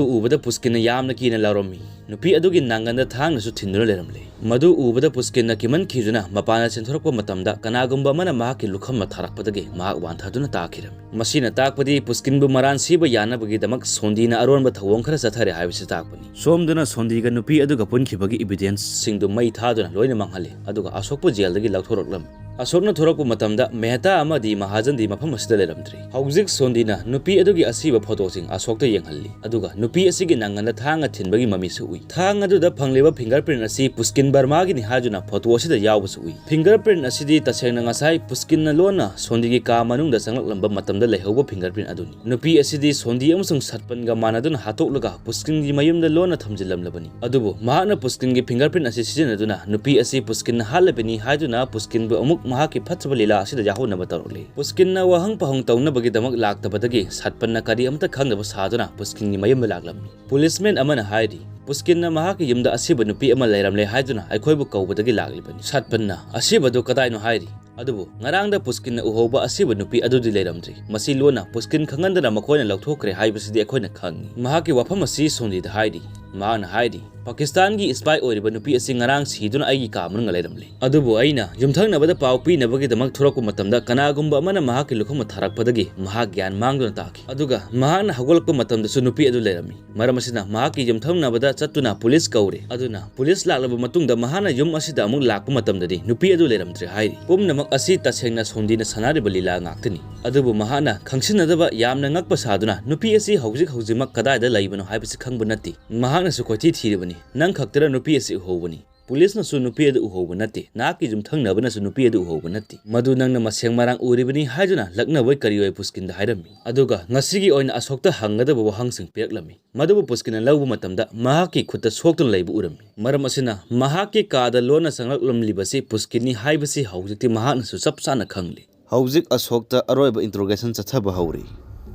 ꯎꯕꯗ ꯄꯨꯁꯀꯤꯟꯅ ꯌꯥꯝꯅ ꯀꯤꯅ ꯂꯥꯎꯔꯝꯃꯤ꯫ ꯅꯨꯄꯤ ꯑꯗꯨꯒꯤ ꯅꯥꯡꯒꯟꯗ ꯊꯥꯡꯅꯁꯨ ꯊꯤꯟꯗꯨꯅ ꯂꯩꯔꯝꯂꯦ꯫ ꯃꯗꯨ ꯎꯕꯗ ꯄꯨꯁꯀꯤꯟꯅ ꯀꯤꯃꯟꯈꯤꯗꯨꯅ ꯃꯄꯥꯟꯗ ꯆꯦꯟꯊꯣꯔꯛꯄ ꯃꯇꯝꯗ, ꯀꯅꯥꯒꯨꯝꯕ ꯑꯃꯅ ꯃꯍꯥꯛꯀꯤ ꯂꯨꯈꯝꯅ ꯊꯥꯔꯛꯄꯗꯒꯤ ꯃꯍꯥꯛ ꯋꯥꯟꯊꯗꯨꯅ ꯇꯥꯈꯤꯔꯝꯃꯤ꯫ ꯃꯁꯤꯅ ꯇꯥꯛꯄꯗꯤ ꯄꯨꯁꯀꯤꯟꯕꯨ ꯃꯔꯥꯟ ꯁꯤꯕ ꯌꯥꯅꯕꯒꯤ ꯒꯤꯗꯃꯛ ꯁꯣꯟꯗꯤꯅ ꯑꯔꯣꯟꯕ ꯊꯧꯑꯣꯡ ꯈꯔ ꯆꯠꯊꯔꯦ ꯍꯥꯏꯕꯁꯤ ꯇꯥꯛꯄꯅꯤ꯫ ꯁꯣꯝꯗꯨꯅ ꯁꯣꯟꯗꯤꯒ ꯅꯨꯄꯤ ꯑꯗꯨꯒ ꯄꯨꯟꯈꯤꯕꯒꯤ evidence ꯁꯤꯡꯗꯨ ꯃꯩ ꯊꯥꯗꯨꯅ ꯂꯣꯏꯅ ꯃꯥꯡꯍꯜꯂꯤ, ꯑꯗꯨꯒ ꯑꯁꯣꯛꯄꯨ ꯖꯦꯜꯗꯒꯤ ꯂꯧꯊꯣꯔꯛꯂꯝꯃꯤ꯫ ꯑꯁꯣꯛꯅ ꯊꯣꯔꯛꯄ ꯃꯇꯝꯗ ꯃꯦꯍꯇꯥ ꯑꯃꯗꯤ ꯃꯍꯥꯖꯟꯗꯤ ꯃꯐꯝ ꯑꯁꯤꯗ ꯂꯩꯔꯝꯗ꯭ꯔꯤ꯫ ꯍꯧꯖꯤꯛ ꯁꯣꯟꯗꯤꯅ ꯅꯨꯄꯤ ꯑꯗꯨꯒꯤ ꯑꯁꯤꯕ ꯐꯣꯇꯣꯁꯤꯡ ꯑꯁꯣꯛꯇ ꯌꯦꯡꯍꯜꯂꯤ, ꯑꯗꯨꯒ ꯅꯨꯄꯤ ꯑꯁꯤꯒꯤ ꯅꯥꯉꯟꯗ ꯊꯥꯡꯅ ꯊꯤꯟꯕꯒꯤ ꯃꯃꯤꯁꯨ ꯎꯏ꯫ ꯊꯥꯡ ꯑꯗꯨꯗ ꯐꯪꯂꯤꯕ fingerprint ꯑꯁꯤ ꯄꯨꯁꯀꯤꯟ ꯕꯔꯃꯥꯒꯤꯅꯤ ꯍꯥꯏꯗꯨꯅ ꯐꯣꯇꯣ ꯑꯁꯤꯗ ꯌꯥꯎꯕꯁꯨ ꯎꯏ꯫ Fingerprint ꯑꯁꯤꯗꯤ ꯇꯁꯦꯡꯅ ꯉꯁꯥꯏ ꯄꯨꯁꯀꯤꯟꯅ ꯂꯣꯟꯅ ꯁꯣꯟꯗꯤꯒꯤ ꯀꯥ ꯃꯅꯨꯡꯗ ꯆꯪꯂꯛꯂꯝꯕ ꯃꯇꯝꯗ ꯂꯩꯍꯧꯕ fingerprint ꯑꯗꯨꯅꯤ꯫ ꯅꯨꯄꯤ ꯑꯁꯤꯗꯤ ꯁꯣꯟꯗꯤ ꯑꯃꯁꯨꯡ ꯁꯠꯄꯟꯒ ꯃꯥꯟꯅꯗꯨꯅ ꯍꯥꯠꯇꯣꯛꯂꯒ ꯄꯨꯁꯀꯤꯟꯒꯤ ꯃꯌꯨꯝꯗ ꯂꯣꯟꯅ ꯊꯝꯖꯤꯜꯂꯝꯂꯕꯅꯤ꯫ ꯑꯗꯨꯕꯨ ꯃꯍꯥꯛꯅ ꯄꯨꯁꯀꯤꯟꯒꯤ fingerprint ꯑꯁꯤ ꯁꯤꯖꯤꯟꯅꯗꯨꯅ ꯅꯨꯄꯤ ꯑꯁꯤ ꯄꯨꯁꯀꯤꯟꯅ ꯍꯥꯠꯂꯕꯅꯤ ꯍꯥꯏꯗꯨꯅ ꯄꯨꯁꯀꯤꯟꯕꯨ ꯑꯃꯨꯛ ꯃꯍꯥꯛꯀꯤ ꯐꯠꯇꯕ ꯂꯤꯂꯥ ꯑꯁꯤꯗ ꯌꯥꯍꯧꯅꯕ ꯇꯧꯔꯛꯂꯤ꯫ ꯄꯨꯁꯀꯤꯟꯅ ꯋꯥꯍꯪ ꯄꯥꯎꯍꯪ ꯇꯧꯅꯕꯒꯤꯗꯃꯛ ꯂꯥꯛꯇꯕꯗꯒꯤ ꯁꯠꯄꯟꯅ ꯀꯔꯤ ꯑꯃꯠꯇ ꯈꯪꯗꯕ ꯁꯥꯗꯨꯅ ꯄꯨꯁꯀꯤꯟꯒꯤ ꯃꯌꯨꯝꯗ ꯂꯥꯛꯂꯝꯃꯤ꯫ Policeman ꯑꯃꯅ ꯍꯥꯏꯔꯤ, ꯄꯨꯁꯀꯤꯟꯅ ꯃꯍꯥꯛꯀꯤ ꯌꯨꯝꯗ ꯑꯁꯤꯕ ꯅꯨꯄꯤ ꯑꯃ ꯂꯩꯔꯝꯂꯦ ꯍꯥꯏꯗꯨꯅ ꯑꯩꯈꯣꯏꯕꯨ ꯀꯧꯕꯗꯒꯤ ꯂꯥꯛꯂꯤꯕꯅꯤ꯫ ꯁꯠꯄꯟꯅ ꯑꯁꯤꯕꯗꯨ ꯀꯗꯥꯏꯅꯣ ꯍꯥꯏꯔꯤ꯫ ꯑꯗꯨꯕꯨ ꯉꯔꯥꯡꯗ ꯄꯨꯁꯀꯤꯟꯅ ꯎꯍꯧꯕ ꯑꯁꯤꯕ ꯅꯨꯄꯤ ꯑꯗꯨꯗꯤ ꯂꯩꯔꯝꯗ꯭ꯔꯤ꯫ ꯃꯁꯤ ꯂꯣꯟꯅ ꯄꯨꯁꯀꯤꯟ ꯈꯪꯍꯟꯗꯅ ꯃꯈꯣꯏꯅ ꯂꯧꯊꯣꯛꯈ꯭ꯔꯦ ꯍꯥꯏꯕꯁꯤꯗꯤ ꯑꯩꯈꯣꯏꯅ ꯈꯪꯏ꯫ ꯃꯍꯥꯛꯀꯤ ꯋꯥꯐꯝ ꯑꯁꯤ ꯁꯣꯟꯗꯤꯗ ꯍꯥꯏꯔꯤ꯫ ꯃꯍꯥꯛꯅ ꯍꯥꯏꯔꯤ, ꯄꯥꯀꯤꯁꯇꯥꯟꯒꯤ spy ꯑꯣꯏꯔꯤꯕ ꯅꯨꯄꯤ ꯑꯁꯤ ꯉꯔꯥꯡ ꯁꯤꯗꯨꯅ ꯑꯩꯒꯤ ꯀꯥ ꯃꯅꯨꯡꯗ ꯂꯩꯔꯝꯂꯦ꯫ ꯑꯗꯨꯕꯨ ꯑꯩꯅ ꯌꯨꯝꯊꯪꯅꯕꯗ ꯄꯥꯎ ꯄꯤꯅꯕꯒꯤꯗꯃꯛ ꯊꯣꯔꯛꯄ ꯃꯇꯝꯗ ꯀꯅꯥꯒꯨꯝꯕ ꯑꯃꯅ ꯃꯍꯥꯛꯀꯤ ꯂꯨꯈꯝꯗ ꯊꯥꯔꯛꯄꯗꯒꯤ ꯃꯍꯥꯛ ꯒ꯭ꯌꯥꯟ ꯃꯥꯡꯗꯨꯅ ꯇꯥꯈꯤ꯫ ꯑꯗꯨꯒ ꯃꯍꯥꯛꯅ ꯍꯧꯒꯠꯂꯛꯄ ꯃꯇꯝꯗꯁꯨ ꯅꯨꯄꯤ ꯑꯗꯨ ꯂꯩꯔꯝꯃꯤ꯫ ꯃꯔꯝ ꯑꯁꯤꯅ ꯃꯍꯥꯛꯀꯤ ꯌꯨꯝꯊꯪꯅꯕꯗ ꯆꯠꯇꯨꯅ ꯄꯨꯂꯤꯁ ꯀꯧꯔꯦ꯫ ꯑꯗꯨꯅ ꯄꯨꯂꯤꯁ ꯂꯥꯛꯂꯕ ꯃꯇꯨꯡꯗ ꯃꯍꯥꯛꯅ ꯌꯨꯝ ꯑꯁꯤꯗ ꯑꯃꯨꯛ ꯂꯥꯛꯄ ꯃꯇꯝꯗꯗꯤ ꯅꯨꯄꯤ ꯑꯗꯨ ꯂꯩꯔꯝꯗ꯭ꯔꯦ ꯍꯥꯏꯔꯤ꯫ ꯄꯨꯝꯅꯃꯛ ꯑꯁꯤ ꯇꯁꯦꯡꯅ ꯁꯣꯟꯗꯤꯅ ꯁꯥꯟꯅꯔꯤꯕ ꯂꯤꯂꯥ ꯉꯥꯛꯇꯅꯤ꯫ ꯑꯗꯨꯕꯨ ꯃꯍꯥꯛꯅ ꯈꯪꯁꯤꯟꯅꯗꯕ ꯌꯥꯝꯅ ꯉꯛꯄ ꯁꯥꯗꯨꯅ ꯅꯨꯄꯤ ꯑꯁꯤ ꯍꯧꯖꯤꯛ ꯍꯧꯖꯤꯛꯃꯛ ꯀꯗꯥꯏꯗ ꯂꯩꯕꯅꯣ ꯍꯥꯏꯕꯁꯤ ꯈꯪꯕ ꯅꯠꯇꯦ꯫ ꯃꯍꯥꯛꯅꯁꯨ ꯀꯣꯏꯊꯤ ꯊꯤꯔꯤꯕꯅꯤ꯫ ꯅꯪ ꯈꯛꯇꯔ ꯅꯨꯄꯤ ꯑꯁꯤ ꯎꯍꯧꯕꯅꯤ? ꯄꯨꯂꯤꯁꯅꯁꯨ ꯅꯨꯄꯤ ꯑꯗꯨ ꯎꯍꯧꯕ ꯅꯠꯇꯦ꯫ ꯅꯍꯥꯛꯀꯤ ꯌꯨꯝꯊꯪꯅꯕꯅꯁꯨ ꯅꯨꯄꯤ ꯑꯗꯨ ꯎꯍꯧꯕ ꯅꯠꯇꯦ꯫ ꯃꯗꯨ ꯅꯪꯅ ꯃꯁꯦꯡ ꯃꯔꯥꯡ ꯎꯔꯤꯕꯅꯤ ꯍꯥꯏꯗꯨꯅ ꯂꯛꯅꯕꯣꯏ ꯀꯔꯤꯑꯣꯏ ꯄꯨꯁꯀꯤꯟꯗ ꯍꯥꯏꯔꯝꯃꯤ꯫ ꯑꯗꯨꯒ ꯉꯁꯤꯒꯤ ꯑꯣꯏꯅ ꯑꯁꯣꯛꯇ ꯍꯪꯒꯗꯕ ꯋꯥꯍꯪꯁꯤꯡ ꯄꯤꯔꯛꯂꯝꯃꯤ꯫ ꯃꯗꯨꯕꯨ ꯄꯨꯁꯀꯤꯟꯅ ꯂꯧꯕ ꯃꯇꯝꯗ ꯃꯍꯥꯛꯀꯤ ꯈꯨꯠꯇ ꯁꯣꯛꯇꯨꯅ ꯂꯩꯕ ꯎꯔꯝꯃꯤ꯫ ꯃꯔꯝ ꯑꯁꯤꯅ ꯃꯍꯥꯛꯀꯤ ꯀꯥꯗ ꯂꯣꯟꯅ ꯆꯪꯂꯛꯂꯝꯂꯤꯕꯁꯤ ꯄꯨꯁꯀꯤꯟꯅꯤ ꯍꯥꯏꯕꯁꯤ ꯍꯧꯖꯤꯛꯇꯤ ꯃꯍꯥꯛꯅꯁꯨ ꯆꯞ ꯆꯥꯅ ꯈꯪꯂꯤ꯫ ꯍꯧꯖꯤꯛ ꯑꯁꯣꯛꯇ ꯑꯔꯣꯏꯕ interrogation ꯆꯠꯊꯕ ꯍꯧꯔꯤ꯫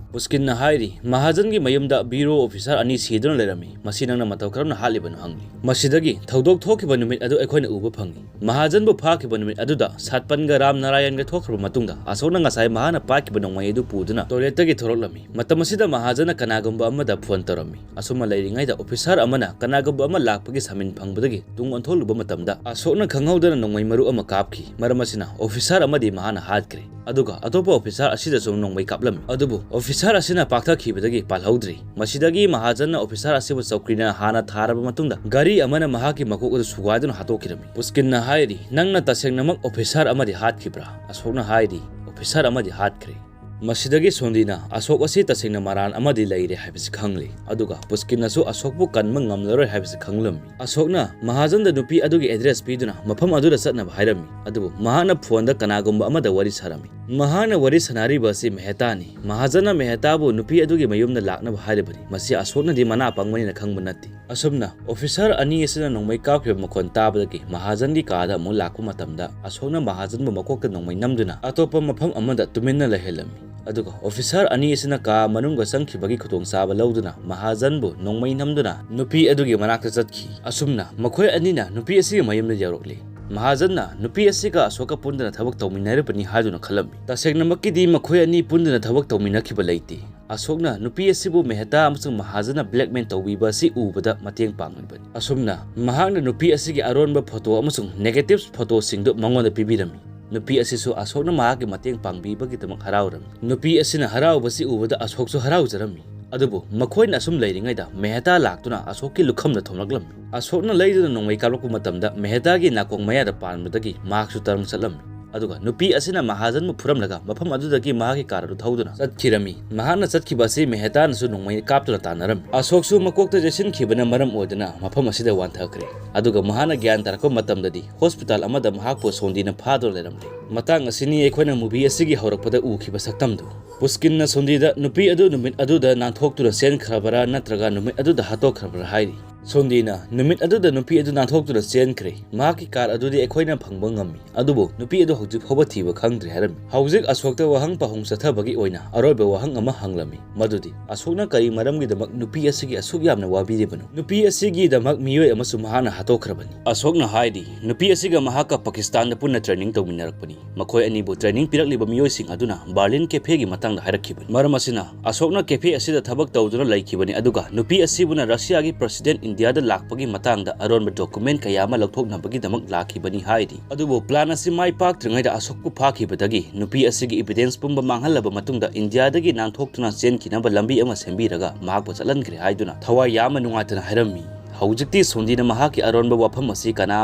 ꯄꯨꯁꯀꯤꯟꯅ ꯍꯥꯏꯔꯤ, ꯃꯍꯥꯖꯟꯒꯤ ꯃꯌꯨꯝꯗ ꯕ꯭ꯌꯨꯔꯣ ꯑꯣꯐꯤꯁꯥꯔ ꯑꯅꯤ ꯁꯤꯗꯨꯅ ꯂꯩꯔꯝꯃꯤ꯫ ꯃꯁꯤ ꯅꯪꯅ ꯃꯇꯧ ꯀꯔꯝꯅ ꯍꯥꯠꯂꯤꯕꯅꯣ ꯍꯪꯂꯤ꯫ ꯃꯁꯤꯗꯒꯤ ꯊꯧꯗꯣꯛ ꯊꯣꯛꯈꯤꯕ ꯅꯨꯃꯤꯠ ꯑꯗꯨ ꯑꯩꯈꯣꯏꯅ ꯎꯕ ꯐꯪꯏ꯫ ꯃꯍꯥꯖꯟꯕꯨ ꯐꯥꯈꯤꯕ ꯅꯨꯃꯤꯠ ꯑꯗꯨꯗ ꯁꯥꯠꯄꯟꯒ ꯔꯥꯝ ꯅꯥꯔꯥꯌꯟꯒ ꯊꯣꯛꯈ꯭ꯔꯕ ꯃꯇꯨꯡꯗ ꯑꯁꯣꯛꯅ ꯉꯁꯥꯏ ꯃꯍꯥꯛꯅ ꯄꯥꯏꯈꯤꯕ ꯅꯣꯡꯃꯩ ꯑꯗꯨ ꯄꯨꯗꯨꯅ ꯇꯣꯏꯂꯦꯠꯇꯒꯤ ꯊꯣꯔꯛꯂꯝꯃꯤ꯫ ꯃꯇꯝ ꯑꯁꯤꯗ ꯃꯍꯥꯖꯟꯅ ꯀꯅꯥꯒꯨꯝꯕ ꯑꯃꯗ ꯐꯣꯟ ꯇꯧꯔꯝꯃꯤ꯫ ꯑꯁꯨꯝꯅ ꯂꯩꯔꯤꯉꯩꯗ ꯑꯣꯐꯤꯁꯥꯔ ꯑꯃꯅ ꯀꯅꯥꯒꯨꯝꯕ ꯑꯃ ꯂꯥꯛꯄꯒꯤ ꯁꯃꯤꯟ ꯐꯪꯕꯗꯒꯤ ꯇꯨꯡ ꯑꯣꯟꯊꯣꯛꯂꯨꯕ ꯃꯇꯝꯗ ꯑꯁꯣꯛꯅ ꯈꯪꯍꯧꯗꯅ ꯅꯣꯡꯃꯩ ꯃꯔꯨ ꯑꯃ ꯀꯥꯞꯈꯤ꯫ ꯃꯔꯝ ꯑꯁꯤꯅ ꯑꯣꯐꯤꯁꯥꯔ ꯑꯃꯗꯤ ꯃꯍꯥꯛꯅ ꯍꯥꯠꯈ꯭ꯔꯦ꯫ ꯑꯗꯨꯒ ꯑꯇꯣꯞꯄ ꯑꯣꯐꯤꯁꯥꯔ ꯑꯁꯤꯗꯁꯨ ꯅꯣꯡꯃꯩ ꯀꯥꯞꯂꯝꯃꯤ꯫ ꯑꯗꯨꯕꯨ ꯑꯣꯐꯤꯁꯥꯔ ꯑꯁꯤꯅ ꯄꯥꯛꯊꯈꯤꯕꯗꯒꯤ ꯄꯥꯜꯍꯧꯗ꯭ꯔꯤ꯫ ꯃꯁꯤꯗꯒꯤ ꯃꯍꯥꯖꯟꯅ ꯑꯣꯐꯤꯁꯥꯔ ꯑꯁꯤꯕꯨ ꯆꯧꯀ꯭ꯔꯤꯅ ꯍꯥꯟꯅ ꯊꯥꯔꯕ ꯃꯇꯨꯡꯗ ꯒꯥꯔꯤ ꯑꯃꯅ ꯃꯍꯥꯛꯀꯤ ꯃꯀꯣꯛ ꯑꯗꯨ ꯁꯨꯒꯥꯏꯗꯨꯅ ꯍꯥꯠꯇꯣꯛꯈꯤꯔꯝꯃꯤ꯫ ꯄꯨꯁꯀꯤꯟꯅ ꯍꯥꯏꯔꯤ, "ꯅꯪꯅ ꯇꯁꯦꯡꯅꯃꯛ ꯑꯣꯐꯤꯁꯥꯔ ꯑꯃꯗꯤ ꯍꯥꯠꯈꯤꯕ꯭ꯔꯥ?" ꯑꯁꯣꯛꯅ ꯍꯥꯏꯔꯤ, "ꯑꯣꯐꯤꯁꯥꯔ ꯑꯃꯗꯤ ꯍꯥꯠꯈ꯭ꯔꯦ"꯫ ꯃꯁꯤꯗꯒꯤ ꯁꯣꯟꯗꯤꯅ ꯑꯁꯣꯛ ꯑꯁꯤ ꯇꯁꯦꯡꯅ ꯃꯔꯥꯜ ꯑꯃꯗꯤ ꯂꯩꯔꯦ ꯍꯥꯏꯕꯁꯤ ꯈꯪꯂꯤ, ꯑꯗꯨꯒ ꯄꯨꯁꯀꯤꯟꯅꯁꯨ ꯑꯁꯣꯛꯄꯨ ꯀꯟꯕ ꯉꯝꯂꯔꯣꯏ ꯍꯥꯏꯕꯁꯤ ꯈꯪꯂꯝꯃꯤ꯫ ꯑꯁꯣꯛꯅ ꯃꯍꯥꯖꯟꯗ ꯅꯨꯄꯤ ꯑꯗꯨꯒꯤ ꯑꯦꯗ꯭ꯔꯦꯁ ꯄꯤꯗꯨꯅ ꯃꯐꯝ ꯑꯗꯨꯗ ꯆꯠꯅꯕ ꯍꯥꯏꯔꯝꯃꯤ, ꯑꯗꯨꯕꯨ ꯃꯍꯥꯛꯅ ꯐꯣꯟꯗ ꯀꯅꯥꯒꯨꯝꯕ ꯑꯃꯗ ꯋꯥꯔꯤ ꯁꯥꯔꯝꯃꯤ꯫ ꯃꯍꯥꯛꯅ ꯋꯥꯔꯤ ꯁꯥꯟꯅꯔꯤꯕ ꯑꯁꯤ ꯃꯦꯍꯇꯥꯅꯤ꯫ ꯃꯍꯥꯖꯟꯅ ꯃꯦꯍꯇꯥꯕꯨ ꯅꯨꯄꯤ ꯑꯗꯨꯒꯤ ꯃꯌꯨꯝꯗ ꯂꯥꯛꯅꯕ ꯍꯥꯏꯔꯤꯕꯅꯤ꯫ ꯃꯁꯤ ꯑꯁꯣꯛꯅꯗꯤ ꯃꯅꯥ ꯄꯪꯕꯅꯤꯅ ꯈꯪꯕ ꯅꯠꯇꯦ꯫ ꯑꯁꯨꯝꯅ ꯑꯣꯐꯤꯁꯥꯔ ꯑꯅꯤ ꯑꯁꯤꯅ ꯅꯣꯡꯃꯩ ꯀꯥꯞꯈꯤꯕ ꯃꯈꯣꯟ ꯇꯥꯕꯗꯒꯤ ꯃꯍꯥꯖꯟꯒꯤ ꯀꯥꯗ ꯑꯃꯨꯛ ꯂꯥꯛꯄ ꯃꯇꯝꯗ, ꯑꯁꯣꯛꯅ ꯃꯍꯥꯖꯟꯕꯨ ꯃꯀꯣꯛꯇ ꯅꯣꯡꯃꯩ ꯅꯝꯗꯨꯅ ꯑꯇꯣꯞꯄ ꯃꯐꯝ ꯑꯃꯗ ꯇꯨꯃꯤꯟꯅ ꯂꯩꯍꯜꯂꯝꯃꯤ꯫ ꯑꯗꯨꯒ ꯑꯣꯐꯤꯁꯥꯔ ꯑꯅꯤ ꯑꯁꯤꯅ ꯀꯥ ꯃꯅꯨꯡꯗ ꯆꯪꯈꯤꯕꯒꯤ ꯈꯨꯗꯣꯡꯆꯥꯕ ꯂꯧꯗꯨꯅ ꯃꯍꯥꯖꯟꯕꯨ ꯅꯣꯡꯃꯩ ꯅꯝꯗꯨꯅ ꯅꯨꯄꯤ ꯑꯗꯨꯒꯤ ꯃꯅꯥꯛꯇ ꯆꯠꯈꯤ꯫ ꯑꯁꯨꯝꯅ ꯃꯈꯣꯏ ꯑꯅꯤꯅ ꯅꯨꯄꯤ ꯑꯁꯤꯒꯤ ꯃꯌꯨꯝꯗ ꯌꯧꯔꯛꯂꯤ꯫ ꯃꯍꯥꯖꯟꯅ ꯅꯨꯄꯤ ꯑꯁꯤꯒ ꯑꯁꯣꯛꯀ ꯄꯨꯟꯗꯨꯅ ꯊꯕꯛ ꯇꯧꯃꯤꯟꯅꯔꯤꯕꯅꯤ ꯍꯥꯏꯗꯨꯅ ꯈꯜꯂꯝꯃꯤ꯫ ꯇꯁꯦꯡꯅꯃꯛꯀꯤꯗꯤ ꯃꯈꯣꯏ ꯑꯅꯤ ꯄꯨꯟꯗꯨꯅ ꯊꯕꯛ ꯇꯧꯃꯤꯟꯅꯈꯤꯕ ꯂꯩꯇꯦ꯫ ꯑꯁꯣꯛꯅ ꯅꯨꯄꯤ ꯑꯁꯤꯕꯨ ꯃꯦꯍꯇꯥ ꯑꯃꯁꯨꯡ ꯃꯍꯥꯖꯟꯅ ꯕ꯭ꯂꯦꯛꯃꯦꯜ ꯇꯧꯕꯤꯕ ꯑꯁꯤ ꯎꯕꯗ ꯃꯇꯦꯡ ꯄꯥꯡꯂꯤꯕꯅꯤ꯫ ꯑꯁꯨꯝꯅ ꯃꯍꯥꯛꯅ ꯅꯨꯄꯤ ꯑꯁꯤꯒꯤ ꯑꯔꯣꯟꯕ ꯐꯣꯇꯣ ꯑꯃꯁꯨꯡ ꯅꯦꯒꯦꯇꯤꯚ ꯐꯣꯇꯣꯁꯤꯡꯗꯨ ꯃꯉꯣꯟꯗ ꯄꯤꯕꯤꯔꯝꯃꯤ꯫ ꯅꯨꯄꯤ ꯑꯁꯤꯁꯨ ꯑꯁꯣꯛꯅ ꯃꯍꯥꯛꯀꯤ ꯃꯇꯦꯡ ꯄꯥꯡꯕꯤꯕꯒꯤꯗꯃꯛ ꯍꯔꯥꯎꯔꯝꯃꯤ꯫ ꯅꯨꯄꯤ ꯑꯁꯤꯅ ꯍꯔꯥꯎꯕꯁꯤ ꯎꯕꯗ ꯑꯁꯣꯛꯁꯨ ꯍꯔꯥꯎꯖꯔꯝꯃꯤ꯫ ꯑꯗꯨꯕꯨ ꯃꯈꯣꯏꯅ ꯑꯁꯨꯝ ꯂꯩꯔꯤꯉꯩꯗ ꯃꯦꯍꯇꯥ ꯂꯥꯛꯇꯨꯅ ꯑꯁꯣꯛꯀꯤ ꯂꯨꯈꯝꯗ ꯊꯣꯝꯂꯛꯂꯝꯃꯤ꯫ ꯑꯁꯣꯛꯅ ꯂꯩꯗꯨꯅ ꯅꯣꯡꯃꯩ ꯀꯥꯞꯂꯛꯄ ꯃꯇꯝꯗ ꯃꯦꯍꯇꯥꯒꯤ ꯅꯥꯀꯣꯡ ꯃꯌꯥꯗ ꯄꯥꯟꯕꯗꯒꯤ ꯃꯍꯥꯛꯁꯨ ꯇꯔꯪ ꯆꯠꯂꯝꯃꯤ꯫ ꯑꯗꯨꯒ ꯅꯨꯄꯤ ꯑꯁꯤꯅ ꯃꯍꯥꯖꯟꯕꯨ ꯐꯨꯔꯝꯂꯒ ꯃꯐꯝ ꯑꯗꯨꯗꯒꯤ ꯃꯍꯥꯛꯀꯤ ꯀꯥꯔ ꯑꯗꯨ ꯊꯧꯗꯨꯅ ꯆꯠꯈꯤꯔꯝꯃꯤ꯫ ꯃꯍꯥꯛꯅ ꯆꯠꯈꯤꯕ ꯑꯁꯤ ꯃꯦꯍꯇꯥꯅꯁꯨ ꯅꯣꯡꯃꯩ ꯀꯥꯞꯇꯨꯅ ꯇꯥꯟꯅꯔꯝꯃꯤ꯫ ꯑꯁꯣꯛꯁꯨ ꯃꯀꯣꯛꯇ ꯆꯦꯠꯁꯤꯟꯈꯤꯕꯅ ꯃꯔꯝ ꯑꯣꯏꯗꯨꯅ ꯃꯐꯝ ꯑꯁꯤꯗ ꯋꯥꯟꯊꯈ꯭ꯔꯦ꯫ ꯑꯗꯨꯒ ꯃꯍꯥꯛꯅ ꯒ꯭ꯌꯥꯟ ꯇꯥꯔꯛꯄ ꯃꯇꯝꯗꯗꯤ ꯍꯣꯁꯄꯤꯇꯥꯜ ꯑꯃꯗ ꯃꯍꯥꯛꯄꯨ ꯁꯣꯟꯗꯤꯅ ꯐꯥꯗꯨꯅ ꯂꯩꯔꯝꯂꯦ꯫ ꯃꯇꯥꯡ ꯑꯁꯤꯅꯤ ꯑꯩꯈꯣꯏꯅ ꯃꯨꯚꯤ ꯑꯁꯤꯒꯤ ꯍꯧꯔꯛꯄꯗ ꯎꯈꯤꯕ ꯁꯛꯇꯝꯗꯨ꯫ ꯄꯨꯁꯀꯤꯟꯅ ꯁꯣꯟꯗꯤꯗ ꯅꯨꯄꯤ ꯑꯗꯨ ꯅꯨꯃꯤꯠ ꯑꯗꯨꯗ ꯅꯥꯟꯊꯣꯛꯇꯨꯅ ꯆꯦꯟꯈ꯭ꯔꯕꯔꯥ ꯅꯠꯇ꯭ꯔꯒ ꯅꯨꯃꯤꯠ ꯑꯗꯨꯗ ꯍꯥꯠꯇꯣꯛꯈ꯭ꯔꯕꯔꯥ ꯍꯥꯏꯔꯤ꯫ ꯁꯣꯟꯗꯤꯅ ꯅꯨꯃꯤꯠ ꯑꯗꯨꯗ ꯅꯨꯄꯤ ꯑꯗꯨ ꯅꯥꯟꯊꯣꯛꯇꯨꯅ ꯆꯦꯟꯈ꯭ꯔꯦ꯫ ꯃꯍꯥꯛꯀꯤ ꯀꯥꯔ ꯑꯗꯨꯗꯤ ꯑꯩꯈꯣꯏꯅ ꯐꯪꯕ ꯉꯝꯃꯤ, ꯑꯗꯨꯕꯨ ꯅꯨꯄꯤ ꯑꯗꯨ ꯍꯧꯖꯤꯛ ꯐꯥꯎꯕ ꯊꯤꯕ ꯈꯪꯗ꯭ꯔꯤ ꯍꯥꯏꯔꯝꯃꯤ꯫ ꯍꯧꯖꯤꯛ ꯑꯁꯣꯛꯇ ꯋꯥꯍꯪ ꯄꯥꯎꯍꯨꯝ ꯆꯠꯊꯕꯒꯤ ꯑꯣꯏꯅ ꯑꯔꯣꯏꯕ ꯋꯥꯍꯪ ꯑꯃ ꯍꯪꯂꯝꯃꯤ, ꯃꯗꯨꯗꯤ ꯑꯁꯣꯛꯅ ꯀꯔꯤ ꯃꯔꯝꯒꯤꯗꯃꯛ ꯅꯨꯄꯤ ꯑꯁꯤꯒꯤ ꯑꯁꯨꯛ ꯌꯥꯝꯅ ꯋꯥꯕꯤꯔꯤꯕꯅꯣ? ꯅꯨꯄꯤ ꯑꯁꯤꯒꯤꯗꯃꯛ ꯃꯤꯑꯣꯏ ꯑꯃꯁꯨ ꯃꯍꯥꯛꯅ ꯍꯥꯠꯇꯣꯛꯈ꯭ꯔꯕꯅꯤ꯫ ꯑꯁꯣꯛꯅ ꯍꯥꯏꯔꯤ, ꯅꯨꯄꯤ ꯑꯁꯤꯒ ꯃꯍꯥꯛꯀ ꯄꯥꯀꯤꯁꯇꯥꯟꯗ ꯄꯨꯟꯅ ꯇ꯭ꯔꯦꯅꯤꯡ ꯇꯧꯃꯤꯟꯅꯔꯛꯄꯅꯤ꯫ ꯃꯈꯣꯏ ꯑꯅꯤꯕꯨ training ꯄꯤꯔꯛꯂꯤꯕ ꯃꯤꯑꯣꯏꯁꯤꯡ ꯑꯗꯨꯅ Berlin Cafeꯒꯤ ꯃꯇꯥꯡꯗ ꯍꯥꯏꯔꯛꯈꯤꯕꯅꯤ꯫ ꯃꯔꯝ ꯑꯁꯤꯅ, ꯑꯁꯣꯛꯅ cafe ꯑꯁꯤꯗ ꯊꯕꯛ ꯇꯧꯗꯨꯅ ꯂꯩꯈꯤꯕꯅꯤ, ꯑꯗꯨꯒ ꯅꯨꯄꯤ ꯑꯁꯤꯕꯨꯅ ꯔꯁꯤꯌꯥꯒꯤ president ꯏꯟꯗꯤꯌꯥꯗ ꯂꯥꯛꯄꯒꯤ ꯃꯇꯥꯡꯗ ꯑꯔꯣꯟꯕ document ꯀꯌꯥ ꯑꯃ ꯂꯧꯊꯣꯛꯅꯕꯒꯤꯗꯃꯛ ꯂꯥꯛꯈꯤꯕꯅꯤ ꯍꯥꯏꯔꯤ꯫ ꯑꯗꯨꯕꯨ plan ꯑꯁꯤ ꯃꯥꯏ ꯄꯥꯛꯇ꯭ꯔꯤꯉꯩꯗ ꯑꯁꯣꯛꯄꯨ ꯐꯥꯈꯤꯕꯗꯒꯤ ꯅꯨꯄꯤ ꯑꯁꯤꯒꯤ evidence ꯄꯨꯝꯕ ꯃꯥꯡꯍꯜꯂꯕ ꯃꯇꯨꯡꯗ ꯏꯟꯗꯤꯌꯥꯗꯒꯤ ꯅꯥꯟꯊꯣꯛꯇꯨꯅ ꯆꯦꯟꯈꯤꯅꯕ ꯂꯝꯕꯤ ꯑꯃ ꯁꯦꯝꯕꯤꯔꯒ ꯃꯍꯥꯛꯄꯨ ꯆꯠꯍꯟꯈ꯭ꯔꯦ ꯍꯥꯏꯗꯨꯅ ꯊꯋꯥꯏ ꯌꯥꯝꯅ ꯅꯨꯡꯉꯥꯏꯇꯅ ꯍꯥꯏꯔꯝꯃꯤ꯫ ꯍꯧꯖꯤꯛꯇꯤ ꯁꯣꯟꯗꯤꯅ ꯃꯍꯥꯛꯀꯤ ꯑꯔꯣꯟꯕ ꯋꯥꯐꯝ ꯑꯁꯤ ꯀꯅꯥ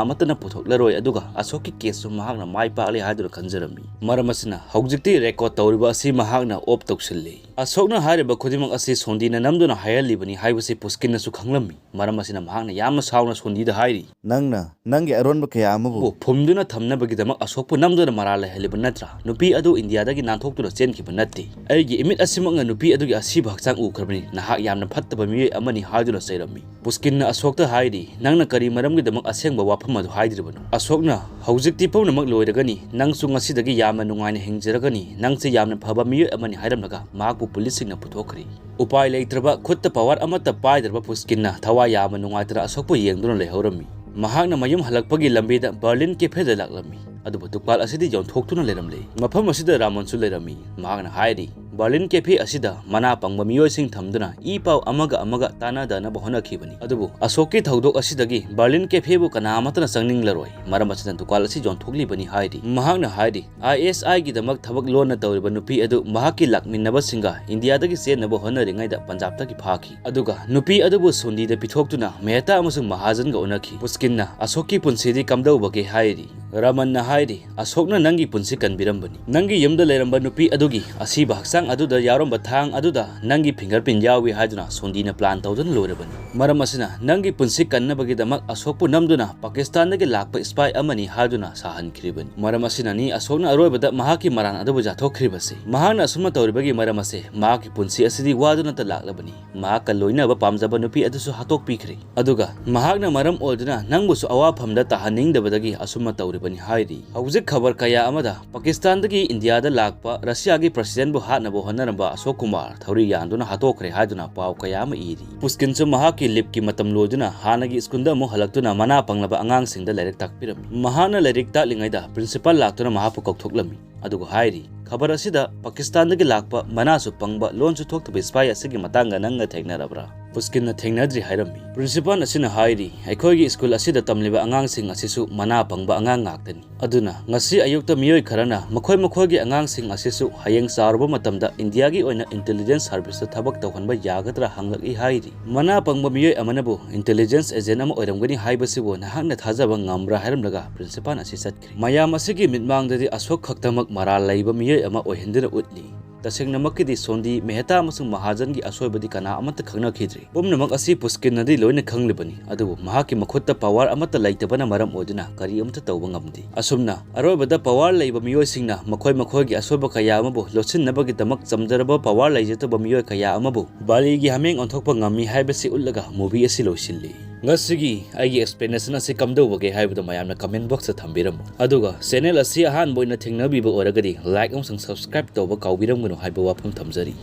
ꯑꯃꯠꯇꯅ ꯄꯨꯊꯣꯛꯂꯔꯣꯏ, ꯑꯗꯨꯒ ꯑꯁꯣꯛꯀꯤ caseꯁꯨ ꯃꯍꯥꯛꯅ ꯃꯥꯏ ꯄꯥꯛꯂꯦ ꯍꯥꯏꯗꯨꯅ ꯈꯟꯖꯔꯝꯃꯤ꯫ ꯃꯔꯝ ꯑꯁꯤꯅ, ꯍꯧꯖꯤꯛꯇꯤ record ꯇꯧꯔꯤꯕ ꯑꯁꯤ ꯃꯍꯥꯛꯅ off ꯇꯧꯁꯤꯜꯂꯤ꯫ ꯑꯁꯣꯛꯅ ꯍꯥꯏꯔꯤꯕ ꯈꯨꯗꯤꯡꯃꯛ ꯑꯁꯤ ꯁꯣꯟꯗꯤꯅ ꯅꯝꯗꯨꯅ ꯍꯥꯏꯍꯜꯂꯤꯕꯅꯤ ꯍꯥꯏꯕꯁꯤ ꯄꯨꯁꯀꯤꯟꯅꯁꯨ ꯈꯪꯂꯝꯃꯤ꯫ ꯃꯔꯝ ꯑꯁꯤꯅ, ꯃꯍꯥꯛꯅ ꯌꯥꯝꯅ ꯁꯥꯎꯅ ꯁꯣꯟꯗꯤꯗ ꯍꯥꯏꯔꯤ, "ꯅꯪꯅ ꯅꯪꯒꯤ ꯑꯔꯣꯟꯕ ꯀꯌꯥ ꯑꯃꯕꯨ ꯐꯨꯝꯗꯨꯅ ꯊꯝꯅꯕꯒꯤꯗꯃꯛ ꯑꯁꯣꯛꯄꯨ ꯅꯝꯗꯨꯅ ꯃꯔꯥꯜ ꯂꯩꯍꯜꯂꯤꯕ ꯅꯠꯇ꯭ꯔꯥ? ꯅꯨꯄꯤ ꯑꯗꯨ ꯏꯟꯗꯤꯌꯥꯗꯒꯤ ꯅꯥꯟꯊꯣꯛꯇꯨꯅ ꯆꯦꯟꯈꯤꯕ ꯅꯠꯇꯦ꯫ ꯑꯩꯒꯤ ꯏꯃꯤꯠ ꯑꯁꯤꯃꯛꯅ ꯅꯨꯄꯤ ꯑꯗꯨꯒꯤ ꯑꯁꯤꯕ ꯍꯛꯆꯥꯡ ꯎꯈ꯭ꯔꯕꯅꯤ꯫ ꯅꯍꯥꯛ ꯌꯥꯝꯅ ꯐꯠꯇꯕ ꯃꯤꯑꯣꯏ ꯑꯃꯅꯤ" ꯍꯥꯏꯗꯨꯅ ꯆꯩꯔꯝꯃꯤ꯫ ꯄꯨꯁꯀꯤꯟꯅ ꯑꯁꯣꯛꯇ ꯍꯥꯏꯔꯤ, "ꯅꯪꯅ ꯀꯔꯤ ꯃꯔꯝꯒꯤꯗꯃꯛ ꯑꯁꯦꯡꯕ ꯋꯥꯐꯝ ꯑꯗꯨ ꯍꯥꯏꯗ꯭ꯔꯤꯕꯅꯣ?" ꯑꯁꯣꯛꯅ, "ꯍꯧꯖꯤꯛꯇꯤ ꯄꯨꯝꯅꯃꯛ ꯂꯣꯏꯔꯒꯅꯤ, ꯅꯪꯁꯨ ꯉꯁꯤꯗꯒꯤ ꯌꯥꯝꯅ ꯅꯨꯡꯉꯥꯏꯅ ꯍꯤꯡꯖꯔꯒꯅꯤ, ꯅꯪꯁꯦ ꯌꯥꯝꯅ ꯐꯕ ꯃꯤꯑꯣꯏ ꯑꯃꯅꯤ" ꯍꯥꯏꯔꯝꯂꯒ ꯃꯍꯥꯛꯄꯨ ꯄꯨꯂꯤꯁꯁꯤꯡꯅ ꯄꯨꯊꯣꯛꯈ꯭ꯔꯤ꯫ ꯎꯄꯥꯏ ꯂꯩꯇ꯭ꯔꯕ, ꯈꯨꯠꯇ power ꯑꯃꯠꯇ ꯄꯥꯏꯗ꯭ꯔꯕ ꯄꯨꯁꯀꯤꯟꯅ ꯊꯋꯥꯏ ꯌꯥꯝꯅ ꯅꯨꯡꯉꯥꯏꯇꯅ ꯑꯁꯣꯛꯄꯨ ꯌꯦꯡꯗꯨꯅ ꯂꯩꯍꯧꯔꯝꯃꯤ꯫ ꯃꯍꯥꯛꯅ ꯃꯌꯨꯝ ꯍꯜꯂꯛꯄꯒꯤ ꯂꯝꯕꯤꯗ Berlin Cafeꯗ ꯂꯥꯛꯂꯝꯃꯤ, ꯑꯗꯨꯕꯨ ꯗꯨꯀꯥꯟ ꯑꯁꯤꯗꯤ ꯌꯣꯟꯊꯣꯛꯇꯨꯅ ꯂꯩꯔꯝꯂꯦ꯫ ꯃꯐꯝ ꯑꯁꯤꯗ ꯔꯥꯃꯟꯁꯨ ꯂꯩꯔꯝꯃꯤ꯫ ꯃꯍꯥꯛꯅ ꯍꯥꯏꯔꯤ, "Berlin Cafe ꯑꯁꯤꯗ ꯃꯅꯥ ꯄꯪꯕ ꯃꯤꯑꯣꯏꯁꯤꯡ ꯊꯝꯗꯨꯅ ꯏ ꯄꯥꯎ ꯑꯃꯒ ꯑꯃꯒ ꯇꯥꯟꯅꯗꯅꯕ ꯍꯣꯠꯅꯈꯤꯕꯅꯤ꯫ ꯑꯗꯨꯕꯨ ꯑꯁꯣꯛꯀꯤ ꯊꯧꯗꯣꯛ ꯑꯁꯤꯗꯒꯤ Berlin Cafeꯕꯨ ꯀꯅꯥ ꯑꯃꯠꯇꯅ ꯆꯪꯅꯤꯡꯂꯔꯣꯏ꯫ ꯃꯔꯝ ꯑꯁꯤꯅ ꯗꯨꯀꯥꯟ ꯑꯁꯤ ꯌꯣꯟꯊꯣꯛꯂꯤꯕꯅꯤ" ꯍꯥꯏꯔꯤ꯫ ꯃꯍꯥꯛꯅ ꯍꯥꯏꯔꯤ, ISIꯒꯤꯗꯃꯛ ꯊꯕꯛ ꯂꯣꯟꯅ ꯇꯧꯔꯤꯕ ꯅꯨꯄꯤ ꯑꯗꯨ ꯃꯍꯥꯛꯀꯤ ꯂꯥꯛꯃꯤꯟꯅꯕꯁꯤꯡꯒ ꯏꯟꯗꯤꯌꯥꯗꯒꯤ ꯆꯦꯟꯅꯕ ꯍꯣꯠꯅꯔꯤꯉꯩꯗ ꯄꯟꯖꯥꯕꯇꯒꯤ ꯐꯥꯈꯤ꯫ ꯑꯗꯨꯒ ꯅꯨꯄꯤ ꯑꯗꯨꯕꯨ ꯁꯣꯟꯗꯤꯗ ꯄꯤꯊꯣꯛꯇꯨꯅ ꯃꯦꯍꯇꯥ ꯑꯃꯁꯨꯡ ꯃꯍꯥꯖꯟꯒ ꯎꯅꯈꯤ꯫ ꯄꯨꯁꯀꯤꯟꯅ ꯑꯁꯣꯛꯀꯤ ꯄꯨꯟꯁꯤꯗꯤ ꯀꯝꯗꯧꯕꯒꯦ ꯍꯥꯏꯔꯤ꯫ ꯔꯃꯟꯅ ꯍꯥꯏꯔꯤ, "ꯑꯁꯣꯛꯅ ꯅꯪꯒꯤ ꯄꯨꯟꯁꯤ ꯀꯟꯕꯤꯔꯝꯕꯅꯤ꯫ ꯅꯪꯒꯤ ꯌꯨꯝꯗ ꯂꯩꯔꯝꯕ ꯅꯨꯄꯤ ꯑꯗꯨꯒꯤ ꯑꯁꯤꯕ ꯍꯛꯆꯥꯡ ꯑꯗꯨꯗ ꯌꯥꯎꯔꯝꯕ ꯊꯥꯡ ꯑꯗꯨꯗ ꯅꯪꯒꯤ fingerprint ꯌꯥꯎꯏ ꯍꯥꯏꯗꯨꯅ ꯁꯣꯟꯗꯤꯅ plan ꯇꯧꯗꯨꯅ ꯂꯣꯏꯔꯕꯅꯤ꯫ ꯃꯔꯝ ꯑꯁꯤꯅ ꯅꯪꯒꯤ ꯄꯨꯟꯁꯤ ꯀꯟꯅꯕꯒꯤꯗꯃꯛ ꯑꯁꯣꯛꯄꯨ ꯅꯝꯗꯨꯅ ꯄꯥꯀꯤꯁꯇꯥꯟꯗꯒꯤ ꯂꯥꯛꯄ spy ꯑꯃꯅꯤ ꯍꯥꯏꯗꯨꯅ ꯁꯥꯍꯟꯈ꯭ꯔꯤꯕꯅꯤ꯫ ꯃꯔꯝ ꯑꯁꯤꯅꯅꯤ ꯑꯁꯣꯛꯅ ꯑꯔꯣꯏꯕꯗ ꯃꯍꯥꯛꯀꯤ ꯃꯔꯥꯟ ꯑꯗꯨꯕꯨ ꯌꯥꯊꯣꯛꯈ꯭ꯔꯤꯕꯁꯤ꯫ ꯃꯍꯥꯛꯅ ꯑꯁꯨꯝꯅ ꯇꯧꯔꯤꯕꯒꯤ ꯃꯔꯝ ꯑꯁꯦ ꯃꯍꯥꯛꯀꯤ ꯄꯨꯟꯁꯤ ꯑꯁꯤꯗꯤ ꯋꯥꯗꯨꯅꯇ ꯂꯥꯛꯂꯕꯅꯤ꯫ ꯃꯍꯥꯛꯀ ꯂꯣꯏꯅꯕ ꯄꯥꯝꯖꯕ ꯅꯨꯄꯤ ꯑꯗꯨꯁꯨ ꯍꯥꯠꯇꯣꯛꯄꯤꯈ꯭ꯔꯦ꯫ ꯑꯗꯨꯒ ꯃꯍꯥꯛꯅ ꯃꯔꯝ ꯑꯣꯏꯗꯨꯅ ꯅꯪꯕꯨꯁꯨ ꯑꯋꯥꯐꯝꯗ ꯇꯥꯍꯟꯅꯤꯡꯗꯕꯗꯒꯤ ꯑꯁꯨꯝꯅ ꯇꯧꯔꯤꯕꯅꯤ"꯫ ꯍꯥꯏꯔꯤ꯫ ꯍꯧꯖꯤꯛ ꯈꯕꯔ ꯀꯌꯥ ꯑꯃꯗ ꯄꯥꯀꯤꯁꯇꯥꯟꯗꯒꯤ ꯏꯟꯗꯤꯌꯥꯗ ꯂꯥꯛꯄ ꯔꯁꯤꯌꯥꯒꯤ ꯄ꯭ꯔꯁꯤꯗꯦꯟꯕꯨ ꯍꯥꯠꯅꯕ ꯍꯣꯠꯅꯔꯝꯕ ꯑꯁꯣꯛ ꯀꯨꯃꯥꯔ ꯊꯧꯔꯤ ꯌꯥꯟꯗꯨꯅ ꯍꯥꯠꯇꯣꯛꯈ꯭ꯔꯦ ꯍꯥꯏꯗꯨꯅ ꯄꯥꯎ ꯀꯌꯥ ꯑꯃ ꯏꯔꯤ꯫ ꯄꯨꯁꯀꯤꯟꯁꯨ ꯃꯍꯥꯛꯀꯤ ꯂꯤꯞꯀꯤ ꯃꯇꯝ ꯂꯣꯏꯗꯨꯅ ꯍꯥꯟꯅꯒꯤ ꯁ꯭ꯀꯨꯜꯗ ꯑꯃꯨꯛ ꯍꯜꯂꯛꯇꯨꯅ ꯃꯅꯥ ꯄꯪꯂꯕ ꯑꯉꯥꯡꯁꯤꯡꯗ ꯂꯥꯏꯔꯤꯛ ꯇꯥꯛꯄꯤꯔꯝꯃꯤ꯫ ꯃꯍꯥꯛꯅ ꯂꯥꯏꯔꯤꯛ ꯇꯥꯛꯂꯤꯉꯩꯗ ꯄ꯭ꯔꯤꯟꯁꯤꯄꯥꯜ ꯂꯥꯛꯇꯨꯅ ꯃꯍꯥꯛꯄꯨ ꯀꯧꯊꯣꯛꯂꯝꯃꯤ꯫ ꯑꯗꯨꯒ ꯍꯥꯏꯔꯤ, ꯈꯕꯔ ꯑꯁꯤꯗ ꯄꯥꯀꯤꯁꯇꯥꯟꯗꯒꯤ ꯂꯥꯛꯄ ꯃꯅꯥꯁꯨ ꯄꯪꯕ ꯂꯣꯟꯁꯨ ꯊꯣꯛꯇꯕ ꯁꯤꯐꯥꯏ ꯑꯁꯤꯒꯤ ꯃꯇꯥꯡꯗ ꯅꯪꯅ ꯊꯦꯡꯅꯔꯕ꯭ꯔꯥ? ꯄꯨꯁꯀꯤꯟꯅ ꯊꯦꯡꯅꯗ꯭ꯔꯤ ꯍꯥꯏꯔꯝꯃꯤ꯫ ꯄ꯭ꯔꯤꯟꯁꯤꯄꯥꯜ ꯑꯁꯤꯅ ꯍꯥꯏꯔꯤ, ꯑꯩꯈꯣꯏꯒꯤ ꯁ꯭ꯀꯨꯜ ꯑꯁꯤꯗ ꯇꯝꯂꯤꯕ ꯑꯉꯥꯡꯁꯤꯡ ꯑꯁꯤꯁꯨ ꯃꯅꯥ ꯄꯪꯕ ꯑꯉꯥꯡ ꯉꯥꯛꯇꯅꯤ꯫ ꯑꯗꯨꯅ ꯉꯁꯤ ꯑꯌꯨꯛꯇ ꯃꯤꯑꯣꯏ ꯈꯔꯅ ꯃꯈꯣꯏ ꯃꯈꯣꯏꯒꯤ ꯑꯉꯥꯡꯁꯤꯡ ꯑꯁꯤꯁꯨ ꯍꯌꯦꯡ ꯆꯥꯎꯔꯕ ꯃꯇꯝꯗ ꯏꯟꯗꯤꯌꯥꯒꯤ ꯑꯣꯏꯅ ꯏꯟꯇꯦꯂꯤꯖꯦꯟꯁ ꯁꯥꯔꯚꯤꯁꯇ ꯊꯕꯛ ꯇꯧꯍꯟꯕ ꯌꯥꯒꯗ꯭ꯔꯥ ꯍꯪꯂꯛꯏ ꯍꯥꯏꯔꯤ꯫ ꯃꯅꯥ ꯄꯪꯕ ꯃꯤꯑꯣꯏ ꯑꯃꯅꯕꯨ ꯏꯟꯇꯦꯂꯤꯖꯦꯟꯁ ꯑꯦꯖꯦꯟ ꯑꯃ ꯑꯣꯏꯔꯝꯒꯅꯤ ꯍꯥꯏꯕꯁꯤꯕꯨ ꯅꯍꯥꯛꯅ ꯊꯥꯖꯕ ꯉꯝꯕ꯭ꯔꯥ ꯍꯥꯏꯔꯝꯂꯒ ꯄ꯭ꯔꯤꯟꯁꯤꯄꯥꯜ ꯑꯁꯤ ꯆꯠꯈ꯭ꯔꯦ꯫ ꯃꯌꯥꯝ ꯑꯁꯤꯒꯤ ꯃꯤꯠꯃꯥꯡꯗꯗꯤ ꯑꯁꯣꯛ ꯈꯛꯇꯃꯛ ꯃꯔꯥꯜ ꯂꯩꯕ ꯃꯤꯑꯣꯏ ꯑꯃ ꯑꯣꯏꯍꯟꯗꯨꯅ ꯎꯠꯂꯤ꯫ ꯇꯁꯦꯡꯅꯃꯛꯀꯤꯗꯤ ꯁꯣꯟꯗꯤ, ꯃꯦꯍꯇꯥ ꯑꯃꯁꯨꯡ ꯃꯍꯥꯖꯟꯒꯤ ꯑꯁꯣꯏꯕꯗꯤ ꯀꯅꯥ ꯑꯃꯠꯇ ꯈꯪꯅꯈꯤꯗ꯭ꯔꯤ꯫ ꯄꯨꯝꯅꯃꯛ ꯑꯁꯤ ꯄꯨꯁꯀꯤꯟꯅꯗꯤ ꯂꯣꯏꯅ ꯈꯪꯂꯤꯕꯅꯤ, ꯑꯗꯨꯕꯨ ꯃꯍꯥꯛꯀꯤ ꯃꯈꯨꯠꯇ ꯄꯋꯥꯔ ꯑꯃꯠꯇ ꯂꯩꯇꯕꯅ ꯃꯔꯝ ꯑꯣꯏꯗꯨꯅ ꯀꯔꯤ ꯑꯃꯠꯇ ꯇꯧꯕ ꯉꯝꯗꯦ꯫ ꯑꯁꯨꯝꯅ ꯑꯔꯣꯏꯕꯗ ꯄꯋꯥꯔ ꯂꯩꯕ ꯃꯤꯑꯣꯏꯁꯤꯡꯅ ꯃꯈꯣꯏ ꯃꯈꯣꯏꯒꯤ ꯑꯁꯣꯏꯕ ꯀꯌꯥ ꯑꯃꯕꯨ ꯂꯣꯠꯁꯤꯟꯅꯕꯒꯤꯗꯃꯛ ꯆꯝꯖꯔꯕ ꯄꯋꯥꯔ ꯂꯩꯖꯗꯕ ꯃꯤꯑꯣꯏ ꯀꯌꯥ ꯑꯃꯕꯨ ꯕꯥꯂꯤꯒꯤ ꯍꯥꯃꯦꯡ ꯑꯣꯟꯊꯣꯛꯄ ꯉꯝꯃꯤ ꯍꯥꯏꯕꯁꯤ ꯎꯠꯂꯒ movie ꯑꯁꯤ ꯂꯣꯏꯁꯤꯜꯂꯤ꯫ ꯉꯁꯤꯒꯤ ꯑꯩꯒꯤ explanation ꯑꯁꯤ ꯀꯝꯗꯧꯕꯒꯦ ꯍꯥꯏꯕꯗꯨ ꯃꯌꯥꯝꯅ comment box ꯇ ꯊꯝꯕꯤꯔꯝꯃꯨ꯫ ꯑꯗꯨꯒ channel ꯑꯁꯤ ꯑꯍꯥꯟꯕ ꯑꯣꯏꯅ ꯊꯦꯡꯅꯕꯤꯕ ꯑꯣꯏꯔꯒꯗꯤ like ꯑꯃꯁꯨꯡ subscribe ꯇꯧꯕ ꯀꯥꯎꯕꯤꯔꯝꯒꯅꯨ ꯍꯥꯏꯕ ꯋꯥꯐꯝ ꯊꯝꯖꯔꯤ꯫